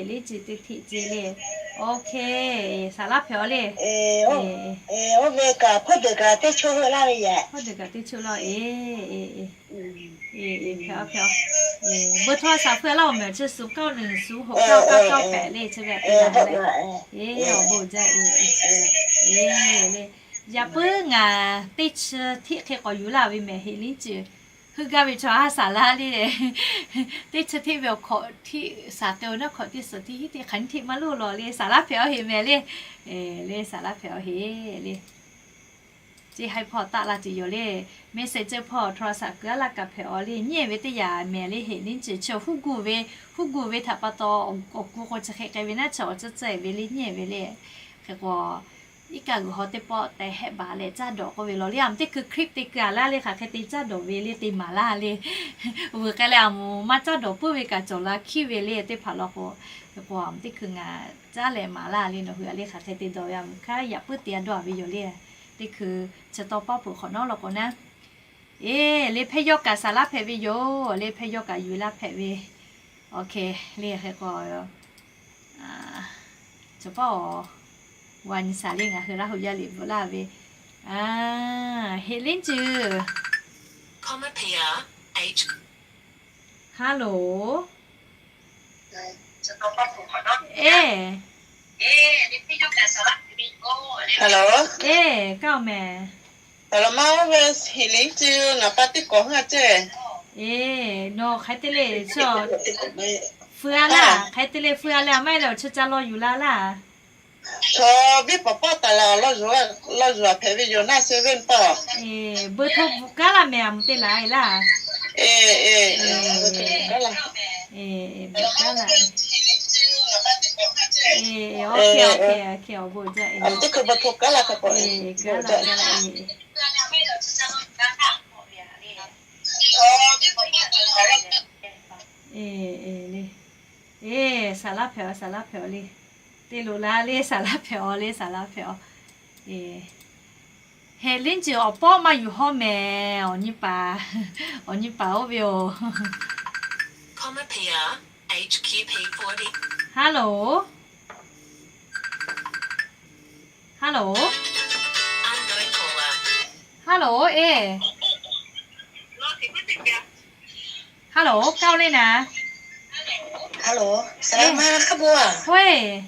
liˉ ceh teˇ htiˆ ceˇ le. Okay, saˍ laˇ hpehꞈ awˬ le. Oˇ ve kaꞈ hpawˇ deuˬ kaꞈ teˇ chaw heuˆ laˇ ve yehˬ. Hpawˇ deuˬ kaꞈ teˇ chaw laˇ. Hpehꞈ a, hpehꞈ a. Beu hto a saˍ hpeuˆ laˇ awˬ mehˍ chi suˍ kaˆ nyi suˍ hoꞈ kaˆ kaˆ kaˆ pehꞈ le chi ve a te laˇ. Awˬ bon jaˇ. Eˬ, le. Yaꞈ puiˉ ngaˬ teˇ chi htiˆ hk'e k'awꞈ yuˬ laˇ ve mehˍ heˍ liˉ ceh. Heuˆ gaˇ ve chaw a saˍ laˇ le. Teˇ chi htiˆ ve awˬ hkawꞈ htiˆ saˍ k'ai o naˉ hkawꞈ teˇ suhˍ teˇ hiˉ teˇ hk'aˬ nyiˇ htiˆ maˇ loˇ law le, saˍ laˇ hpehꞈ awˬ heˍ mehˍ le. Le saˍ laˇ hpehꞈ awˬ heˍ le. Ceˇ haiˉ hpawˇ taˆ la tuˬ yoˬ le. Mehˍ sehˍ ceuˬ hpawˇ hto la saꞈ kuiˬ a laˇ kaꞈ hpehꞈ awˬ le, nyi ve teˇ yanˇ mehˍ le heˍ liˉ ceh chi huˉ guˇ ve, huˉ guˇ ve htaꞈ pa taw awˬ kuˬ k'o chi hk'e k'ai ve naˉ chi awˬ ceuˬ ceuˬ ve le nyi ve le. Hk'e k'o iˉ kaˆ g'uiˬ haw teˇ pawˆ teh hehˆ baˬ leh caˉ dawˬ k'oˆ ve law le, a moˍ teˇ hkui clip te keu a laˇ le, hk'aˬ hk'e te caˉ dawˬ ve le te maˍ laˇ le. Vuiˬ k'ai leh a moˍ maˇ caˉ dawˬ puiˉ ve kaꞈ cawˬ la hkiˉ ve le teˇ hpaˍ law k'o, k'o a moˍ teˇ hkui ngaˬ caˉ leh maˍ laˇ le, nawˬ hui a le hk'aˬ hk'e te dawˬ ve a moˍ hkaˉ yaꞈ puiˉ te a dawˇ a ve yoˬ le. Teˇ hkui chi tawˇ paˉ peuˬ hk'awꞈ nawˉ law k'o naˉ. Eˬ, le hpehˇ yaw kaꞈ saˍ laˇ hpehꞈ ve yoˬ, le hpehˇ yaw kaꞈ yuˬ laˇ hpehꞈ ve. Okay, le hk'e k'o chaw paˉ awˬ wa nyi saˍ le ngaˬ hui Laˇ hu yaˇ liꞈ bvuhꞈ laˇ ve. Heˍ liˉ ceh. Hello. Eˬ. Eˬ, kaˇ awˬ mehˍ. Eˬ, nawˬ hk'aˬ hk'e te le chi feu a laˇ, hk'aˬ hk'e te le feu a leh a maˇ heˆ leh awˬ chi ca law yuˬ la laˇ. Chaw biˇ pawˍ pawˆ taˍ la, law yuˬ hpehꞈ ve yoˬ naˆ se venˇ paˆ. Eˬ, beu hto bvuhꞈ kaˉ laˇ mehˍ, a moˍ te laˬ e laˇ. Eˬ, bvuhꞈ kaˉ laˇ. Eˬ, awˬ bon jaˇ e. Teˇ hkui beu hto kaˉ laˇ hk'e k'o, kaˉ laˇ, kaˉ laˇ e. Eˬ, eˬ, le. Eˬ, saˍ laˇ hpehꞈ a, saˍ laˇ hpehꞈ a le. Te loꞈ la le, saˍ laˇ hpehꞈ a le, saˍ laˇ hpehꞈ a. Eˬ, heˍ liˉ ceh awˬ pawˆ maˇ yuˬ hawˇ mehˍ, awˬ nyi paˍ, awˬ nyi paˍ oˇ ve oˬ. Hello. Hello. Hello, eˬ. Hello, kaˇ le naˍ. Hello, saˍ laˇ ma hk'a bo a. Hoˇ e.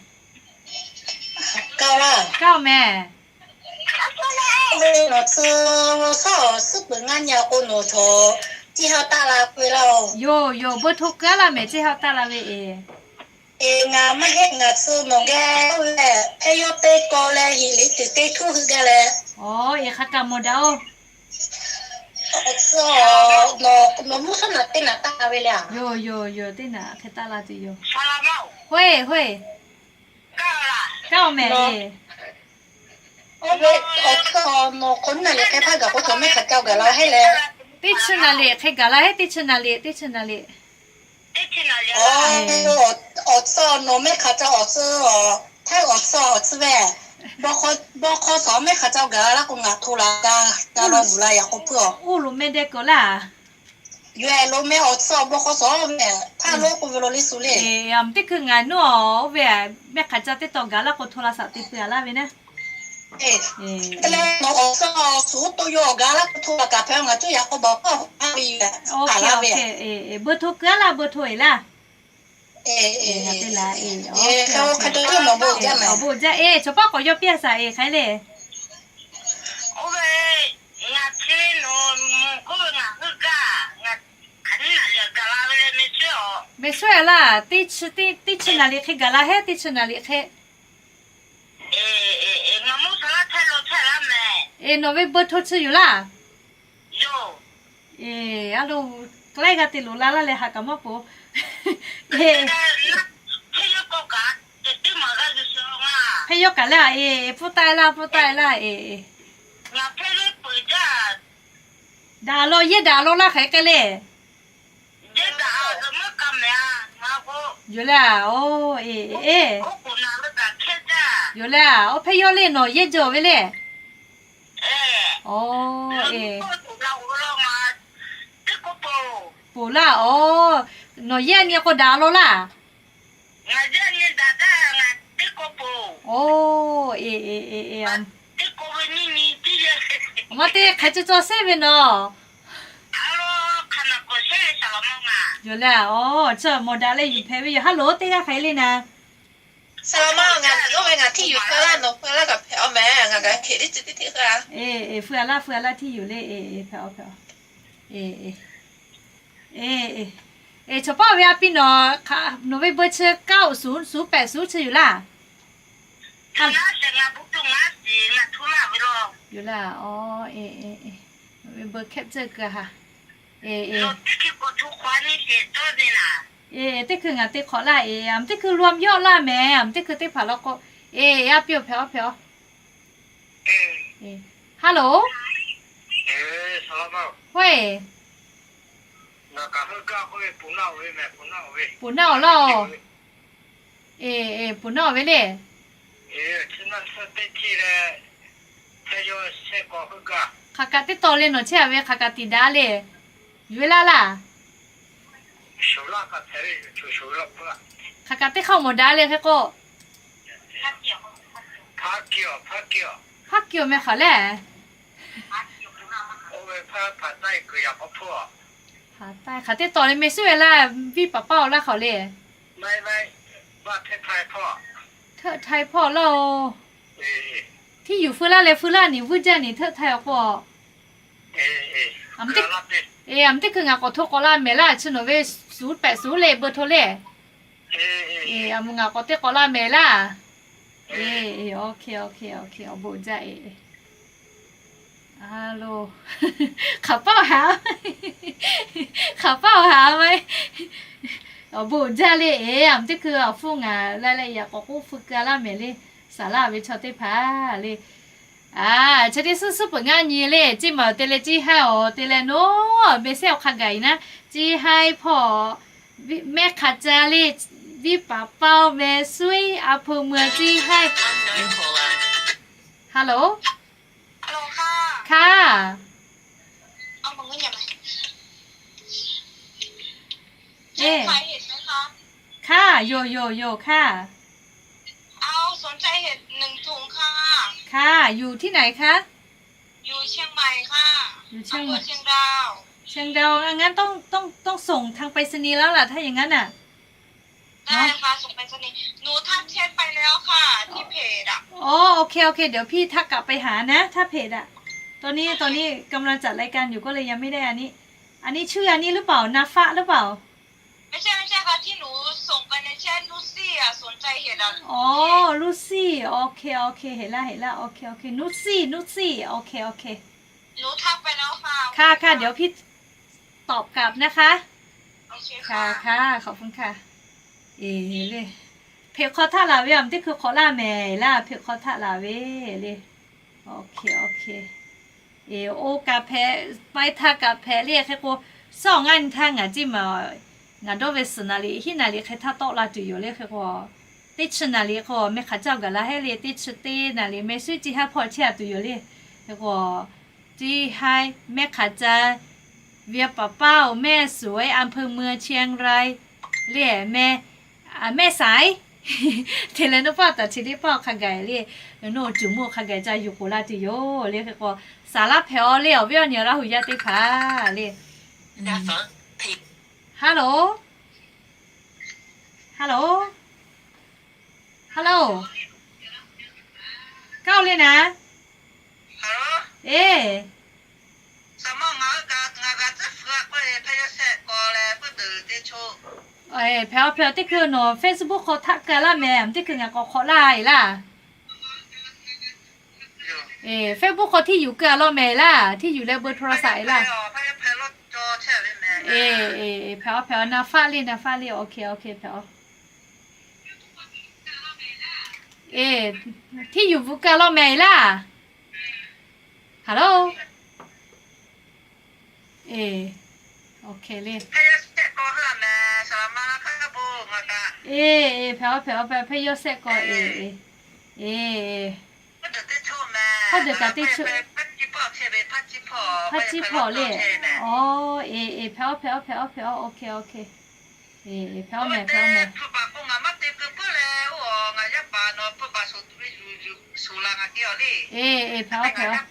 Kaˇ laˇ. Kaˇ mehˍ. Nawˬ tcuh suhˉ awˬ suhˉ peuˬ ngaˇ nyi k'o nawˬ chaw Yoˬ, yoˬ, เบอร์โทร keu-a laˇ mehˍ, ceˇ haw taˆ la ve eˬ. Eˬ, ngaˬ maˇ heˆ, ngaˬ tcuh nawˬ geh oˇ ve hpehˇ yawˇ teˇ kaw leh hiˍ liꞈ tuˬ teˇ htuˇ hui gaˇ leh. Aˬ, eˬ, hk'aˬ kaꞈ mawˬ daꞈ-oˬ. Awˬ tcuh, nawˬ mvuhˇ hk'aˇ naˬ teˇ naˬ taˆ la ve le a? Yoˬ, yoˬ, yoˬ, teˇ naˬ hk'e taˆ la tuˬ yoˬ. Hoˆ-eˬ, hoˆ-eˬ. Kaˇ-oˬ mehˍ eˬ. Awˬ tcuh, nawˬ hk'aˬ naˬ liꞈ hk'e hpaˇ gaˬ k'o, cawˬ mehˆ hk'aˬ ca gaˬ la heˆ leh. Teˇ chi naˬ liꞈ hk'e gaˬ la heˆ, teˇ chi naˬ liꞈ, teˇ chi naˬ liꞈ. Awˬ tcuh, nawˬ mehˆ hk'aˬ ca awˬ tcuh, hteˇ awˬ tcuh awˬ tcuh ve, bawˇ hk'aw suhˍ mehˆ hk'aˬ ca gaˬ la k'o, ngaˬ hto la ga, ga la vuˬ la yaꞈ k'o puiˉ-oˬ. Oˇ lo meh deh kuˬ laˇ. Yoˬ-eˬ, lo meh awˬ tcuh bawˇ hk'aw suhˍ ve, htaˇ lo k'oˆ ve lo liˇ suh le. Aˬ, teˇ hkui ngaˬ nuˇ-oˬ, oˇ ve mehˆ hk'aˬ ca teˇ taw gaˬ laˇ k'o, hto la saꞈ te peuˬ-a laˇ ve naˉ. Te leh nawˬ awˬ tcuh awˬ tcuh to yaw gaˬ laˇ k'o, hto la kaꞈ hpehꞈ-oˬ, ngaˬ cuˇ yaꞈ k'aw baˬ paˇ a ve yoˬ. เบอร์โทร keu-a laˇ, เบอร์โทร eˬ laˇ. Awˬ bon jaˇ eˬ, chaw paˇ k'awꞈ yaw piˇ-a saˍ eˬ hk'aˬ le. Mehˆ shawehˇ laˇ, teˇ chi naˬ liꞈ hk'e gaˬ la heˆ, teˇ chi naˬ liꞈ hk'e. Eˬ, nawˬ ve เบอร์โทร chi yoˬ laˇ. Eˬ, a lo, k'ai g'a te loꞈ la laˇ leh haꞈ kaꞈ maˇ poˬ. Hpehˇ yawˇ kaꞈ le a, eˬ, pfuhˇ taˆ-e laˇ, pfuhˇ taˆ-e laˇ eˬ. Daꞈ law, yehˇ daꞈ law laˇ hk'aˬ hk'e le. Yoˬ le a, oˬ, eˬ, eˬ. Yoˬ le a, oˇ hpehˇ yawˇ le nawˬ yehˇ jaˇ ve le. Aˬ, eˬ. Ponˬ laˇ, aˬ, nawˬ yehˇ nyi k'o daꞈ law laˇ. Oˬ, eˬ, eˬ, eˬ, eˬ. Aˬ, maˇ te hk'e cawˬ cawˬ sehˉ ve nawˬ. Yoˬ le a, aˬ, chi mawˬ daꞈ leh yuˬ hpehꞈ ve yoˬ. Hello, teˇ g'aˇ hk'aˬ hk'e le naˍ. Saˍ laꞈ ma, ngaˬ oˇ ve ngaˬ ที่อยู่ feu laˇ, nawˬ feu laˇ kaꞈ hpehꞈ-aw mehˍ, ngaˬ kaꞈ hk'e teˇ ceuˬ teˇ hk'e. Eˬ, eˬ, feu laˇ, feu laˇ, ที่อยู่ le, eˬ, eˬ, hpehꞈ-aw, hpehꞈ-aw. Eˬ, eˬ, eˬ, eˬ, chaw paˇ ve a piˇ nawˬ, nawˬ ve เบอร์ chi เก้าศูนย์ศูนย์แปดศูนย์ chi yoˬ laˇ. Yoˬ laˇ, aˬ, eˬ, eˬ, eˬ, nawˬ ve เบอร์ capture keu ha. Eˬ, eˬ. Eˬ, teˇ hkui ngaˬ te hk'awꞈ laˇ, eˬ, a, teˇ hkui รวมยอด laˇ mehˍ, a, teˇ hkui teˇ hpaˍ law k'o. Eˬ, a piˇ-oˬ, hpehꞈ-aw, hpehꞈ-aw. Hello. Hoˆ-eˬ. Ponˬ naˆ-oˬ laˇ-oˬ. Eˬ, eˬ, ponˬ naˆ-oˬ ve le. Hk'aˬ kaꞈ teˇ taw le nawˬ chehˇ-a ve hk'aˬ kaꞈ tiꞈ daꞈ le. Yuˬ ve laˇ laˇ. Hk'aˬ kaꞈ teˇ hk'aˇ mawˬ daꞈ le hk'e k'o. Hpaˇ kiˇ-oˬ meh hk'aˬ le. Hk'aˬ teˇ taw le meh suˉ ve laˇ, viˉ paˍ paˇ-oˬ laˇ hk'aˬ le. Hteˆ htaiˍ hpawˇ laˇ-oˬ. Hteˇ yuˬ feu laˇ leh feu laˇ ni vuiˇ jaˇ ni hteˆ htaiˍ-oˬ k'o. Eˬ, a, teˇ hkui ngaˬ k'awꞈ hto k'awꞈ la mehˍ laˇ, chi nawˬ ve ศูนย์แปดศูนย์ le เบอร์โทร le. Eˬ, a, ngaˬ k'awꞈ te k'awꞈ la mehˍ laˇ. Eˬ, awˬ bon jaˇ eˬ. Hk'aˬ paˆ ha, hk'aˬ paˆ ha ma. Awˬ bon jaˇ le eˬ, a, teˇ hkui awˬ hpfuhˇ ngaˬ la leh yaꞈ k'awꞈ k'oˆ feu keu laˇ mehˍ le. Saˍ laˇ ve chaw teˇ hpaˍ le. A, chi teˇ suhˉ suhˉ peuˬ ngaˇ nyi le, ceˇ maˬ te leh ceˇ haiˇ-oˬ te leh noˬ, meh sehˉ awˬ hk'a gaˬ-e naˉ, ceˇ haiˇ hpawˇ, mehˆ hk'aˬ ca le, viˉ paˍ paˇ-oˬ meh suiˉ a hpu mui ceˇ haiˇ. Hello. Hkaˇ. Hkaˇ, yoˬ, yoˬ, yoˬ, hkaˇ. Hkaˇ, อยู่ที่ไหนคะ? อยู่เชียงใหม่ค่ะ อยู่เชียงใหม่ อำเภอเชียงดาว เชียงดาว อ่ะ งั้นต้อง ต้อง ต้องส่งทางไปรษณีย์แล้วล่ะ ถ้าอย่างนั้นน่ะ หนูทักแชทไปแล้วค่ะ ที่เพจอะ อ๋อ โอเค โอเค เดี๋ยวพี่ทักกลับไปหานะ ถ้าเพจอะ ตอนนี้ ตอนนี้กำลังจัดรายการอยู่ ก็เลยยังไม่ได้อันนี้ อันนี้ชื่ออันนี้หรือเปล่า นาฟะหรือเปล่า ไม่ใช่ ไม่ใช่ค่ะ ที่หนูส่งไปในแชท Lucy อ่ะ สนใจเห็นอ่ะ อ๋อ Lucy โอเค โอเค เห็นละ เห็นละ โอเค โอเค Lucy Lucy โอเค โอเค หนูทักไปแล้วค่ะ ค่ะ ค่ะ เดี๋ยวพี่ตอบกลับนะคะ โอเคค่ะ ค่ะ ค่ะ ขอบคุณค่ะ Eˬ le, hpeꞈ hk'aw htaˆ laˬ ve a, teˇ hkui hk'awꞈ laˇ mehˍ laˇ, hpeꞈ hk'aw htaˆ laˬ ve le. โอเค โอเค Eˬ, oˇ kaꞈ hpehꞈ, paiˇ htaˇ kaꞈ hpehꞈ le hk'e k'o, suhˉ awˬ ngaˇ nyi htaˇ ngaˬ ceˇ maˬ, ngaˬ dawˇ ve suhˍ naˍ liꞈ hiˉ naˍ liꞈ hk'e htaˇ tawˆ la tuˬ yoˬ le hk'e k'o, teˇ chi naˍ liꞈ k'o mehˆ hk'aˬ caˇ gaˬ la heˆ le, teˇ chi teˇ naˍ liꞈ mehˆ suiˉ ceˇ haˉ hpawˇ chehˇ a tuˬ yoˬ le. Hk'e k'o, ceˇ haˉ mehˆ hk'aˬ caˇ เวียงป่าเป้า แม่สวย อำเภอเมืองเชียงราย le mehˆ, mehˆ saiˍ te leh nawˬ paˆ taˍ chi teˇ paˆ hk'a gaˬ le, nawˬ cuˬ mvuhˇ hk'a gaˬ ca yuˬ k'oˍ la tuˬ yoˬ le hk'e k'o, saˍ laˇ hpehꞈ-aw le awˬ viˉ awˬ nyi Laˇ huˍ yaˇ teˇ hpaˍ le. Hello, hello, hello, เข้าเลยนะ Eˬ, hpehꞈ-aw hpehꞈ-aw teˇ hkui nawˬ Facebook hk'aw htaˆ keu laˇ mehˍ, teˇ hkui ngaˬ k'awꞈ hk'awꞈ laˇ e laˇ. Eˬ, Facebook hk'aw ที่อยู่ keu a law mehˍ laˇ, ที่อยู่ leh เบอร์โทรศัพท์ e laˇ. Eˬ, hpehꞈ-aw hpehꞈ-aw, na faˆ le na faˆ le, ok ok, hpehꞈ-aw. Eˬ, ที่อยู่ bvuhꞈ keu a law mehˍ e laˇ. Hello. Eˬ, ok le. Eˬ, eˬ, hpehꞈ-aw hpehꞈ-aw, hpehꞈ, hpehꞈ yawˇ shehˆ k'aw. Eˬ, eˬ, hawˉ deuˬ kaꞈ teˇ chi, hpaˇ ciˇ hpawˇ le. Aˬ, eˬ, eˬ, hpehꞈ-aw hpehꞈ-aw hpehꞈ-aw hpehꞈ-aw, ok ok. Eˬ, hpehꞈ-aw mehˍ, hpehꞈ-aw mehˍ. Eˬ, eˬ, hpehꞈ-aw hpehꞈ-aw.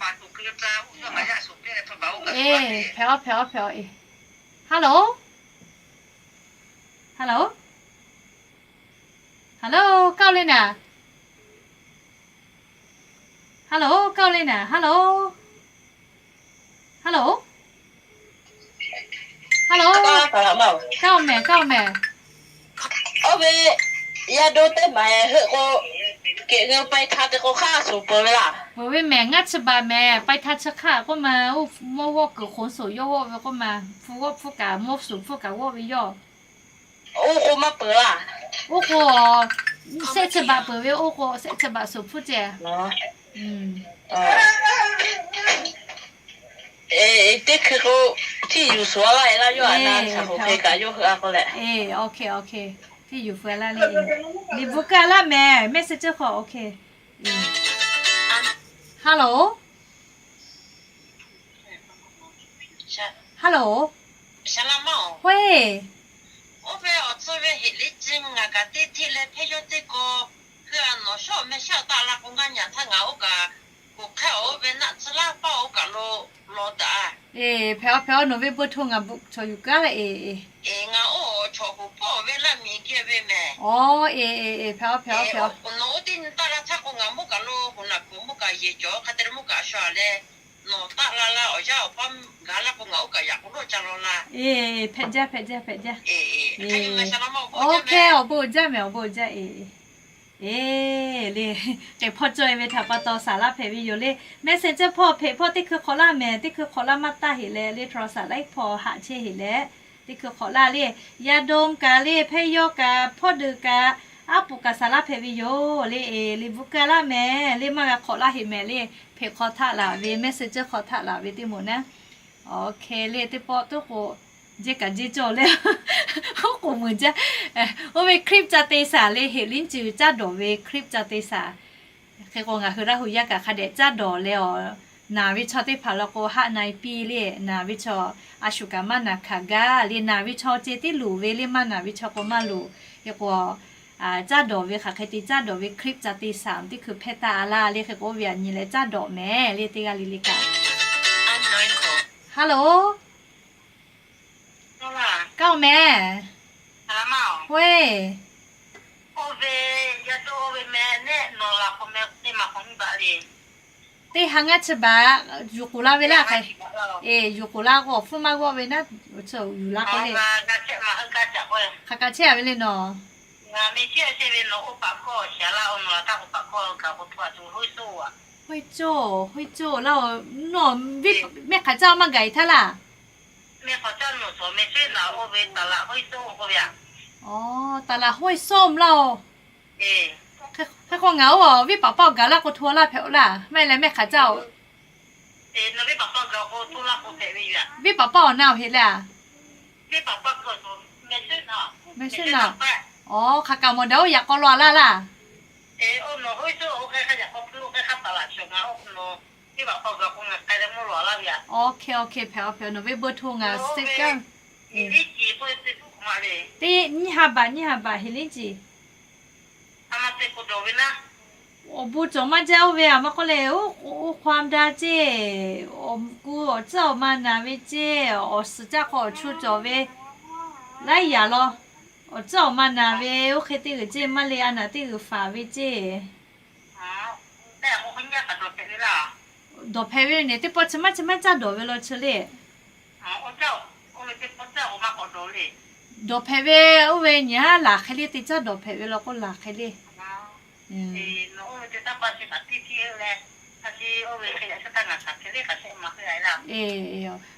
Eˬ, hpehꞈ-aw hpehꞈ-aw, hpehꞈ-aw e. Hello, hello, hello, kaˇ le naˍ. Hello, kaˇ le naˍ. Hello, hello, hello, kaˇ mehˍ, kaˇ mehˍ. Oˇ ve, yaˇ dawˇ teˇ maˬ heuˆ k'o, keꞈ g'eu pai htaˇ te k'o hk'aˇ suˍ peuˬ ve laˇ. Peuˬ ve mehˍ, ngaˇ chi baˬ mehˍ, pai htaˇ chi hk'aˇ k'oˆ ma, oˇ mawˇ g'awˇ kuiˬ hk'oꞈ suˍ yawˇ g'awˇ ve k'oˆ ma, hpu g'awˇ hpfuhˇ kaꞈ mawˇ suˍ hpfuhˇ kaꞈ g'awˇ ve yawˇ. Oˇ k'o maˇ peuˬ laˇ. Oˇ k'o, shehˆ chi baˬ peuˬ ve, oˇ k'o shehˆ chi baˬ suˍ hpfuhˇ ceh. Teˇ hkui k'o, ที่อยู่ suˍ a laˇ e laˇ yawˇ a na, shaˍ hoꞈ hk'e kaꞈ yawˇ hui a k'o leh. Eˬ, ok ok, ที่อยู่ suˍ a laˇ le. Liꞈ bvuhꞈ keu a laˇ mehˍ, mehˆ suh ceuˇ hk'aw, ok. Hello, hello, hoˆ e. Oˇ ve awˬ tcuh ve heꞈ le ci ngaˬ kaꞈ teˇ hteˇ leh hpehˇ yawˇ teˇ kaw, hui a nawˬ shawˉ meh shaˉ taˆ la k'o ngaˇ nyi htaˇ ngaˬ oˇ kaꞈ kuˬ hk'aˇ oˇ ve naˆ tcuh laˇ paˇ oˇ kaꞈ lo law daꞈ a. Eˬ, hpehꞈ-aw hpehꞈ-aw, nawˬ ve เบอร์โทร ngaˬ bvuhꞈ chaw yuˬ kaˉ leh eˬ. Eˬ, ngaˬ oˇ chaw hoꞈ pawˆ ve laˇ miˬ geh ve mehˍ. Aˬ, eˬ eˬ eˬ, hpehꞈ-aw hpehꞈ-aw hpehꞈ-aw. Nawˬ oˇ teˇ nyi taˆ la htaˇ k'o ngaˬ mvuhˇ kaꞈ lo hoꞈ naˬ kuiˬ mvuhˇ kaꞈ yehˬ cawˬ hk'a te le mvuhˇ kaꞈ shaw a leh, nawˬ taˆ la la awˬ yanˇ awˬ paˇ gaˬ la k'o ngaˬ oˇ kaꞈ yaꞈ k'o lawˇ ca law la. Eˬ, hpehꞈ jaˇ hpehꞈ jaˇ hpehꞈ jaˇ. Eˬ, ok, awˬ bon jaˇ mehˍ, awˬ bon jaˇ eˬ. Eˬ le, k'ehˬ hpawˇ cawˇ e ve htaꞈ pa taw saˍ laˇ hpehꞈ ve yoˬ le. Messenger hpawˇ hpeꞈ hpawˇ teˇ hkui hk'awꞈ laˇ mehˍ, teˇ hkui hk'awꞈ laˇ maˇ taˇ heꞈ leh le, โทรศัพท์ laiˉ hpawˇ haꞈ chehˇ heꞈ leh, teˇ hkui hk'awꞈ laˇ le. Yaˇ dawˇ kaꞈ le, hpehˇ yawˇ kaꞈ, hpawˇ deuˬ kaꞈ, aˉ poꞈ kaꞈ saˍ laˇ hpehꞈ ve yoˬ le. Eˬ, liꞈ bvuhꞈ keu a laˇ mehˍ le, maˇ g'a hk'awꞈ laˇ heꞈ mehˍ le. Hpeꞈ hk'aw htaˆ laˬ ve, Messenger hk'aw htaˆ laˬ ve teˇ moˍ naˉ. Ok le, teˇ pawˆ tuˉ k'o, jehˇ kaꞈ jehˇ cawˇ leh, oˉ k'oˍ meuˍ jaˇ. Oˇ ve คลิป ca te saˍ le, heꞈ liˉ cuˬ caˇ dawˬ ve คลิป ca te saˍ. Hk'e k'o ngaˬ hui Laˇ huˍ yaˇ kaꞈ hk'a dehꞈ caˇ dawˬ leh awˬ, naˍ ve chaw teˇ hpaˍ law k'o haˆ na e piˇ le, naˍ ve chaw a shu kaꞈ maˇ naˍ hkanˍ gaˇ le, naˍ ve chaw ceh tiˉ loˍ ve le, maˇ naˍ ve chaw k'o maˇ loˍ. Hk'e k'o, caˇ dawˬ ve hk'aˬ hk'e te caˇ dawˬ ve คลิป ca te saˍ teˇ hkui hpehˇ taˇ a laˇ le, hk'e k'o oˇ ve a nyi leh caˇ dawˬ mehˍ le, teˇ g'aˇ le le kaꞈ. Hello, kaˇ mehˍ. Hoˆ e. Oˇ ve, yaˇ dawˇ oˇ ve meh, neˆ nawˬ laˬ k'o meh teˇ maˬ k'awꞈ nyi baˬ le. Teˇ ha ngaˇ chi baˬ yuˬ k'oˍ la ve laˇ hk'e. Yuˬ k'oˍ la k'o, awˬ hpfuhˇ maˇ g'awˇ ve naˉ, yuˬ la k'o le. Hk'aˬ kaꞈ chehˇ a ve le nawˬ. Hoˉ coˇ, hoˉ coˇ laˇ-oˬ, nawˬ mehˆ hk'aˬ caˇ maˇ gaˬ-e htaˇ laˇ. Aˬ, taˍ laꞈ hoˉ soˉ laˇ-oˬ. Hk'e k'o ngaˬ oˇ viˉ paˍ paˆ awˬ gaˬ laˇ k'o hto laˇ hpehꞈ-oˬ laˇ, maˇ heˆ leh mehˆ hk'aˬ caˇ-oˬ. Viˉ paˍ paˆ awˬ na-oˬ heˆ le a. Mehˆ suˉ na. Aˬ, hk'aˬ kaꞈ mawˬ daꞈ oˇ yaꞈ k'aw lo a laˇ laˇ. Oˇ hk'e hk'e hpehꞈ-oˬ hpehꞈ-oˬ, nawˬ ve เบอร์โทร ngaˬ เบอร์โทร teˇ nyiˇ ha baˬ nyiˇ ha baˬ heˍ liˉ ciˍ. Awˬ bon cawˬ maˇ jaˇ oˇ ve a, maˇ k'oˆ leh, oˇ hk'aw a da ceˇ, awˬ ku awˬ tcuhˉ awˬ ma naˬ ve ceˇ, awˬ suhˍ caˇ hk'aw awˬ chu cawˬ ve laiˉ yaꞈ law. Awˬ tcuhˉ awˬ ma naˬ ve oˇ hk'e teˇ g'uiˬ ceˇ, maˇ le a naˬ teˇ g'uiˬ faˍ ve ceˇ. Dawˬ hpehꞈ ve nehˬ teˇ pawˆ chi maˇ chi maˇ caˇ dawˬ ve law chi le. Dawˬ hpehꞈ ve oˇ ve nyi haˉ laˬ hk'e le te caˇ dawˬ hpehꞈ ve law k'o laˬ hk'e le.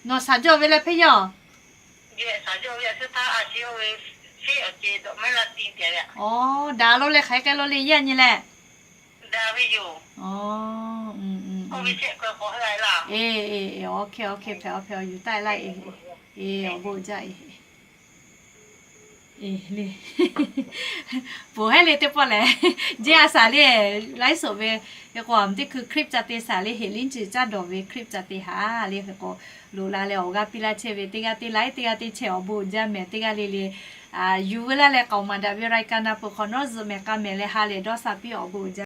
Nawˬ shaˍ jawˇ ve leh hpehꞈ yaˇ. Aˬ, daꞈ lo leh hk'aˬ hk'e lo le yaˇ nyi leh. Aˬ, oˇ ve hk'e hpehꞈ awˬ hpehꞈ awˬ yuˬ taˆ e laˇ e. Awˬ bon jaˇ e. Ponˬ hehˉ le teˇ pawˆ lehˬ, jehˇ a shaˍ le, laiˉ shoꞈ ve, hk'e k'o a teˇ hkui คลิป ca te shaˍ le, heˍ liˉ ciˍ caˇ dawˬ ve คลิป ca te haˍ le. Hk'e k'o loꞈ la leh awˬ g'aˇ piˇ laˇ chehˇ ve teˇ g'aˇ teˇ laiˉ, teˇ g'aˇ teˇ chehˇ awˬ bon uiˍ jaˇ mehˍ. Teˇ g'aˇ le le yuˬ veu laˇ leh k'aoˍ maˍ daꞈ ve รายการ na peuˬ hk'awꞈ nawˉ zuhꞈ mehˍ k'a mehˍ leh ha lehˬ dawˇ sha piˇ awˬ bon uiˍ jaˇ.